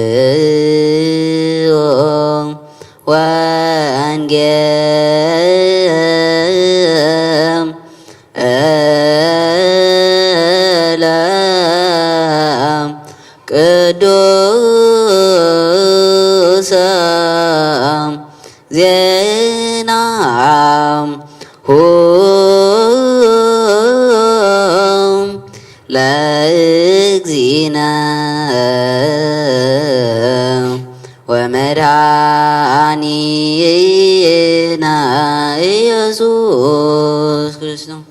ወንጌል ለቅዱስ ዜና ለእግዚእነ ወመድኃኒነ ኢየሱስ ክርስቶስ።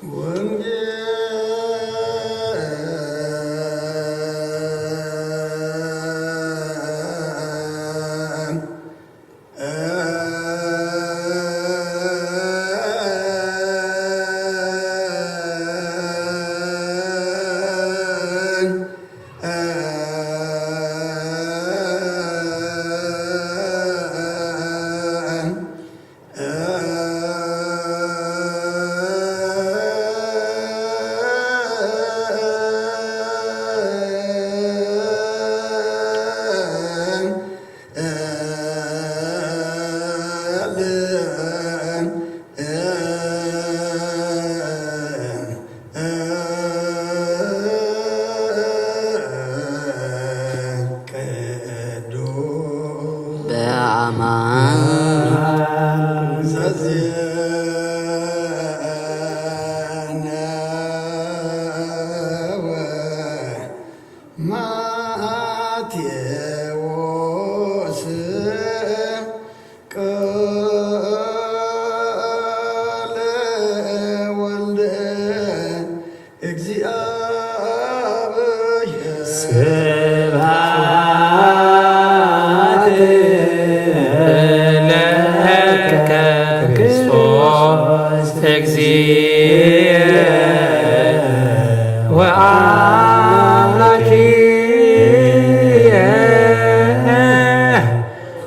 በአማን ማቴዎስ ቃለ ወልደ እግዚአብሔር። ስብሐት ለከ ክርስቶስ እግዚእ ወአምላኪ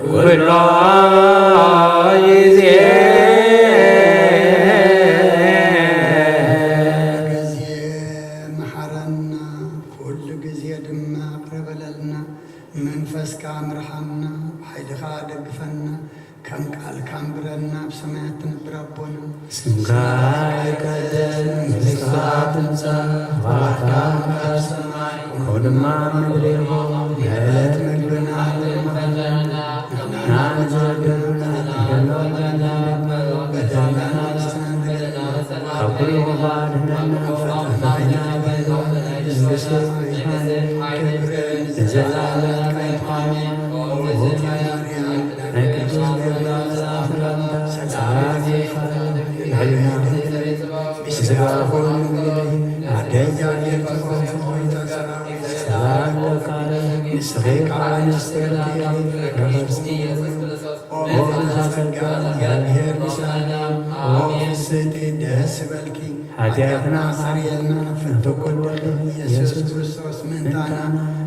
ኩሎ ጊዜ። ጊዜ መሐረና፣ ኩሉ ጊዜ ድማ ይቅረ በለልና። መንፈስካ ምርሓና፣ ብሓይልኻ ደግፈና፣ ከም ቃልካ ኣንብረና። ኣብ ሰማያት ትነብር ኣቦና፣ ስምካ ይቀደስ፣ መንግስትካ ትምጻእ፣ ፍቓድካ ከም ኣብ ሰማይ ወድማ ምድሪ ይኹን የዕለት ምግብና ሃበና ንሕና ንዘበደሉና ንበደልና በደልና ንስሕና ንበደልና ካብ ኩሉ ክፉእ ኣድሕነና ፈጣሪና። መንግስቲ ሓይልን ክብርን ንዘለኣለም ናትካ ይኹን። ናይ ቅዱስ ገብርኤል መልኣኽ ሰላምታ ሰላም ይኹን። ልዕልና ስጋኹም ኣደይ ጃጌ ሰላም ለካለ ንስኺ ከዓ ንስቲ ረኸብቲ ኦ ብዝሃ ጸጋ እግዚኣብሔር ምሳና። ኦ ፍስሕቲ ደስ ይበልኪ፣ ሓጢኣትና ሓርየልና፣ ፍንትው ኩሉ ኢየሱስ ክርስቶስ ምእንታና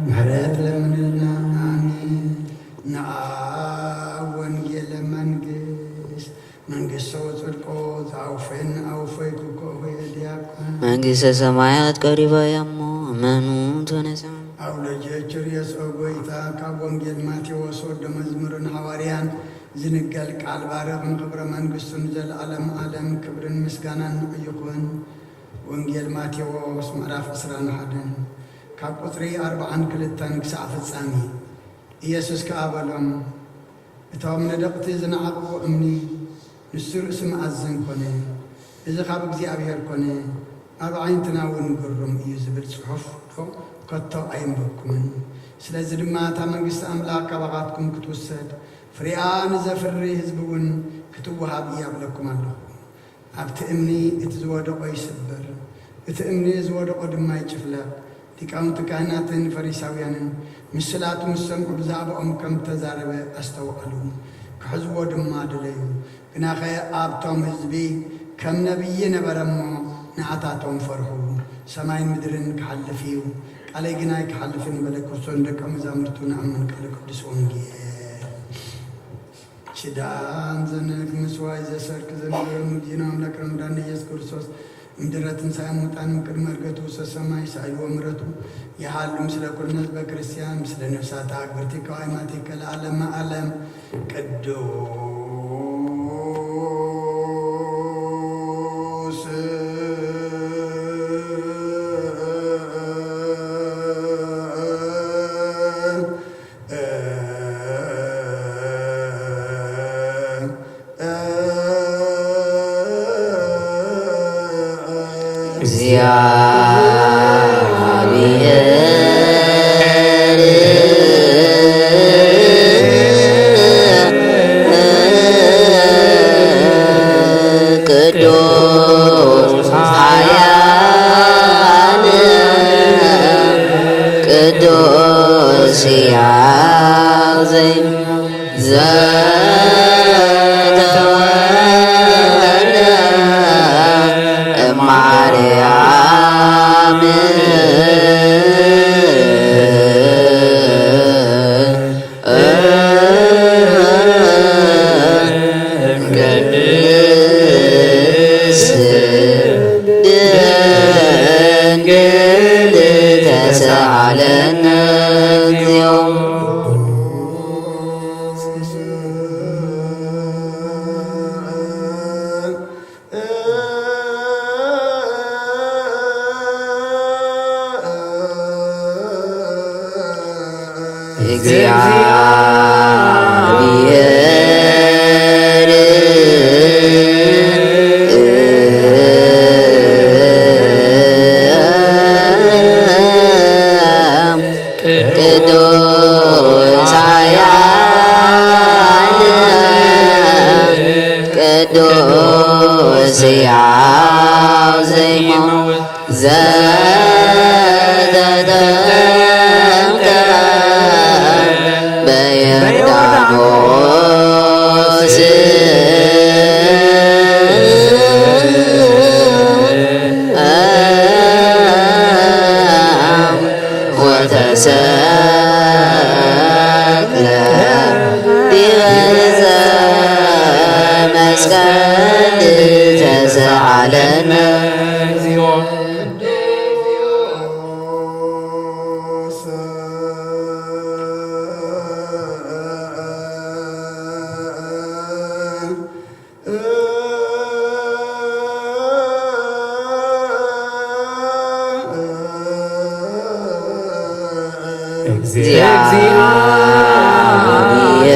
ምሕረት ለምንልና። ኣሜን። ነኣ ወንጌለ መንግስት መንግስቶ ጽድቆ ዘአውፌን አውፌኩ ኮሁ ዲያቆን። መንግስተ ሰማያት ቀሪባ እያ እሞ እመኑ ተነሳ። አውለጀችር የስኦ ጎይታ ካብ ወንጌል ማቴዎስ ወደ መዝሙርን ሐዋርያን ዝንገል ቃል ባርኽ ንክብረ መንግስቱን ዘልዓለም ዓለም ክብርን ምስጋናን ንዑ ይኹን። ወንጌል ማቴዎስ ምዕራፍ ዕስራን ሓደን ካብ ቁጽሪ ኣርብዓን ክልተን ክሳዕ ፍጻሜ። ኢየሱስ ከኣ በሎም፣ እቶም ነደቕቲ ዝነዓቕዎ እምኒ፣ ንሱ ርእሲ መኣዝን ኮነ፣ እዚ ኻብ እግዚኣብሄር ኮነ፣ ኣብ ኣዒንትና እውን ግሩም እዩ ዝብል ጽሑፍ ዶ ከቶ ኣየንበብኩምን? ስለዚ ድማ እታ መንግስቲ ኣምላኽ ካባኻትኩም ክትውሰድ፣ ፍሬኣ ንዘፍሪ ህዝቢ እውን ክትወሃብ እያ እብለኩም ኣለኹ። ኣብቲ እምኒ እቲ ዝወደቖ ይስበር፣ እቲ እምኒ ዝወደቖ ድማ ይጭፍለቕ። ሊቃውንቲ ካህናትን ፈሪሳውያንን ምስላቱ ምስ ሰምዑ ብዛዕባኦም ከም እተዛረበ ኣስተውዓሉ፣ ክሕዝዎ ድማ ደለዩ። ግናኸ ኣብቶም ህዝቢ ከም ነቢይ ነበረ እሞ ንዓታቶም ፈርሑ። ሰማይን ምድርን ክሓልፍ እዩ፣ ቃለይ ግን ኣይክሓልፍን በለ። ክርስቶስ ንደቀ መዛሙርቱ ንኣምን ቃለ ቅዱስ ወንጌል። ኪዳን ዘነግ ምስዋይ ዘሰርክ ዘንበረ ሙዲኖ ኣምላክ ረምዳን ኢየሱስ ክርስቶስ እምድረ ትንሳኤ ሙታን እምቅድመ እርገቱ ውስተ ሰማይ ሳይዎ ምረቱ ይሃሉ ምስለ ኩልነ ህዝበ ክርስቲያን ምስለ ነፍሳታ ኣግብርቲ ከዋይማቲከ ለዓለመ ዓለም። ቅዱስ እግዚአብሔር ቅዱስ ኃያል ቅዱስ ሕያው ዘተወልደ እማርያም ቅድስት ድንግል ተሳሃለነ እግዚኦ። እግዚአብሔር ቅዱስ ኃያል ቅዱስ ሕያው ዘይመውት ዘተጠምቀ በዮርዳኖስ ወተሰቅለ ዲበ ዕፀ መስቀል ተሰሃለነ እግዚኦ።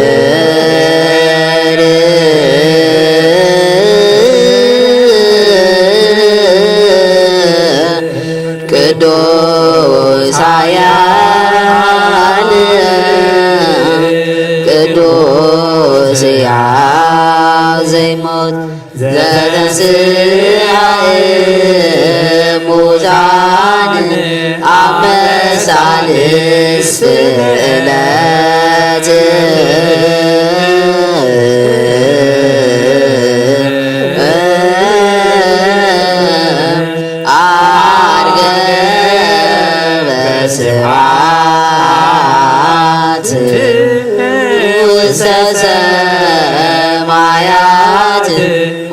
እግዚኣብሔር ቅዱስ ኃያል ቅዱስ ሕያው ዘይሞት ዘተንሥአ እሙታን አመ ሣልስት ዕለት ዐርገ በስብሐት ውስተ ሰማያት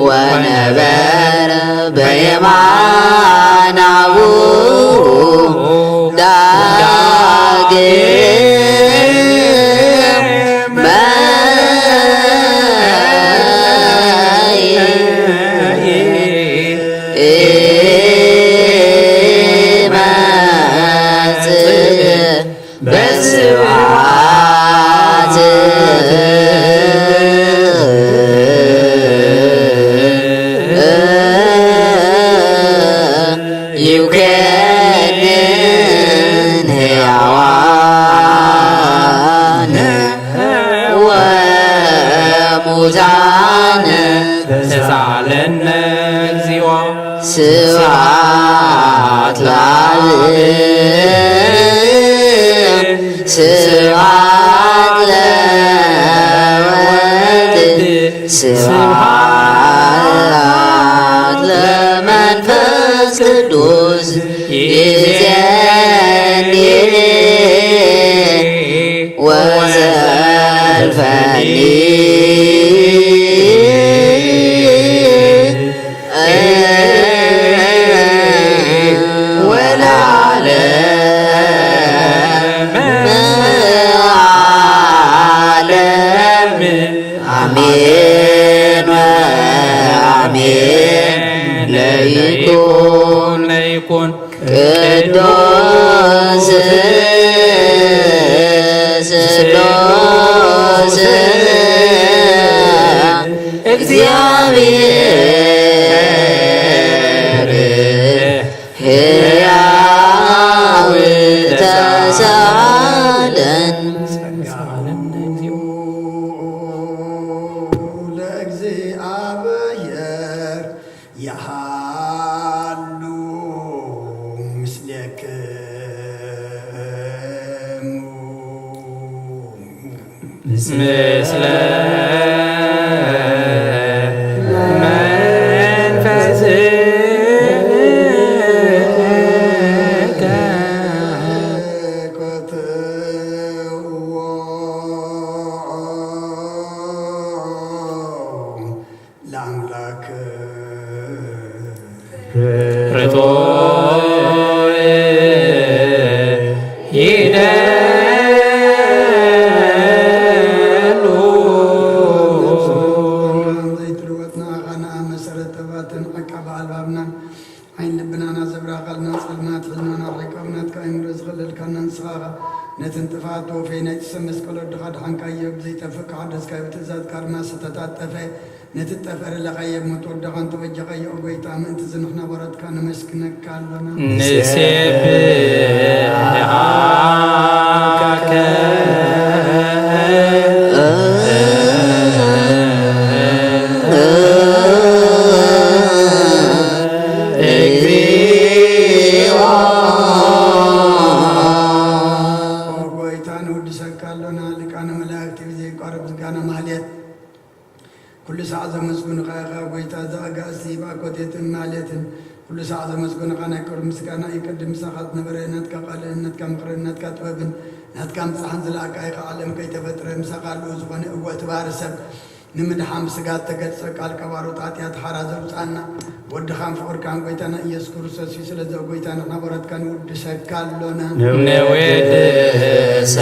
ወነበረ በየማነ አቡሁ ዳግመ ይመጽእ በስብሐት ይኩነን ሕያዋን ወሙታን ተሳለነ እግዚኦ። ስብሐት ለአብ ስብሐት ለወልድ ስብሐት ለመንፈስ ቅዱስ ይእዜኒ ወዘልፈኒ ወለዓለመ ዓለም አሜን ወአሜን። ለይኩን ለይኩን ቅዱስ ስሉስ እግዚአብሔር ሕያው ተሳለን። ለእግዚአብሔር የሃሉ ምስሌክሙ። ምስለ መንፈስከ። ለአምላክ ርቶይ ይደሉ። ዘይትልወጥና ኣኻና መሰረት ተባትን ዓቃቢ ኣልባብና ዓይን ልብናና ዘብራኸልና ጸልማት ሕልናና ርሒቆም ናትካ ኣይምሮ ዝኸለልካና ንስኻ ነትን ጥፋት ተወፈይ ናይ ጽሰ መስቀል ወድኻ ድሓንካዮ ብዘይጠፍእ ክሓደስካዮ ብትእዛዝካ ድማ ዝተታጠፈ ነቲ ጠፈር ለኸየ ሞት ወደኻ እንተበጀኸዮ፣ ኦ ጎይታ፣ ምእንቲ ዝንሕና በረትካ ነመስግነካ ኣሎና። ንሴብሐካ እግዚኦ። ኦ ጎይታ፣ ንውድሰካ ኣሎና። ሊቃነ መላእክት ብዘይቋረጽ ምስጋና ማህሌት ኩሉ ሳዕ ዘመስግኑኻ ኢኻ ጎይታ፣ እዚ ኣጋእዝቲ ብኣኮቴትን ማህሌትን ኩሉ ሳዕ ዘመስግኑኻ ናይ ክብሪ ምስጋና እዩ። ቅድም ምሳኻ ዝነበረ ናትካ ቃልን ናትካ ምኽርን ናትካ ጥበብን ናትካ ምጽሓን ዝለኣካ ኢኻ። ዓለም ከይተፈጥረ ምሳኻ ኣለዉ ዝኾነ እወ እቲ ባህሪ ሰብ ንምድሓን ብስጋ እተገልጸ ቃል ቀባሮት ኃጢኣት ሓራ ዘውጽኣና ወድኻን ፍቕርካን ጎይታና ኢየሱስ ክርስቶስ እዩ። ስለዚ ኦ ጎይታ ንሕና በረትካ ንውድሰካ ኣሎና። ንውድሰከ።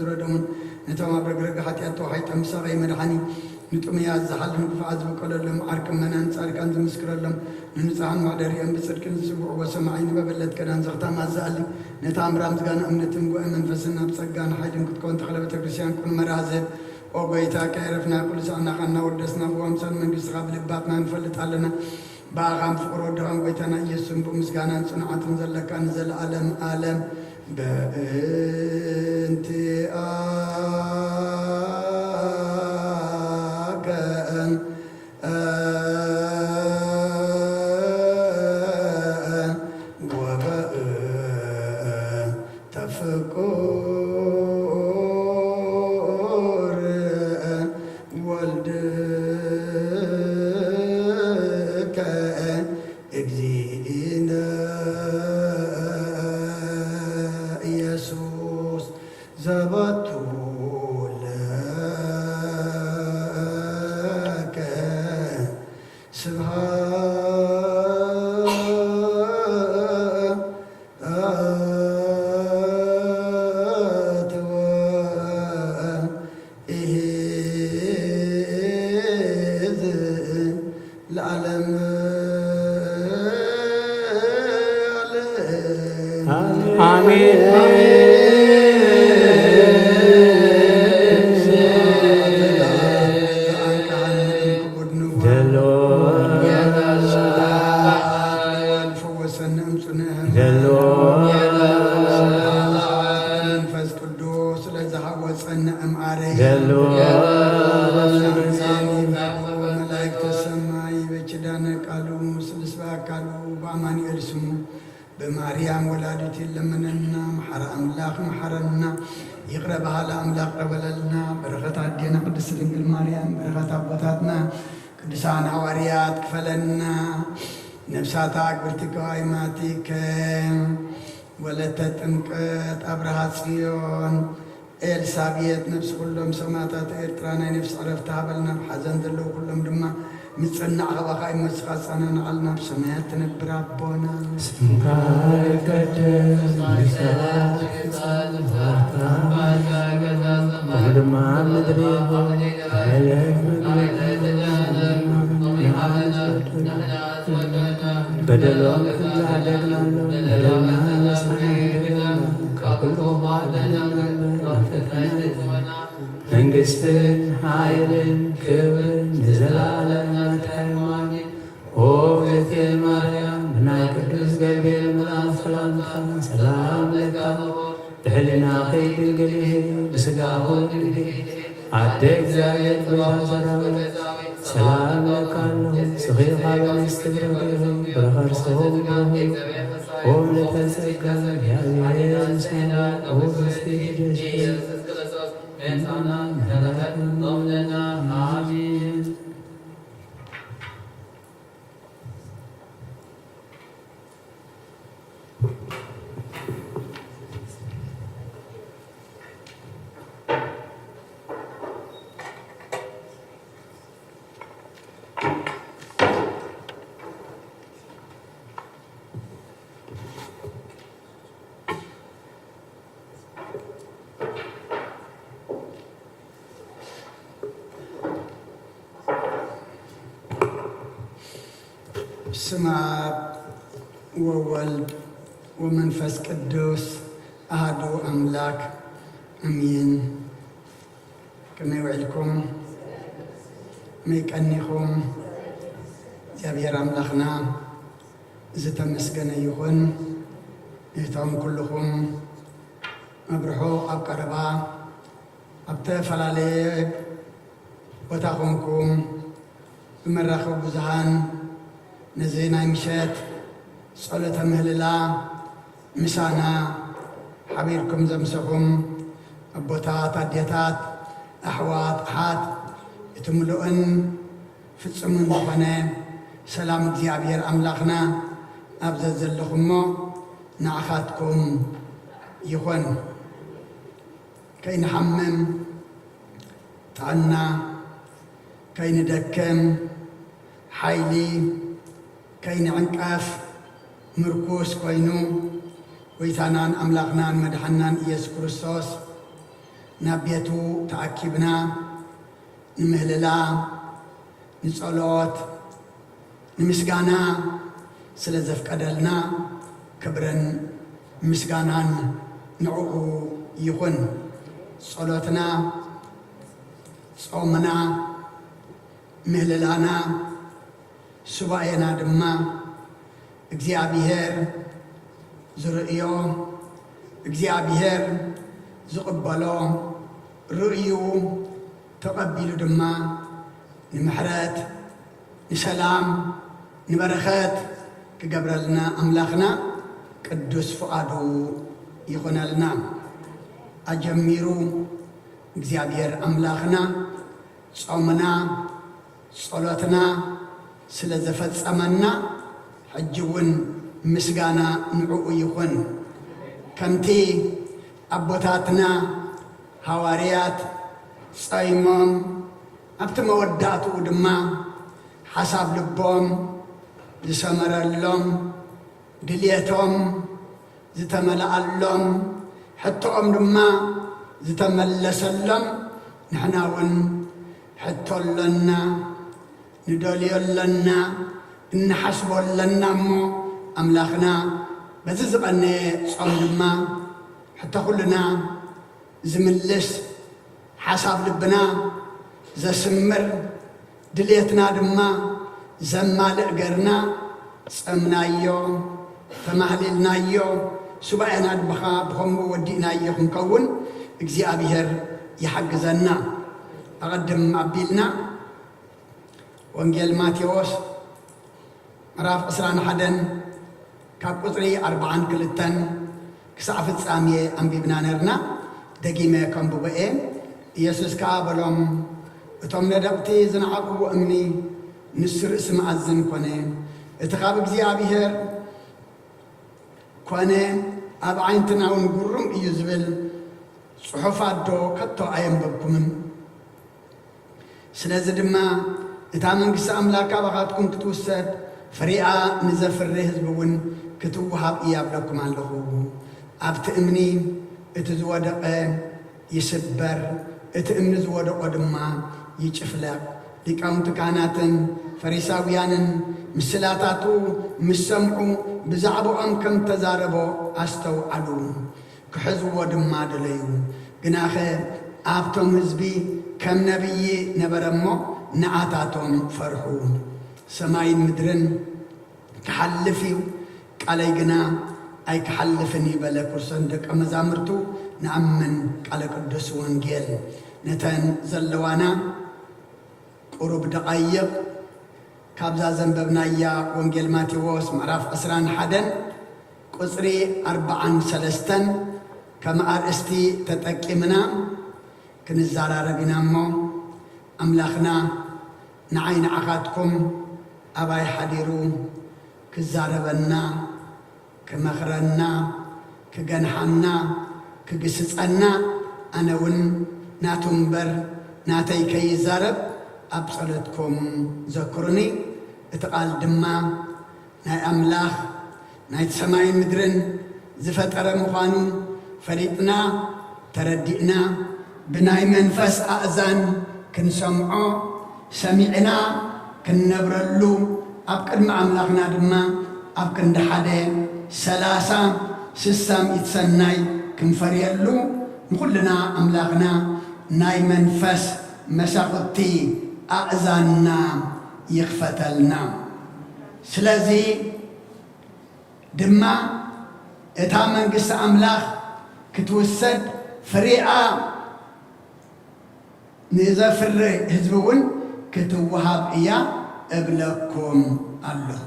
ፍረዶምን ነቶም ኣብ ረግረግ ሓጢኣት ተዋሒጦም ብሳቐይ መድሓኒ ንጥሙያት ዝሓልን ግፉዓት ዝበቀለሎም ዓርኪ እመናን ጻድቃን ዝምስክረሎም ንንጹሃን መሕደሪኦም ብጽድቅን ዝስውዕዎ ሰማዒ ንበበለት ከዳን ዘኽታማት ዝኣሊ ነታ ኣምራ ምስጋና እምነትን ጉባኤ መንፈስን ናብ ጸጋን ሓይልን ክትከውን ተኽለ ቤተ ክርስቲያን ቅኑመራ ዝህብ ኦ ጎይታ ከየረፍና ኩሉ ሳዕናኻ እናወደስና ብዋምሳን መንግስትኻ ብልባትና ንፈልጥ ኣለና። ብኣኻን ፍቕሪ ወድኻን ጎይታና ኢየሱስን ብምስጋናን ጽንዓትን ዘለካ ንዘለኣለም ኣለም በእንቲኣከን ወበእንተ ፍቁር ወልድከ እግዚእነ ኢየሱስ ዘበቱ ለከ ስብሐት ወኢሂዝ ለዓለም ዓለም። አሜን። ዘሎ ዘሎ መንፈስ ቅዱስ ስለዝሃወፀና እምኣረ ዘሎ መላእክተ ሰማይ በኪዳነ ቃሉ ስልስ በአካሉ በአማኑኤል ስሙ ብማርያም ወላዲት ይለመነና። መሓረ ኣምላኽ መሓረና። ይቕረ በሃሊ ኣምላኽ ይቕረ በለልና። በረኸት ኣዴና ቅድስት ድንግል ማርያም፣ በረኸት ኣቦታትና ቅዱሳን ሃዋርያት ክፈለና። ነፍሳታ ኣግብርቲ ከዋይማቲከ ወለተ ጥምቀት ኣብርሃ ጽዮን ኤልሳቤጥ ነፍሲ ኩሎም ሰማእታት ኤርትራ ናይ ነፍሲ ዕረፍቲ ሃበልና። ኣብ ሓዘን ዘለዉ ኩሎም ድማ ምጽናዕ ካባኻ እዩ መሲኻ ኣጸናንዓልና። ኣብ ሰማያት ትነብር ኣቦና ስምካ ይቀደስ፣ መንግስትኻ ትምጻእ፣ ፍቓድካ ከምኡ ድማ ኣብ ምድሪ ይኹን። ዕለት ምግብና ንሃበና በደሎም ክላደግናሎም በደልና ንስሓ ካብ ኩሉ ክፉ ኣድሕነና እምበር ናብ ፈተና ኣይተእትወና። መንግስትን ሓይልን ክብርን ንዘለኣለም ናትካ እዩ። ኣሜን። ኦ እግዝእትየ ማርያም፣ ብናይ ቅዱስ ገብርኤል መልኣኽ ሰላምታ ሰላም ለካ ድሕሊናኺ ድንግል ኢኺ፣ ብስጋኺ ድንግል ኢኺ። ኣደ እግዚኣብሔር፣ ጎይታ ሰራዊት፣ ሰላም እብለኪ ኣለኹ። ንስኺ ካብ ኣንስቲ ብሩኽቲ ኢኺ፣ ፍረ ከርስኺ ብሩኽ እዩ። ኦ ምልዕተ ጸጋ፣ እግዚኣብሔር ምስሌኪ፣ ኦ ብእሲቲ ደስ ይበልኪ። ኣሜን። በስመ አብ ወወልድ ወመንፈስ ቅዱስ አሐዱ አምላክ አሜን። ከመይ ውዒልኩም? ከመይ ቀኒኹም? እግዚኣብሔር ኣምላኽና ዝተመስገነ ይኹን። ነቶም ኩልኹም ኣብ ርሑቕ ኣብ ቀረባ ኣብ ዝተፈላለየ ቦታ ኮንኩም ብመራኸቢ ብዙሃን ነዚ ናይ ምሸት ጸሎተ ምህልላ ምሳና ሓቢርኩም ዘምሰኹም ኣቦታት፣ ኣዴታት፣ ኣሕዋት፣ ኣሓት፣ እቲ ምሉእን ፍጹምን ዝኾነ ሰላም እግዚኣብሔር ኣምላኽና ኣብ ዘዘለኹሞ ንዓኻትኩም ይኹን። ከይንሓምም ጥዕና፣ ከይንደክም ሓይሊ፣ ከይንዕንቀፍ ምርኩስ ኮይኑ፣ ጎይታናን ኣምላኽናን መድሓናን ኢየሱስ ክርስቶስ ናብ ቤቱ ተኣኪብና ንምህልላ፣ ንጸሎት፣ ንምስጋና ስለ ዘፍቀደልና ክብርን ምስጋናን ንዕኡ ይኹን። ጸሎትና፣ ጾምና፣ ምህልላና፣ ሱባኤና ድማ እግዚኣብሔር ዝርእዮ፣ እግዚኣብሔር ዝቕበሎ፣ ርእዩ ተቐቢሉ ድማ ንምሕረት፣ ንሰላም፣ ንበረኸት ክገብረልና ኣምላኽና ቅዱስ ፍቓዱ ይኹነልና። ኣጀሚሩ እግዚኣብሔር ኣምላኽና ጾምና፣ ጸሎትና ስለ ዘፈጸመና፣ ሕጂ እውን ምስጋና ንዕኡ ይኹን። ከምቲ ኣቦታትና ሃዋርያት ጾይሞም፣ ኣብቲ መወዳእትኡ ድማ ሓሳብ ልቦም ዝሰመረሎም፣ ድልየቶም ዝተመልኣሎም፣ ሕቶኦም ድማ ዝተመለሰሎም፣ ንሕና እውን ሕቶ ኣሎና፣ ንደልዮ ኣሎና፣ እንሓስቦ ኣሎና። እሞ ኣምላኽና በዚ ዝቐነየ ጾም ድማ ሕቶ ኩልና ዝምልስ፣ ሓሳብ ልብና ዘስምር፣ ድልየትና ድማ ዘማልእ ገርና ጸምናዮ፣ ተማህሊልናዮ፣ ሱባኤና ድማ ብኸምኡ ወዲእናዮ ክንከውን እግዚኣብሔር ይሓግዘና። ኣቐድም ኣቢልና ወንጌል ማቴዎስ ምዕራፍ ዕስራን ሓደን ካብ ቁጽሪ ኣርብዓን ክልተን ክሳዕ ፍጻሜ ኣንቢብና ነርና። ደጊመ ከንብቦ እየ። ኢየሱስ ከኣ በሎም፣ "እቶም ነደቕቲ ዝነዓቕዎ እምኒ ንሱ ርእሲ መኣዝን ኮነ። እቲ ካብ እግዚኣብሔር ኮነ፣ ኣብ ዓይንትና እውን ግሩም እዩ ዝብል ጽሑፋት ዶ ከቶ ኣየንበብኩምን? ስለዚ ድማ እታ መንግስቲ ኣምላክ ካባኻትኩም ክትውሰድ፣ ፍሪኣ ንዘፍሪ ህዝቢ እውን ክትወሃብ እያ እብለኩም ኣለኹ። ኣብቲ እምኒ እቲ ዝወደቐ ይስበር፣ እቲ እምኒ ዝወደቖ ድማ ይጭፍለቕ።" ሊቃውንቲ ካህናትን ፈሪሳውያንን ምስላታቱ ምስ ሰምዑ፣ ብዛዕባኦም ከም ተዛረቦ ኣስተውዓሉ። ክሕዝዎ ድማ ደለዩ። ግናኸ ኣብቶም ህዝቢ ከም ነቢይ ነበረ እሞ፣ ንኣታቶም ፈርሑ። "ሰማይን ምድርን ክሓልፍ እዩ፣ ቃለይ ግና ኣይክሓልፍን እዩ" በለ። ክርስቶስ ንደቀ መዛሙርቱ፣ ንኣምን ቃለ ቅዱስ ወንጌል ነተን ዘለዋና ቁሩብ ደቓይቕ ካብዛ ዘንበብናያ ወንጌል ማቴዎስ ምዕራፍ ዕስራን ሓደን ቁጽሪ ኣርብዓን ሰለስተን ከም ኣርእስቲ ተጠቂምና ክንዘራረብ ኢና እሞ፣ ኣምላኽና ንዓይ ንዓኻትኩም ኣባይ ሓዲሩ ክዛረበና፣ ክመኽረና፣ ክገንሓና፣ ክግስጸና፣ ኣነ እውን ናቱ እምበር ናተይ ከይዛረብ ኣብ ጸሎትኩም ዘክሩኒ። እቲ ቃል ድማ ናይ ኣምላኽ፣ ናይቲ ሰማይን ምድርን ዝፈጠረ ምዃኑ ፈሊጥና፣ ተረዲእና፣ ብናይ መንፈስ ኣእዛን ክንሰምዖ፣ ሰሚዕና ክንነብረሉ፣ ኣብ ቅድሚ ኣምላኽና ድማ ኣብ ክንዲ ሓደ፣ ሰላሳ፣ ስሳ፣ ሚእቲ ሰናይ ክንፈርየሉ፣ ንኹልና ኣምላኽና ናይ መንፈስ መሳኹቲ ኣእዛንና ይኽፈተልና። ስለዚ ድማ እታ መንግስቲ ኣምላኽ ክትውሰድ፣ ፍሬኣ ንዘፍሪ ህዝቢ እውን ክትወሃብ እያ እብለኩም ኣለኹ።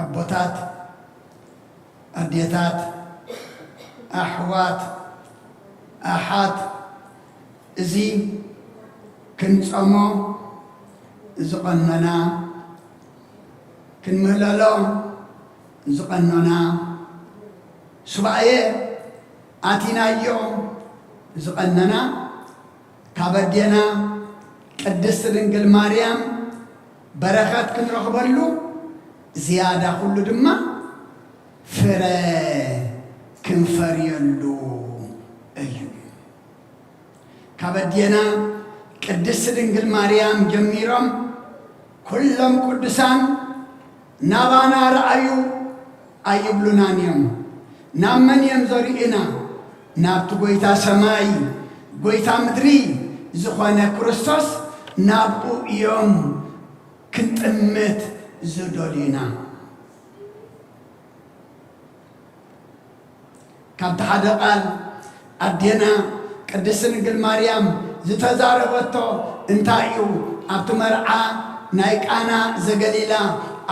ኣቦታት፣ ኣዴታት፣ ኣሕዋት፣ ኣሓት፣ እዚ ክንጸሞ ዝቐነና፣ ክንምህለሎ ዝቐነና፣ ሱባኤ ኣቲናዮ ዝቐነና፣ ካብ ኣዴና ቅድስቲ ድንግል ማርያም በረኸት ክንረኽበሉ፣ ዝያዳ ኩሉ ድማ ፍረ ክንፈርየሉ እዩ። ካብ ኣዴና ቅድስቲ ድንግል ማርያም ጀሚሮም ኩሎም ቅዱሳን ናባና ረኣዩ ኣይብሉናን እዮም። ናብ መን እዮም ዘርእዩና? ናብቲ ጐይታ ሰማይ፣ ጐይታ ምድሪ ዝኾነ ክርስቶስ፣ ናብኡ እዮም ክንጥምት ዝደልዩና። ካብቲ ሓደ ቃል ኣዴና ቅድስቲ ድንግል ማርያም ዝተዛረበቶ እንታይ እዩ? ኣብቲ መርዓ ናይ ቃና ዘገሊላ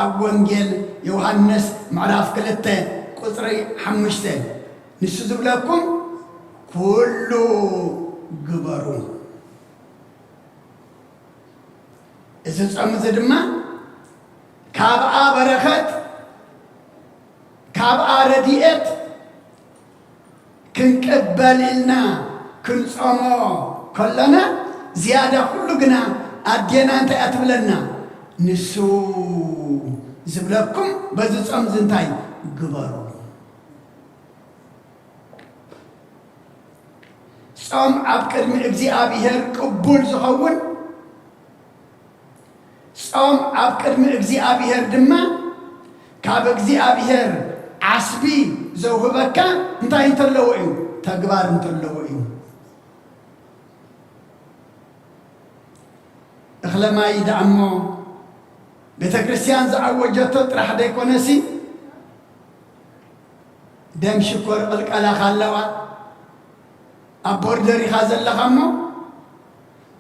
ኣብ ወንጌል ዮሃንስ ምዕራፍ ክልተ ቁጽሪ ሓሙሽተ፣ ንሱ ዝብለኩም ኩሉ ግበሩ። እዚ ጾም እዚ ድማ ካብኣ በረኸት፣ ካብኣ ረድኤት ክንቅበል ኢልና ክንጾሞ ከሎና፣ ዝያዳ ኩሉ ግና ኣዴና እንታይ እያ ትብለና? ንሱ ዝብለኩም በዚ ጾም እዚ እንታይ ግበሩ። ጾም ኣብ ቅድሚ እግዚኣብሔር ቅቡል ዝኸውን፣ ጾም ኣብ ቅድሚ እግዚኣብሔር ድማ ካብ እግዚኣብሔር ዓስቢ ዘውህበካ እንታይ እንተለዎ እዩ? ተግባር እንተለዎ እዩ። እኽለ ማይ ደኣ እሞ ቤተ ክርስቲያን ዝኣወጀቶ ጥራሕ ደይኮነሲ፣ ደም ሽኮር ቅልቀላኻ ኣለዋ፣ ኣብ ቦርደር ኢኻ ዘለኻ እሞ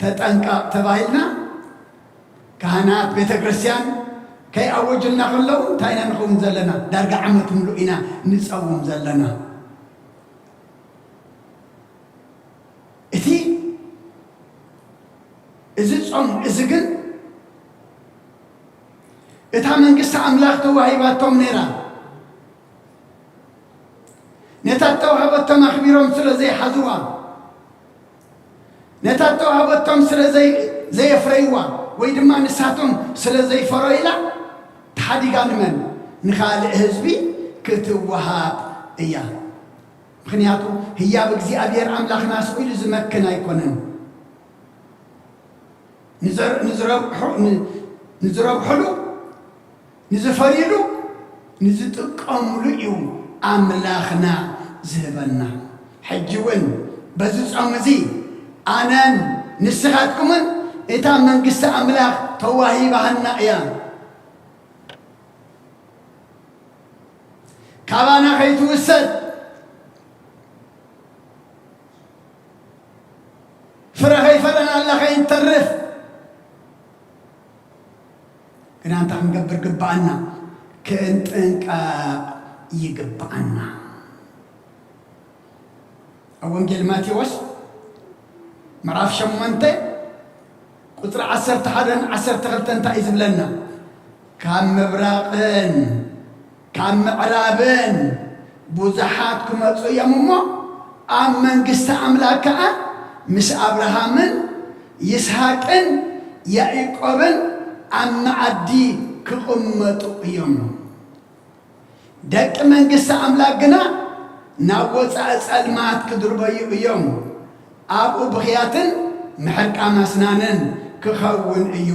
ተጠንቀቕ ተባሂልና፣ ካህናት ቤተ ክርስቲያን ከይኣወጁልና ከለዉ እንታይ ኢና ንኸውን ዘለና? ዳርጋ ዓመት ምሉእ ኢና ንጸውም ዘለና። እቲ፣ እዚ ጾም እዚ ግን እታ መንግስቲ ኣምላኽ ተዋሂባቶም ነይራ። ነታ እተዋህበቶም ኣኽቢሮም ስለ ዘይሓዝዋ፣ ነታ እተዋህበቶም ስለ ዘይ-፣ ዘየፍረይዋ፣ ወይ ድማ ንሳቶም ስለ ዘይፈረዩላ፣ ተሓዲጋ ንመን? ንኻልእ ህዝቢ ክትወሃብ እያ። ምኽንያቱ ህያብ እግዚኣብሔር ኣምላኽና ስቕ ኢሉ ዝመክን ኣይኮነን። ንዘር-፣ ንዝረብሑ-፣ ን-፣ ንዝረብሕሉ፣ ንዝፈርይሉ፣ ንዝጥቀምሉ እዩ ኣምላኽና ዝህበና። ሕጂ እውን በዚ ጾም እዚ ኣነን ንስኻትኩምን እታ መንግስቲ ኣምላኽ ተዋሂባህና እያ። ካባና ከይትውሰድ፣ ፍረ ከይፈረናላ ከይንተርፍ፣ ግና እንታይ ክንገብር ግብኣና? ክንጥንቀቕ ይግብኣና። ኣብ ወንጌል ማቴዎስ ምዕራፍ ሸሞንተ ቁጽሪ ዓሰርተ ሓደን ዓሰርተ ክልተን እንታይ እዩ ዝብለና? ካብ ምብራቕን ካብ ምዕራብን ብዙሓት ክመጹ እዮም እሞ፣ ኣብ መንግስቲ ኣምላኽ ከኣ ምስ ኣብርሃምን ይስሃቅን ያዕቆብን ኣብ መኣዲ ክቕመጡ እዮም። ደቂ መንግስቲ ኣምላኽ ግና ናብ ወጻኢ ጸልማት ክድርበዩ እዮም። ኣብኡ ብኽያትን ምሕርቃም ኣስናንን ክኸውን እዩ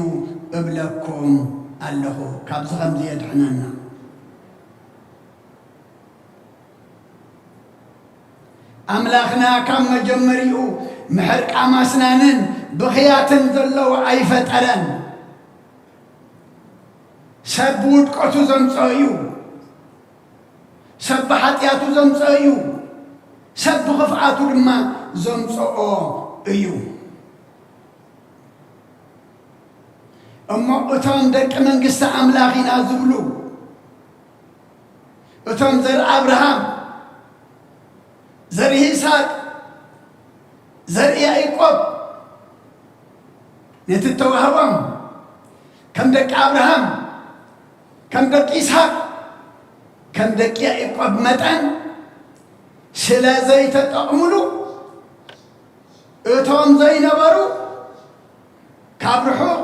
እብለኩም ኣለኹ። ካብዚ ከምዚ የድሕነና። ኣምላኽና ካብ መጀመሪኡ ምሕርቃም ኣስናንን ብኽያትን ዘለዎ ኣይፈጠረን። ሰብ ብውድቀቱ ዘምጽኦ እዩ። ሰብ ብሓጢኣቱ ዘምጽኦ እዩ። ሰብ ብኽፍኣቱ ድማ ዘምጽኦ እዩ። እሞ እቶም ደቂ መንግስቲ ኣምላኽ ኢና ዝብሉ፣ እቶም ዘርኢ ኣብርሃም፣ ዘርኢ ይስሐቅ፣ ዘርኢ ያዕቆብ፣ ነቲ እተዋህቦም ከም ደቂ ኣብርሃም፣ ከም ደቂ ይስሐቅ፣ ከም ደቂ ያዕቆብ መጠን ስለ ዘይተጠቕሙሉ፣ እቶም ዘይነበሩ ካብ ርሑቕ፣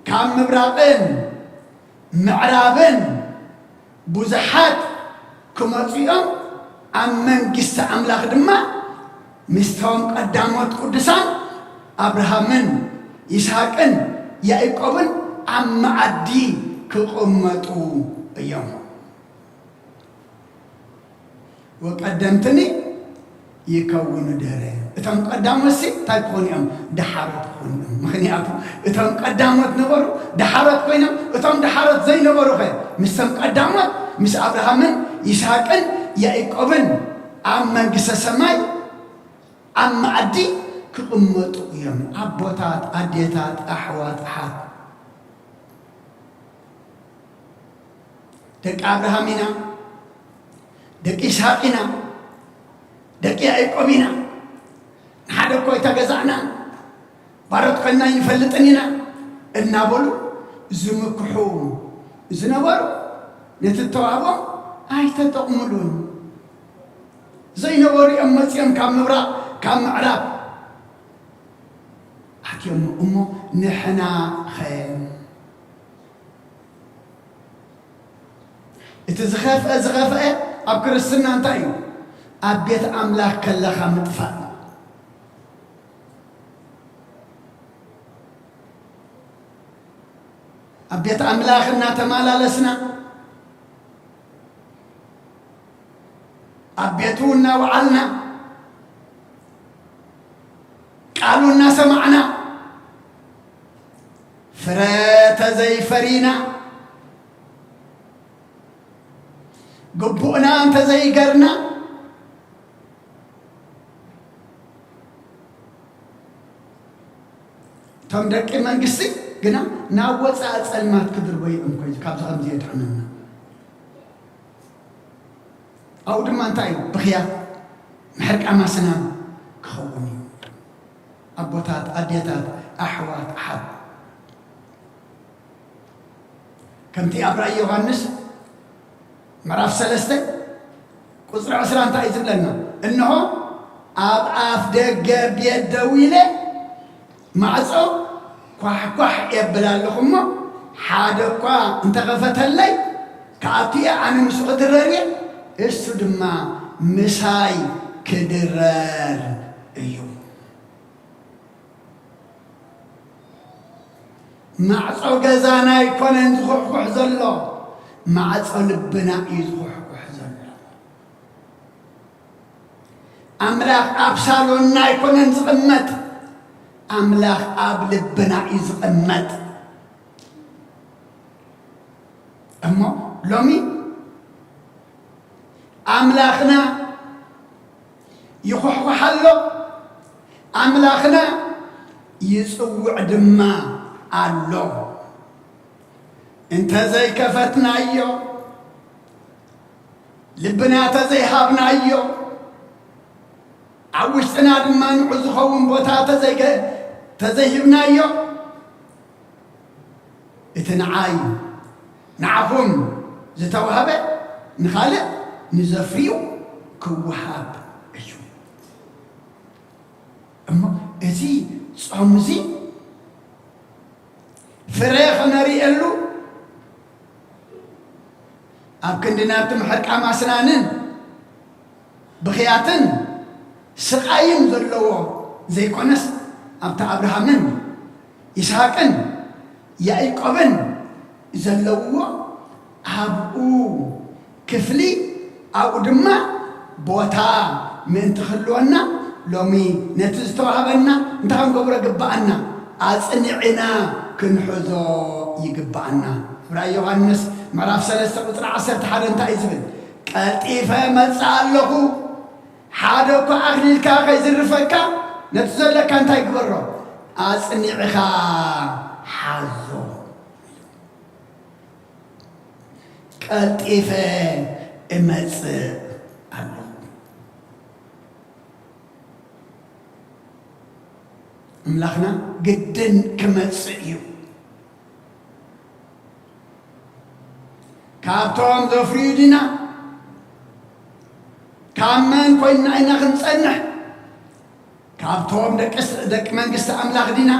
ካብ ምብራቕን ምዕራብን ብዙሓት ክመጹ እዮም። ኣብ መንግስቲ ኣምላኽ ድማ ምስቶም ቀዳሞት ቅዱሳን ኣብርሃምን ይስሐቅን ያዕቆብን ኣብ መኣዲ ክቕመጡ እዮም። ወቀደምትኒ ይከውኑ ድህረ። እቶም ቀዳሞትሲ እንታይ ክኾኑ እዮም? ደሓሮት ክኾኑ እዮም። ምኽንያቱ እቶም ቀዳሞት ነበሩ፣ ደሓሮት ኮይኖም፣ እቶም ደሓሮት ዘይነበሩ ኸ ምስቶም ቀዳሞት፣ ምስ ኣብርሃምን ይስሐቅን ያዕቆብን ኣብ መንግስተ ሰማይ ኣብ መኣዲ ክቕመጡ እዮም። ኣቦታት፣ ኣዴታት፣ ኣሕዋት፣ ኣሓት፣ ደቂ ኣብርሃም ኢና፣ ደቂ ይስሐቅ ኢና፣ ደቂ ያዕቆብ ኢና፣ ንሓደ እኮ ኣይተገዛእናን፣ ባሮት ኮይንና ኣይንፈልጥን ኢና እናበሉ ዝምክሑ ዝነበሩ፣ ነቲ እተዋህቦም ኣይተጠቕሙሉን። ዘይነበሩ እዮም መጺኦም ካብ ምብራቕ፣ ካብ ምዕራብ ኣትዮም። እሞ ንሕና ኸ? እቲ ዝኸፍአ፣ ዝኸፍአ ኣብ ክርስትና እንታይ እዩ? ኣብ ቤት ኣምላኽ ከለኻ ምጥፋእ። ኣብ ቤት ኣምላኽ እናተመላለስና፣ ኣብ ቤቱ እናወዓልና፣ ቃሉ እናሰማዕና፣ ፍረ ተዘይፈሪና፣ ግቡእና እንተዘይገርና፣ እቶም ደቂ መንግስቲ ግና ናብ ወፃኢ ጸልማት ክድርበዩ እዮም። ኮይኑ ካብዚ ከምዚ የድሕነና። ኣብኡ ድማ እንታይ እዩ? ብኽያት ምሕርቃም ኣስናን ክኸውን እዩ። ኣቦታት፣ ኣዴታት፣ ኣሕዋት፣ ኣሓት፣ ከምቲ ኣብ ራእይ ዮሃንስ ምዕራፍ ሰለስተ ቁጽሪ ዕስራ እንታይ እዩ ዝብለና? እንሆ ኣብ ኣፍ ደገ ቤት ደው ኢለ ማዕጾ ኳሕኳሕ የብል ኣለኹ እሞ፣ ሓደ እኳ እንተኸፈተለይ፣ ክኣቱ እየ፣ ኣነ ምስኡ ክድረር እየ፣ እሱ ድማ ምሳይ ክድረር እዩ። ማዕጾ ገዛና ኣይኮነን ዝኹሕኩሕ ዘሎ፣ ማዕጾ ልብና እዩ ዝኹሕኩሕ ዘሎ። ኣምላኽ ኣብ ሳሎንና ኣይኮነን ዝቕመጥ፣ ኣምላኽ ኣብ ልብና እዩ ዝቕመጥ። እሞ ሎሚ ኣምላኽና ይኹሕኩሕ ኣሎ፣ ኣምላኽና ይጽውዕ ድማ ኣሎ። እንተዘይከፈትናዮ፣ ልብና ተዘይሃብናዮ፣ ኣብ ውሽጥና ድማ ንዑ ዝኸውን ቦታ ተዘይገ-፣ ተዘይሂብናዮ፣ እቲ ንዓይ ንዓኹም ዝተዋህበ ንኻልእ ንዘፍርዩ ክወሃብ እዩ። እሞ እዚ ጾም እዚ ፍረ ኸነርእየሉ፣ ኣብ ክንዲ ናብቲ ምሕርቃም ኣስናንን ብኽያትን ስቓይን ዘለዎ ዘይኮነስ፣ ኣብቲ ኣብርሃምን ይስሐቅን ያዕቆብን ዘለውዎ ኣብኡ ክፍሊ፣ ኣብኡ ድማ ቦታ ምእንቲ ክህልወና፣ ሎሚ ነቲ ዝተዋህበና እንታይ ክንገብሮ ይግብኣና? ኣጽኒዕና ክንሕዞ ይግብኣና። ራእይ ዮሃንስ ምዕራፍ ሰለስተ ቁጽሪ ዓሰርተ ሓደ እንታይ እዩ ዝብል? "ቀልጢፈ እመጽእ ኣለኹ፣ ሓደ እኳ ኣኽሊልካ ከይዝርፈካ፣ ነቲ ዘለካ እንታይ ግበሮ? ኣጽኒዕኻ ሓዞ። ቀልጢፈ እመጽእ ኣለኹ።" ኣምላኽና ግድን ክመጽእ እዩ። ካብቶም ዘፍርዩ ዲና? ካብ መን ኮይንና ኢና ክንጸንሕ? ካብቶም ደቂ ስ-፣ ደቂ መንግስቲ ኣምላኽ ዲና?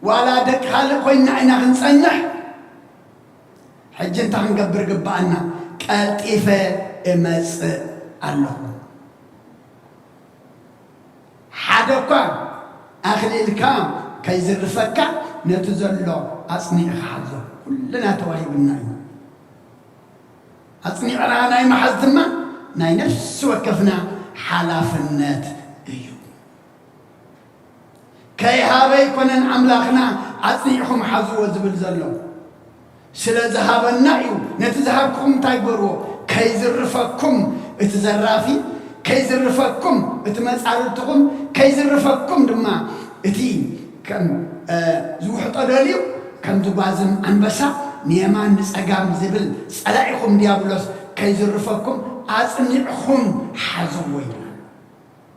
ዋላ ደቂ ካልእ ኮይንና ኢና ክንጸንሕ? ሕጂ እንታይ ክንገብር ግብኣና? ቀልጢፈ እመጽእ ኣለኹ። ሓደ እኳ ኣኽሊልካ ከይዝርፈካ ነቲ ዘሎ ኣጽኒዕካ ሓዞ። ኩልና ተዋሂብና እዩ። ኣጽኒዕና ናይ ምሓዝ ድማ ናይ ነፍሲ ወከፍና ሓላፍነት እዩ። ከይሃበ ኣይኮነን ኣምላኽና ኣጽኒዕኹም ሓዝዎ ዝብል ዘሎ። ስለ ዝሃበና እዩ። ነቲ ዝሃብኩም እንታይ ግበርዎ? ከይዝርፈኩም እቲ ዘራፊ፣ ከይዝርፈኩም እቲ መጻርርትኹም፣ ከይዝርፈኩም ድማ እቲ ከም፣ እ፣ ዝውሕጦ ደልዩ፣ ከም ዝጓዝም ኣንበሳ ንየማን ንጸጋም ዝብል ጸላኢኹም ዲያብሎስ ከይዝርፈኩም ኣጽኒዕኹም ሓዝዎ ይብለና።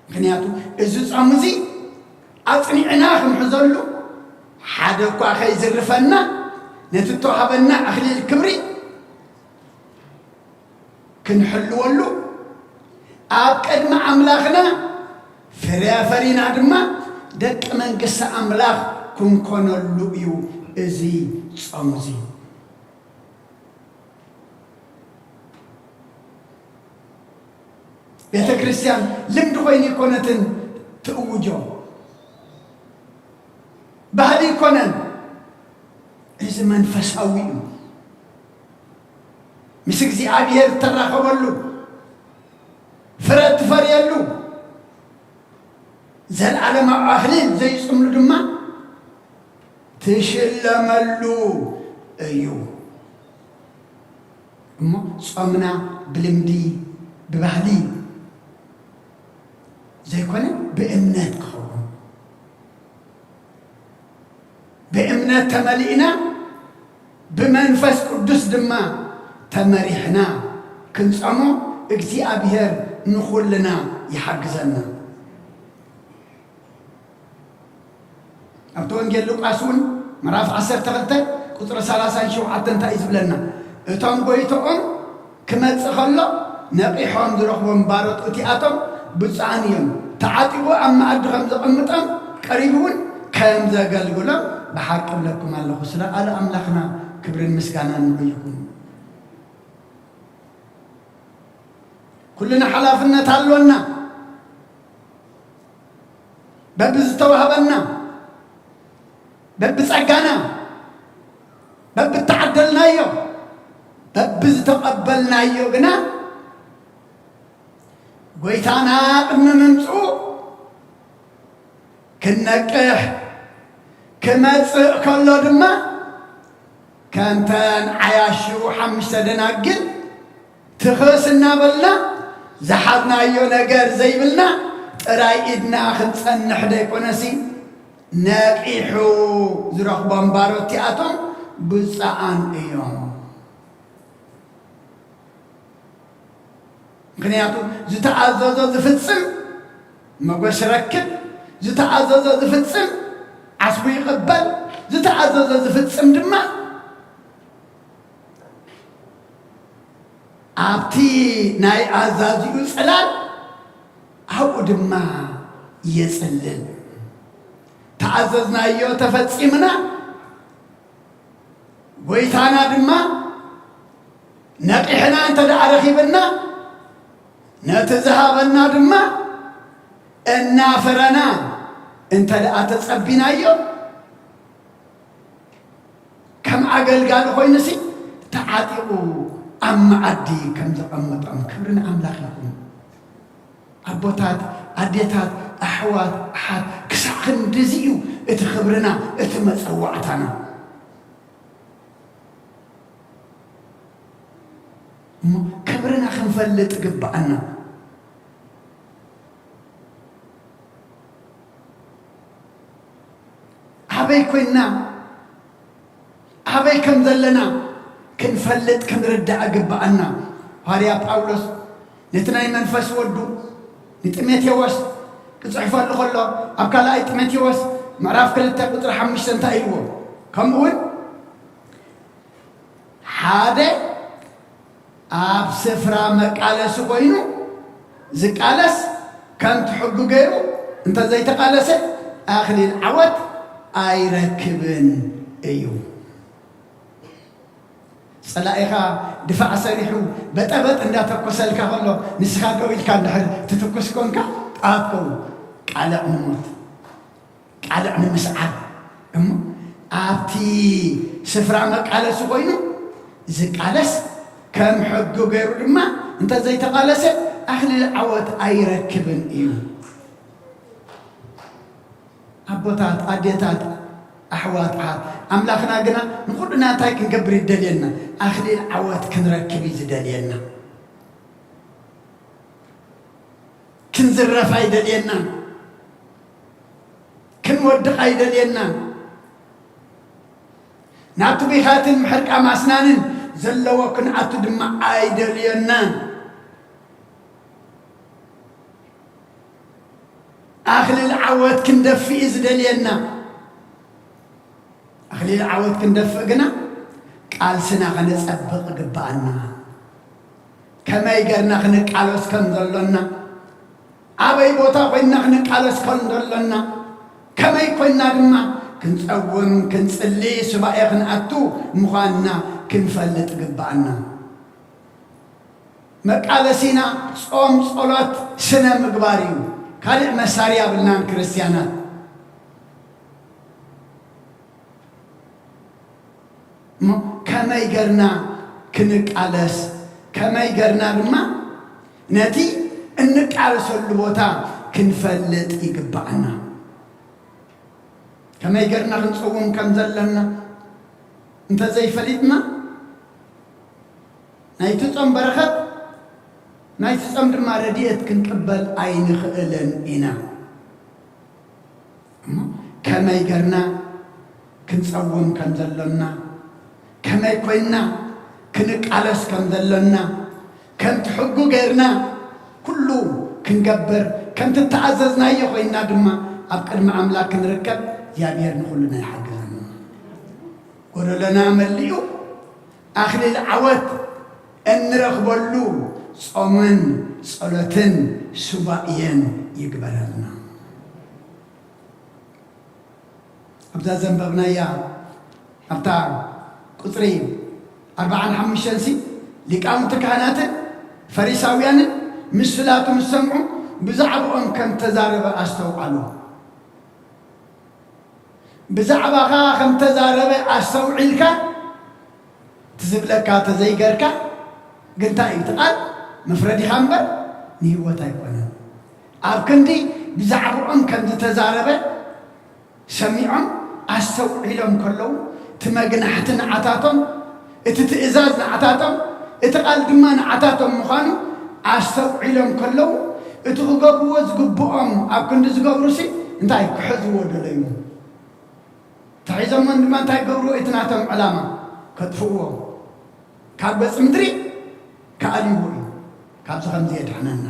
ምኽንያቱ እዚ ጾም እዚ ኣጽኒዕና ክንሕዘሉ፣ ሓደ እኳ ከይዝርፈና፣ ነቲ እተዋህበና ኣኽሊል ክብሪ ክንሕልወሉ፣ ኣብ ቅድሚ ኣምላኽና ፍረ ኣፈሪና ድማ ደቂ መንግስቲ ኣምላኽ ክንኮነሉ እዩ እዚ ጾም እዚ። ቤተ ክርስቲያን ልምዲ ኮይኑ ኣይኮነትን ትእውጆ፣ ባህሊ ኣይኮነን። እዚ መንፈሳዊ እዩ። ምስ እግዚኣብሔር እተራኸበሉ፣ ፍረ እትፈርየሉ፣ ዘለዓለማዊ ኣኽሊል ዘይጽምሉ ድማ ትሽለመሉ እዩ። እሞ ጾምና ብልምዲ፣ ብባህሊ ዘይኮነ ብእምነት ክኸውን፣ ብእምነት ተመሊእና ብመንፈስ ቅዱስ ድማ ተመሪሕና ክንጸሞ እግዚኣብሔር ንኹልና ይሓግዘና። ኣብቲ ወንጌል ሉቃስ እውን ምዕራፍ ዓሰርተ ክልተ ቁጽሪ ሰላሳን ሸውዓተን እንታይ እዩ ዝብለና? እቶም ጎይትኦም ክመጽእ ከሎ ነቒሖም ዝረኽቦም ባሮት እቲኣቶም ብፁዓን እዮም። ተዓጢቑ ኣብ መኣዲ ከም ዘቐምጦም ቀሪቡ እውን ከም ዘገልግሎም ብሓቂ እብለኩም ኣለኹ። ስለ ቃል ኣምላኽና ክብርን ምስጋናን ንዑ ይኹን። ኩልና ሓላፍነት ኣሎና። በብዝተዋህበና፣ በብጸጋና፣ በብተዓደልናዮ፣ በብዝተቐበልናዮ ግና፣ ጎይታና ቅድሚ ምምጽኡ ክንነቅሕ፣ ክመጽእ ከሎ ድማ፣ ከምተን ዓያሹ ሓሙሽተ ደናግል ትኽስ እናበልና፣ ዝሓዝናዮ ነገር ዘይብልና ጥራይ ኢድና ክንጸንሕ ደይኮነሲ፣ ነቂሑ ዝረኽቦም ባሮት እቲኣቶም ብፁዓን እዮም። ምኽንያቱ፣ ዝተኣዘዞ ዝፍጽም ሞገስ ይረክብ፣ ዝተኣዘዞ ዝፍጽም ዓስቡ ይቕበል፣ ዝተኣዘዞ ዝፍጽም ድማ ኣብቲ ናይ ኣዛዚኡ ጽላል ኣብኡ ድማ የጽልል። ተኣዘዝናዮ፣ ተፈጺምና፣ ጎይታና ድማ ነቂሕና እንተ ደኣ ረኺብና፣ ነቲ ዝሃበና ድማ እናፈረና እንተ ደኣ ተጸቢናዮ፣ ከም ኣገልጋሊ ኮይኑሲ ተዓጢቑ ኣብ መኣዲ ከም ዘቐምጦም። ክብሪ ንኣምላኽ ይኹን። ኣቦታት፣ ኣዴታት፣ ኣሕዋት፣ ኣሓት፣ ክሳዕ ክንድዚ እዩ እቲ ክብርና፣ እቲ መጸዋዕታና። እሞ ክብርና ክንፈልጥ ግብኣና። ኣበይ ኮይንና፣ ኣበይ ከም ዘለና ክንፈልጥ፣ ክንርዳእ ግብኣና። ሃዋርያ ጳውሎስ ነቲ ናይ መንፈስ ወዱ ንጢሞቴዎስ ክጽሕፈሉ ከሎ፣ ኣብ ካልኣይ ጢሞቴዎስ ምዕራፍ ክልተ ቁጽሪ ሓሙሽተ እንታይ ኢልዎ? ከምኡ እውን ሓደ ኣብ ስፍራ መቃለሲ ኮይኑ ዝቃለስ፣ ከምቲ ሕጊ ገይሩ እንተ ዘይተቃለሰ ኣኽሊል ዓወት ኣይረክብን እዩ። ጸላኢኻ ድፋዕ ሰሪሑ በጠበጥ እንዳተኮሰልካ ከሎ ንስኻ ደው ኢልካ እንድሕር ትትኩስ ኮንካ ጥፋእ ትኸውን። ቃልዕ ንሞት፣ ቃልዕ ንምስዓር። እሞ ኣብቲ ስፍራ መቃለሲ ኮይኑ ዝቃለስ ከም ሕጊ ገይሩ ድማ እንተዘይተቓለሰ ኣኽሊል ዓወት ኣይረክብን እዩ። ኣቦታት፣ ኣዴታት፣ ኣሕዋት፣ ኣሓት፣ ኣምላኽና ግና ንኹልና እንታይ ክንገብር ይደልየና? ኣኽሊል ዓወት ክንረክብ እዩ ዝደልየና። ክንዝረፍ ኣይደልየናን። ክንወድቕ ኣይደልየናን። ናቱ ቢኻትን ምሕርቃም ኣስናንን ዘለዎ ክንኣቱ ድማ ኣይደልየናን። ኣኽሊል ዓወት ክንደፍእ እዩ ዝደልየና። ኣኽሊል ዓወት ክንደፍእ ግና ቃልስና ከነጸብቕ ይግብኣና። ከመይ ገርና ክንቃለስ ከም ዘሎና፣ ኣበይ ቦታ ኮይንና ክንቃለስ ከም ዘሎና፣ ከመይ ኮይንና ድማ ክንጸውም፣ ክንጽሊ፣ ሱባኤ ክንኣቱ ምዃንና ክንፈልጥ ይግብኣና። መቃለሲና ጾም፣ ጸሎት፣ ስነ ምግባር እዩ። ካልእ መሳርያ የብልናን ክርስትያናት። እሞ ከመይ ገርና ክንቃለስ፣ ከመይ ገርና ድማ ነቲ እንቃለሰሉ ቦታ ክንፈልጥ ይግብኣና። ከመይ ገርና ክንጸውም ከም ዘለና እንተዘይፈሊጥና፣ ናይቲ ጾም በረኸት፣ ናይቲ ጾም ድማ ረድኤት ክንቅበል ኣይንኽእልን ኢና። እሞ ከመይ ገርና ክንጸውም ከም ዘሎና፣ ከመይ ኮይንና ክንቃለስ ከም ዘሎና፣ ከምቲ ሕጉ ገርና ኩሉ ክንገብር፣ ከምቲ እተኣዘዝናዮ ኮይንና ድማ ኣብ ቅድሚ ኣምላኽ ክንርከብ እግዚኣብሔር ንኹልና ይሓግዘና። ጎደሎና መሊኡ ኣኽሊል ዓወት እንረኽበሉ ጾምን ጸሎትን ሱባኤን ይግበረልና። ኣብዛ ዘንበብናያ ኣብታ ቁጽሪ ኣርባዓን ሓሙሽተን ሲ ሊቃውንቲ ካህናትን ፈሪሳውያንን ምስላቱ ምስ ሰምዑ ብዛዕባኦም ከም ተዛረበ ኣስተውዓሉ። ብዛዕባኻ ከም ተዛረበ ኣስተውዒልካ፣ እቲ ዝብለካ ተዘይገርካ፣ ግን እንታይ እዩ እቲ ቃል? መፍረዲኻ እምበር ንህይወት ኣይኮነን። ኣብ ክንዲ ብዛዕባኦም ከም ዝተዛረበ ሰሚዖም ኣስተውዒሎም ከለዉ፣ እቲ መግናሕቲ ንዓታቶም፣ እቲ ትእዛዝ ንዓታቶም፣ እቲ ቃል ድማ ንዓታቶም ምዃኑ ኣስተውዒሎም ከለዉ፣ እቲ ክገብርዎ ዝግብኦም ኣብ ክንዲ ዝገብሩሲ፣ እንታይ ክሕዝዎ ደለዩ? ተሒዞሞን ድማ እንታይ ክገብርዎ? እቲ ናቶም ዕላማ ከጥፍእዎ፣ ካብ ገጽ ምድሪ ክኣልይዎ እዩ። ካብዚ ከምዚ የድሕነና።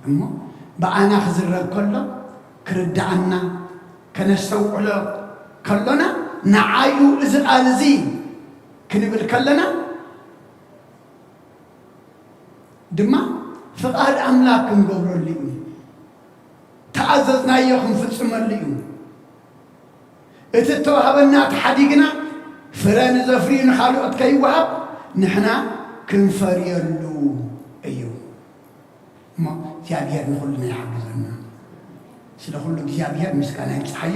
እሞ ብኣና ክዝረብ ከሎ፣ ክርድኣና፣ ከነስተውዕሎ ከሎና፣ ንዓዩ እዚ ቃል እዚ ክንብል ከለና ድማ ፍቓድ ኣምላኽ ክንገብረሉ እዩ። ተኣዘዝናዮ ክንፍጽመሉ እዩ። እቲ እተዋህበና ተሓዲግና ፍረ ንዘፍርዩ ንኻልኦት ከይወሃብ ንሕና ክንፈርየሉ እዩ። እሞ እግዚኣብሔር ንኹልና ይሓግዘና። ስለ ኩሉ እግዚኣብሔር ምስጋና ይብጽሓዮ።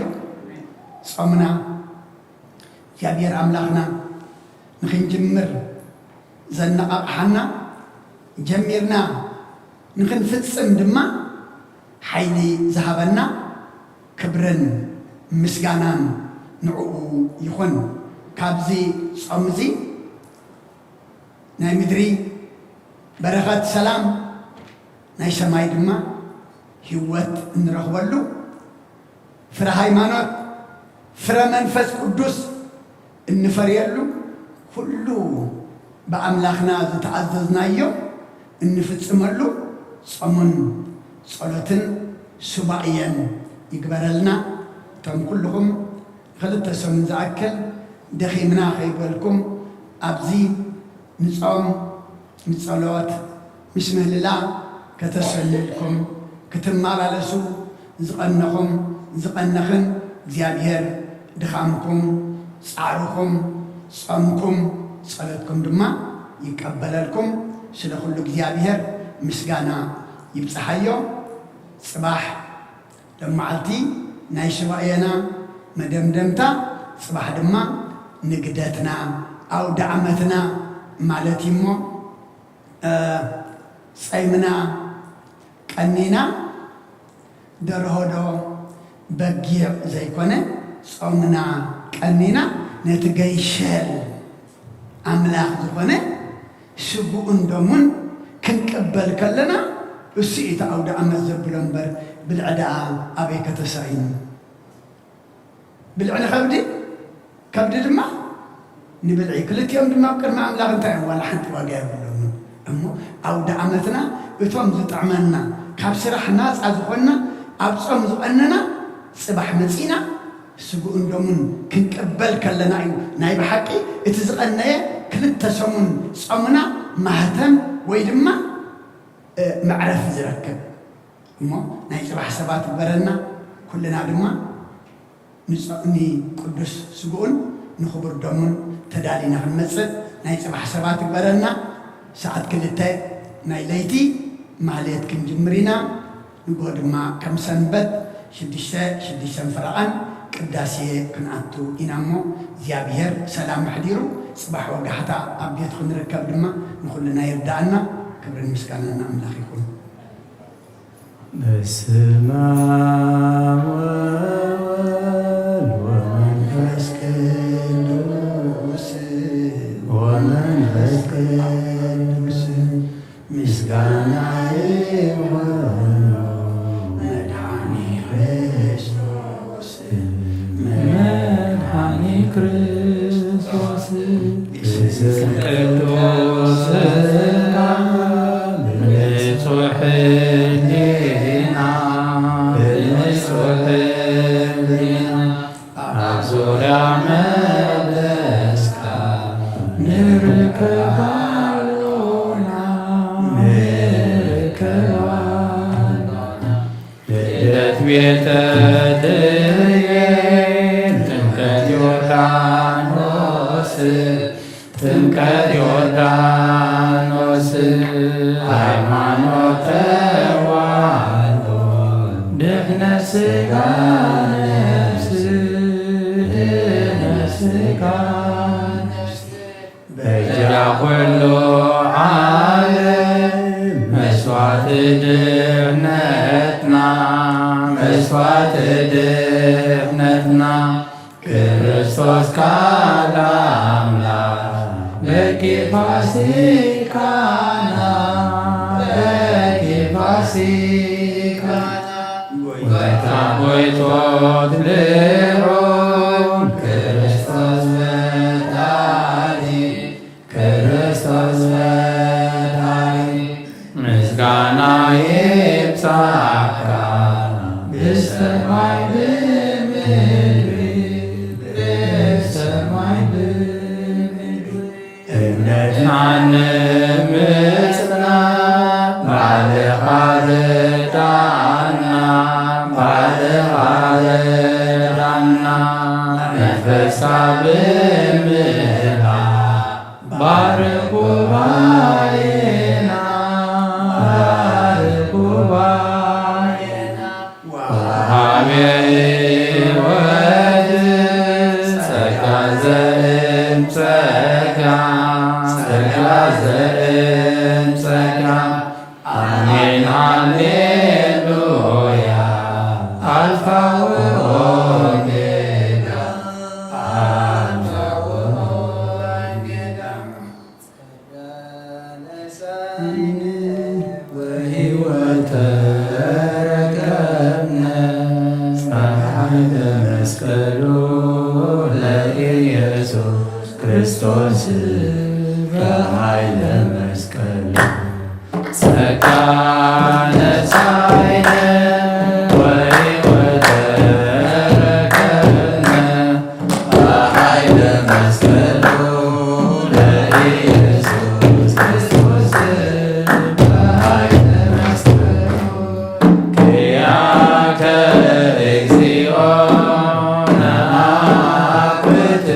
ጾምና እግዚኣብሔር ኣምላኽና ንኽንጅምር ዘነቓቕሓና፣ ጀሚርና ንኽንፍጽም ድማ ሓይሊ ዝሃበና ክብርን ምስጋናን ንዕኡ ይኹን። ካብዚ ጾም እዚ ናይ ምድሪ በረኸት ሰላም፣ ናይ ሰማይ ድማ ህይወት እንረኽበሉ፣ ፍረ ሃይማኖት፣ ፍረ መንፈስ ቅዱስ እንፈርየሉ፣ ኩሉ ብኣምላኽና ዝተኣዘዝናዮ እንፍጽመሉ ጾምን ጸሎትን ሱባኤን ይግበረልና። እቶም ኩልኹም ንኽልተ ሰሙን ዝኣክል ደኺምና ከይበልኩም ኣብዚ ንጾም ንጸሎት ምስ ምህልላ ከተሰልልኩም ክትመላለሱ ዝቐነኹም ዝቐነኽን እግዚኣብሔር ድኻምኩም፣ ጻዕርኹም፣ ጾምኩም፣ ጸሎትኩም ድማ ይቀበለልኩም። ስለ ኩሉ እግዚኣብሔር ምስጋና ይብጽሓዮ። ጽባሕ ለመዓልቲ ናይ ሱባኤና መደምደምታ፣ ጽባሕ ድማ ንግደትና፣ ኣውደ ዓመትና ማለት እዩ እሞ፣ እ፣ ጸይምና ቀኒና፣ ደርሆ ዶ በጊዕ ዘይኮነ፣ ጾምና ቀኒና፣ ነቲ ገይሸል ኣምላኽ ዝኾነ ስግኡን ደሙን ክንቅበል ከለና፣ እሱ እዩ እቲ ኣውደ ዓመት ዘብሎ እምበር፣ ብልዒ ደኣ ኣበይ ከተሳኢኑ? ብልዒ ንኸብዲ፣ ከብዲ ድማ ንብልዒ። ክልቲኦም ድማ ኣብ ቅድሚ ኣምላኽ እንታይ እዮም? ዋላ ሓንቲ ዋጋ የብሎምን። እሞ ኣውደ ዓመትና እቶም ዝጥዕመና፣ ካብ ስራሕ ናጻ ዝኾንና፣ ኣብ ጾም ዝቐነና፣ ጽባሕ መጺና ስግኡን ደሙን ክንቅበል ከለና እዩ ናይ ብሓቂ እቲ ዝቐነየ ክልተ ሰሙን ጾምና ማህተም ወይ ድማ፣ እ፣ መዕረፊ ዝረክብ። እሞ ናይ ጽባሕ ሰባት ይግበረና። ኩልና ድማ ንጸ-፣ ንቅዱስ ስግኡን ንኽቡር ደሙን ተዳሊና ክንመጽእ ናይ ጽባሕ ሰባት ይግበረና። ሰዓት ክልተ ናይ ለይቲ ማህሌት ክንጅምር ኢና። ንግሆ ድማ ከም ሰንበት ሽዱሽተ፣ ሽዱሽተን ፈረቓን ቅዳሴ ክንኣቱ ኢና እሞ፣ እግዚኣብሔር ሰላም ኣሕዲሩ ጽባሕ ወጋሕታ ኣብ ቤቱ ክንርከብ ድማ ንኹልና ይርድኣና። ክብርን ምስጋናን ንኣምላኽ ይኹን። በስመ አብ ወወልድ ወመንፈስ ቅዱስ፣ ወመንፈስ ቅዱስ ምስጋና ይኹን መድኃኒ ክርስቶስ፣ መድኃኒ ክርስቶስ። ቅዱስ ሥጋ ብንጹሕ ሕሊና፣ ብንጹሕ ሕሊና ኣብ ዙርያ መቅደስካ ንርከብ ኣሎና፣ ንርከብ ኣሎና። ልደት ቤተ ልሔም፣ ጥምቀት ዮርዳኖስ፣ ጥምቀት ዮርዳኖስ፣ ሃይማኖት ተዋህዶ፣ ድሕነት ሥጋ ነፍስ፣ ድሕነት ሥጋ ነፍስ። በጃ ኩሉ ዓለም መስዋዕቲ ድሕነትና፣ መስዋዕቲ ድሕነትና፣ ክርስቶስ ካልእ ኣምላኽ በኪ ፋሲካና፣ በኪ ፋሲካና። ጎይታ ጎይቶት ልዑል ክርስቶስ ፈጣሪ፣ ክርስቶስ ፈጣሪ፣ ምስጋና ይብጻሕካ ብሰማይ ብምድሪ፣ ብሰማይ ብምድሪ። እምነትና ንምጽና ባልኻ ርዳና፣ ባልኻ ርዳና። መንፈስካ ብምልኣት ባርኽ ጉባኤና፣ ባርኽ ጉባኤና። ወሃቤ ሕይወት ጸጋ ዘእም ጸጋ፣ ጸጋ ዘእም ጸጋ። ኣሜን ሃሌሉያ። ኣልፋ ወኦሜጋ፣ ኣልፋ ወኦሜጋ። ጸጋ ነሳኢነ ወሕይወት ተረከብነ። ጸሓይ ለመስቀሉ ለኢየሱስ ክርስቶስ በኃይለ መስቀሉ። ጸጋ ነሳኢነ ወሕይወት ተረከብነ። በኃይለ መስቀሉ ለኢየሱስ ክርስቶስ በኃይለ መስቀሉ። ኪያከ እግዚኦ ነአኩት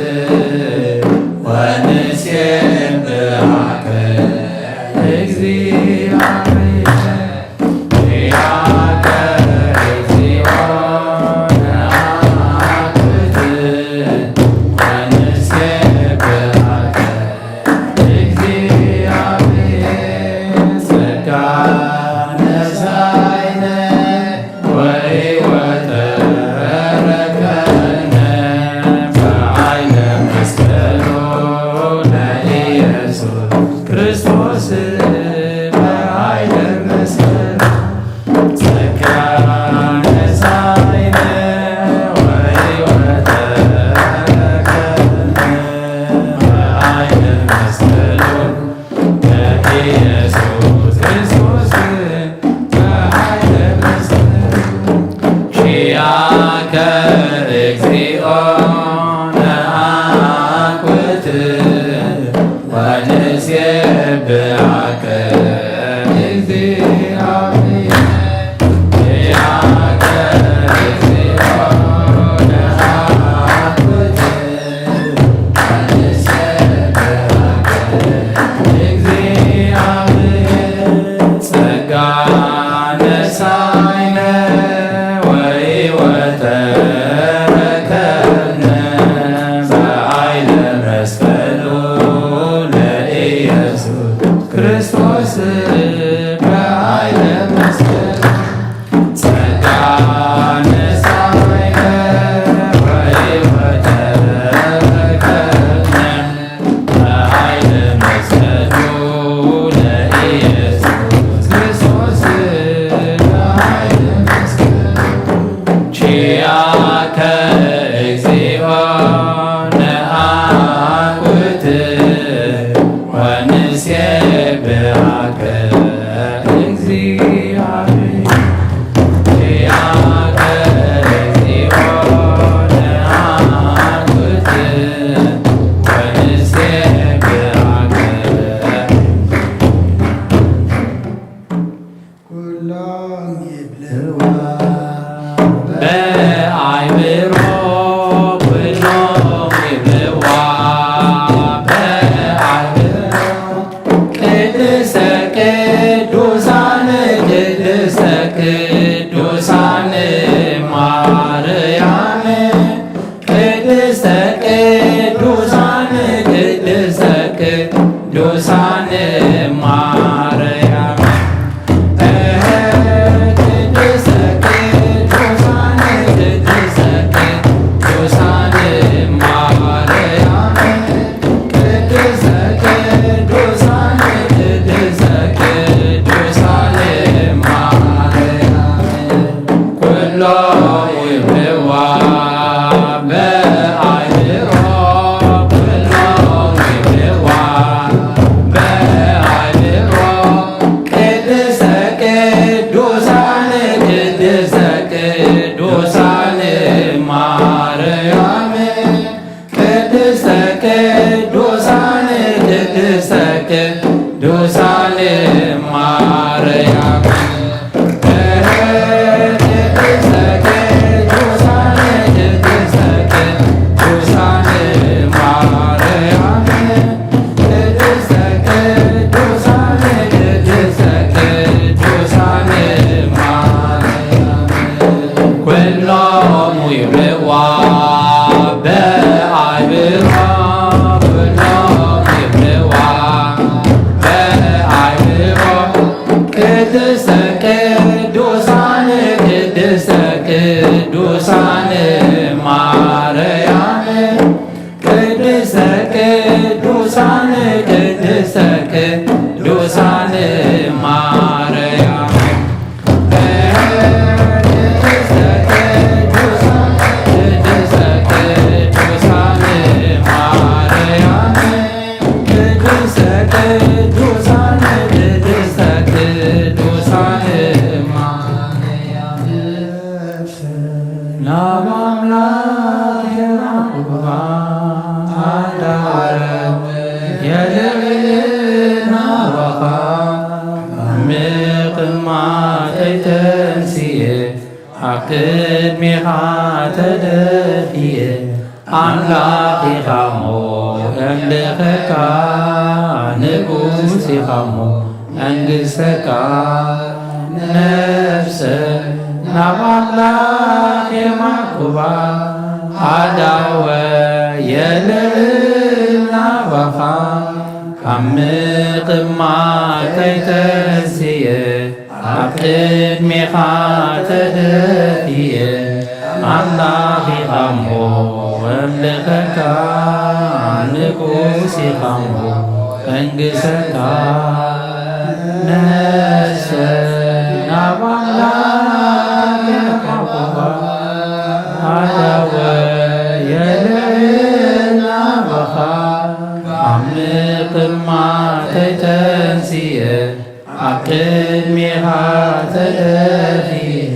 ወንሴብሖ ከእግዚኦ ነአኩት ወንሴብሐከ እግዚአብሔር። ያከ እግዚኦ ነአኩት ወንሴብሐከ እግዚአብሔር። ጸጋ ነሳይነ ወሕይወተ ረከብነ በኃይለ መስቀሉ ለኢየሱስ ክርስቶስ በኃይለ መስቀሉ። ጸጋ ነሳይነ ወሕይወተ ረከብነ በኃይለ መስቀሉ ለኢየሱስ ክርስቶስ በኃይለ መስቀሉ። ኪያከ እግዚኦ ነአኩት ወንሴብሐከ እግዚአብሔር። ኪያከ እግዚኦ ነአኩት ወንሴብሐከ። ኩሎም ይብልዋ በአይምሮ፣ ኩሎም ይብልዋ በአይምሮ። ቅድስተ ቅዱሳን፣ ቅድስተ ቅዱሳን ማርያም፣ ቅድስተ ቅዱሳን፣ ቅድስተ ቅዱሳን ማርያም። እህ፣ ቅድስተ ቅዱሳን፣ ቅድስተ ቅዱሳን ማርያም። ቅድስተ ቅዱሳን፣ ቅድስተ ቅዱሳን ማርያም። ኩሎም ይብልዋ በአይምሮ፣ ኩሎም ይብልዋ በአይምሮ። ቅድስተ ቅዱሳን፣ ቅድስተ ቅዱሳን ማርያም። ቅድስተ ቅዱሳን፣ ቅድስተ ቅዱሳን ማርያም። ቅድስተ ቅዱሳን፣ ቅድስተ ቅዱሳን ማርያም። ቅድስተ ቅዱሳን፣ ቅድስተ ቅዱሳን ማርያም። ኩሎም ይብልዋ በአይምሮ፣ ኩሎም ይብልዋ በአይምሮ። ቅድስተ ቅዱሳን፣ ቅድስተ ቅዱሳን ማርያም። ቅድስተ ቅዱሳን፣ ቅድስተ ቅዱሳን ማርያም። ቅድስተ ቅዱሳን፣ ቅድስተ ቅዱሳን ማርያም። ቅድስተ ቅዱሳን፣ ቅድስተ ቅዱሳን ማርያም። ናብ ኣምላኽ የማዕቁባ ኣዳወረ የልዕል ናባኻ። ካብ ምቕማጠይ ተንስየ ኣብ ቅድሜኻ ተደፍየ። ኣምላኽ ኢኻ እሞ እምልኸካ፣ ንጉስ ኢኻ እሞ መንግስተካ። ነፍሰ ናብ ኣምላኽ የማዕቁባ ኣዳወ የልዕል ናባኻ። ካብ ምቕማጠይ ተንስየ ኣብ ቅድሜኻ ተደፍየ። ኣምላኽ ኢኻ እሞ እምልኸካ፣ ንጉስ ኢኻ እሞ መንግሰካ። ነፍሰ ናብ ኣምላኽ የማዕቁባ ኣዳወ የልዕል ናባኻ። ካብ ምቕማጠይ ተንስየ ኣብ ቅድሜኻ ተደፍየ።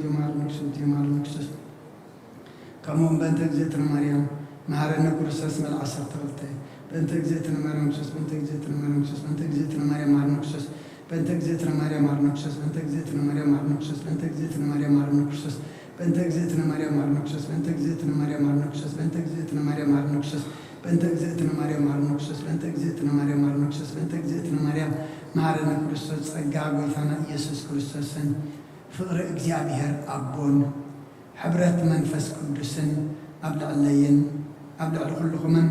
እግዚኦ መሐረነ ክርስቶስ፣ እግዚኦ መሐረነ ክርስቶስ። ከምኡውን በእንተ እግዝእትነ ማርያም መሐረነ ክርስቶስ መልዓ ዓሰርተ ክልተ። በእንተ እግዝእትነ ማርያም ክርስቶስ፣ በእንተ እግዝእትነ ማርያም ክርስቶስ፣ በእንተ እግዝእትነ ማርያም መሐረነ ክርስቶስ፣ በእንተ እግዝእትነ ማርያም መሐረነ ክርስቶስ፣ በእንተ እግዝእትነ ማርያም መሐረነ ክርስቶስ፣ በእንተ እግዝእትነ ማርያም መሐረነ ክርስቶስ፣ በእንተ እግዝእትነ ማርያም መሐረነ ክርስቶስ፣ በእንተ እግዝእትነ ማርያም መሐረነ ክርስቶስ፣ በእንተ እግዝእትነ ማርያም መሐረነ ክርስቶስ፣ በእንተ እግዝእትነ ማርያም መሐረነ ክርስቶስ፣ በእንተ እግዝእትነ ማርያም መሐረነ ክርስቶስ፣ በእንተ እግዝእትነ ማርያም መሐረነ ክርስቶስ። ጸጋ ጎይታና ኢየሱስ ክርስቶስን ፍቕሪ እግዚኣብሔር ኣቦን ሕብረት መንፈስ ቅዱስን ኣብ ልዕለይን ኣብ ልዕሊ ኩልኹምን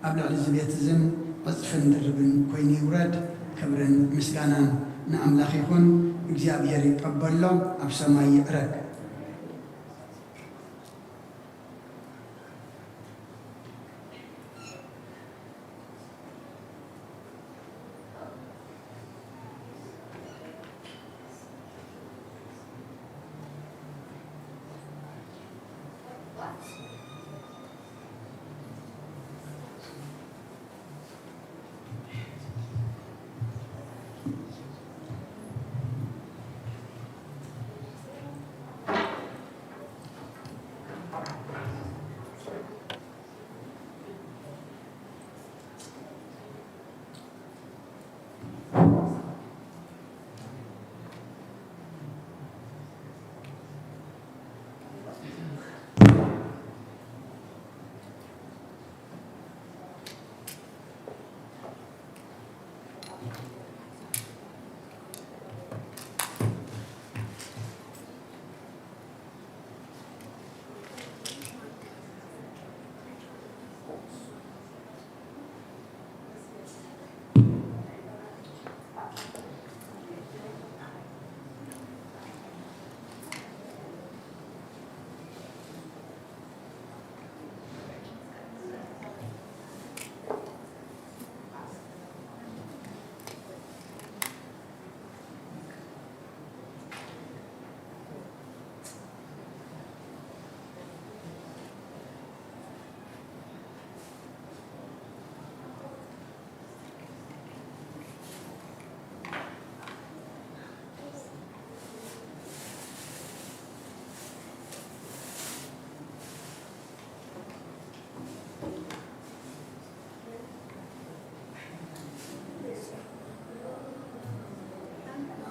ኣብ ልዕሊ እዚ ቤት እዝን ዕጽፍን ድርብን ኮይኑ ይውረድ። ክብርን ምስጋናን ንኣምላኽ ይኹን። እግዚኣብሔር ይቀበሎ፣ ኣብ ሰማይ ይዕረግ።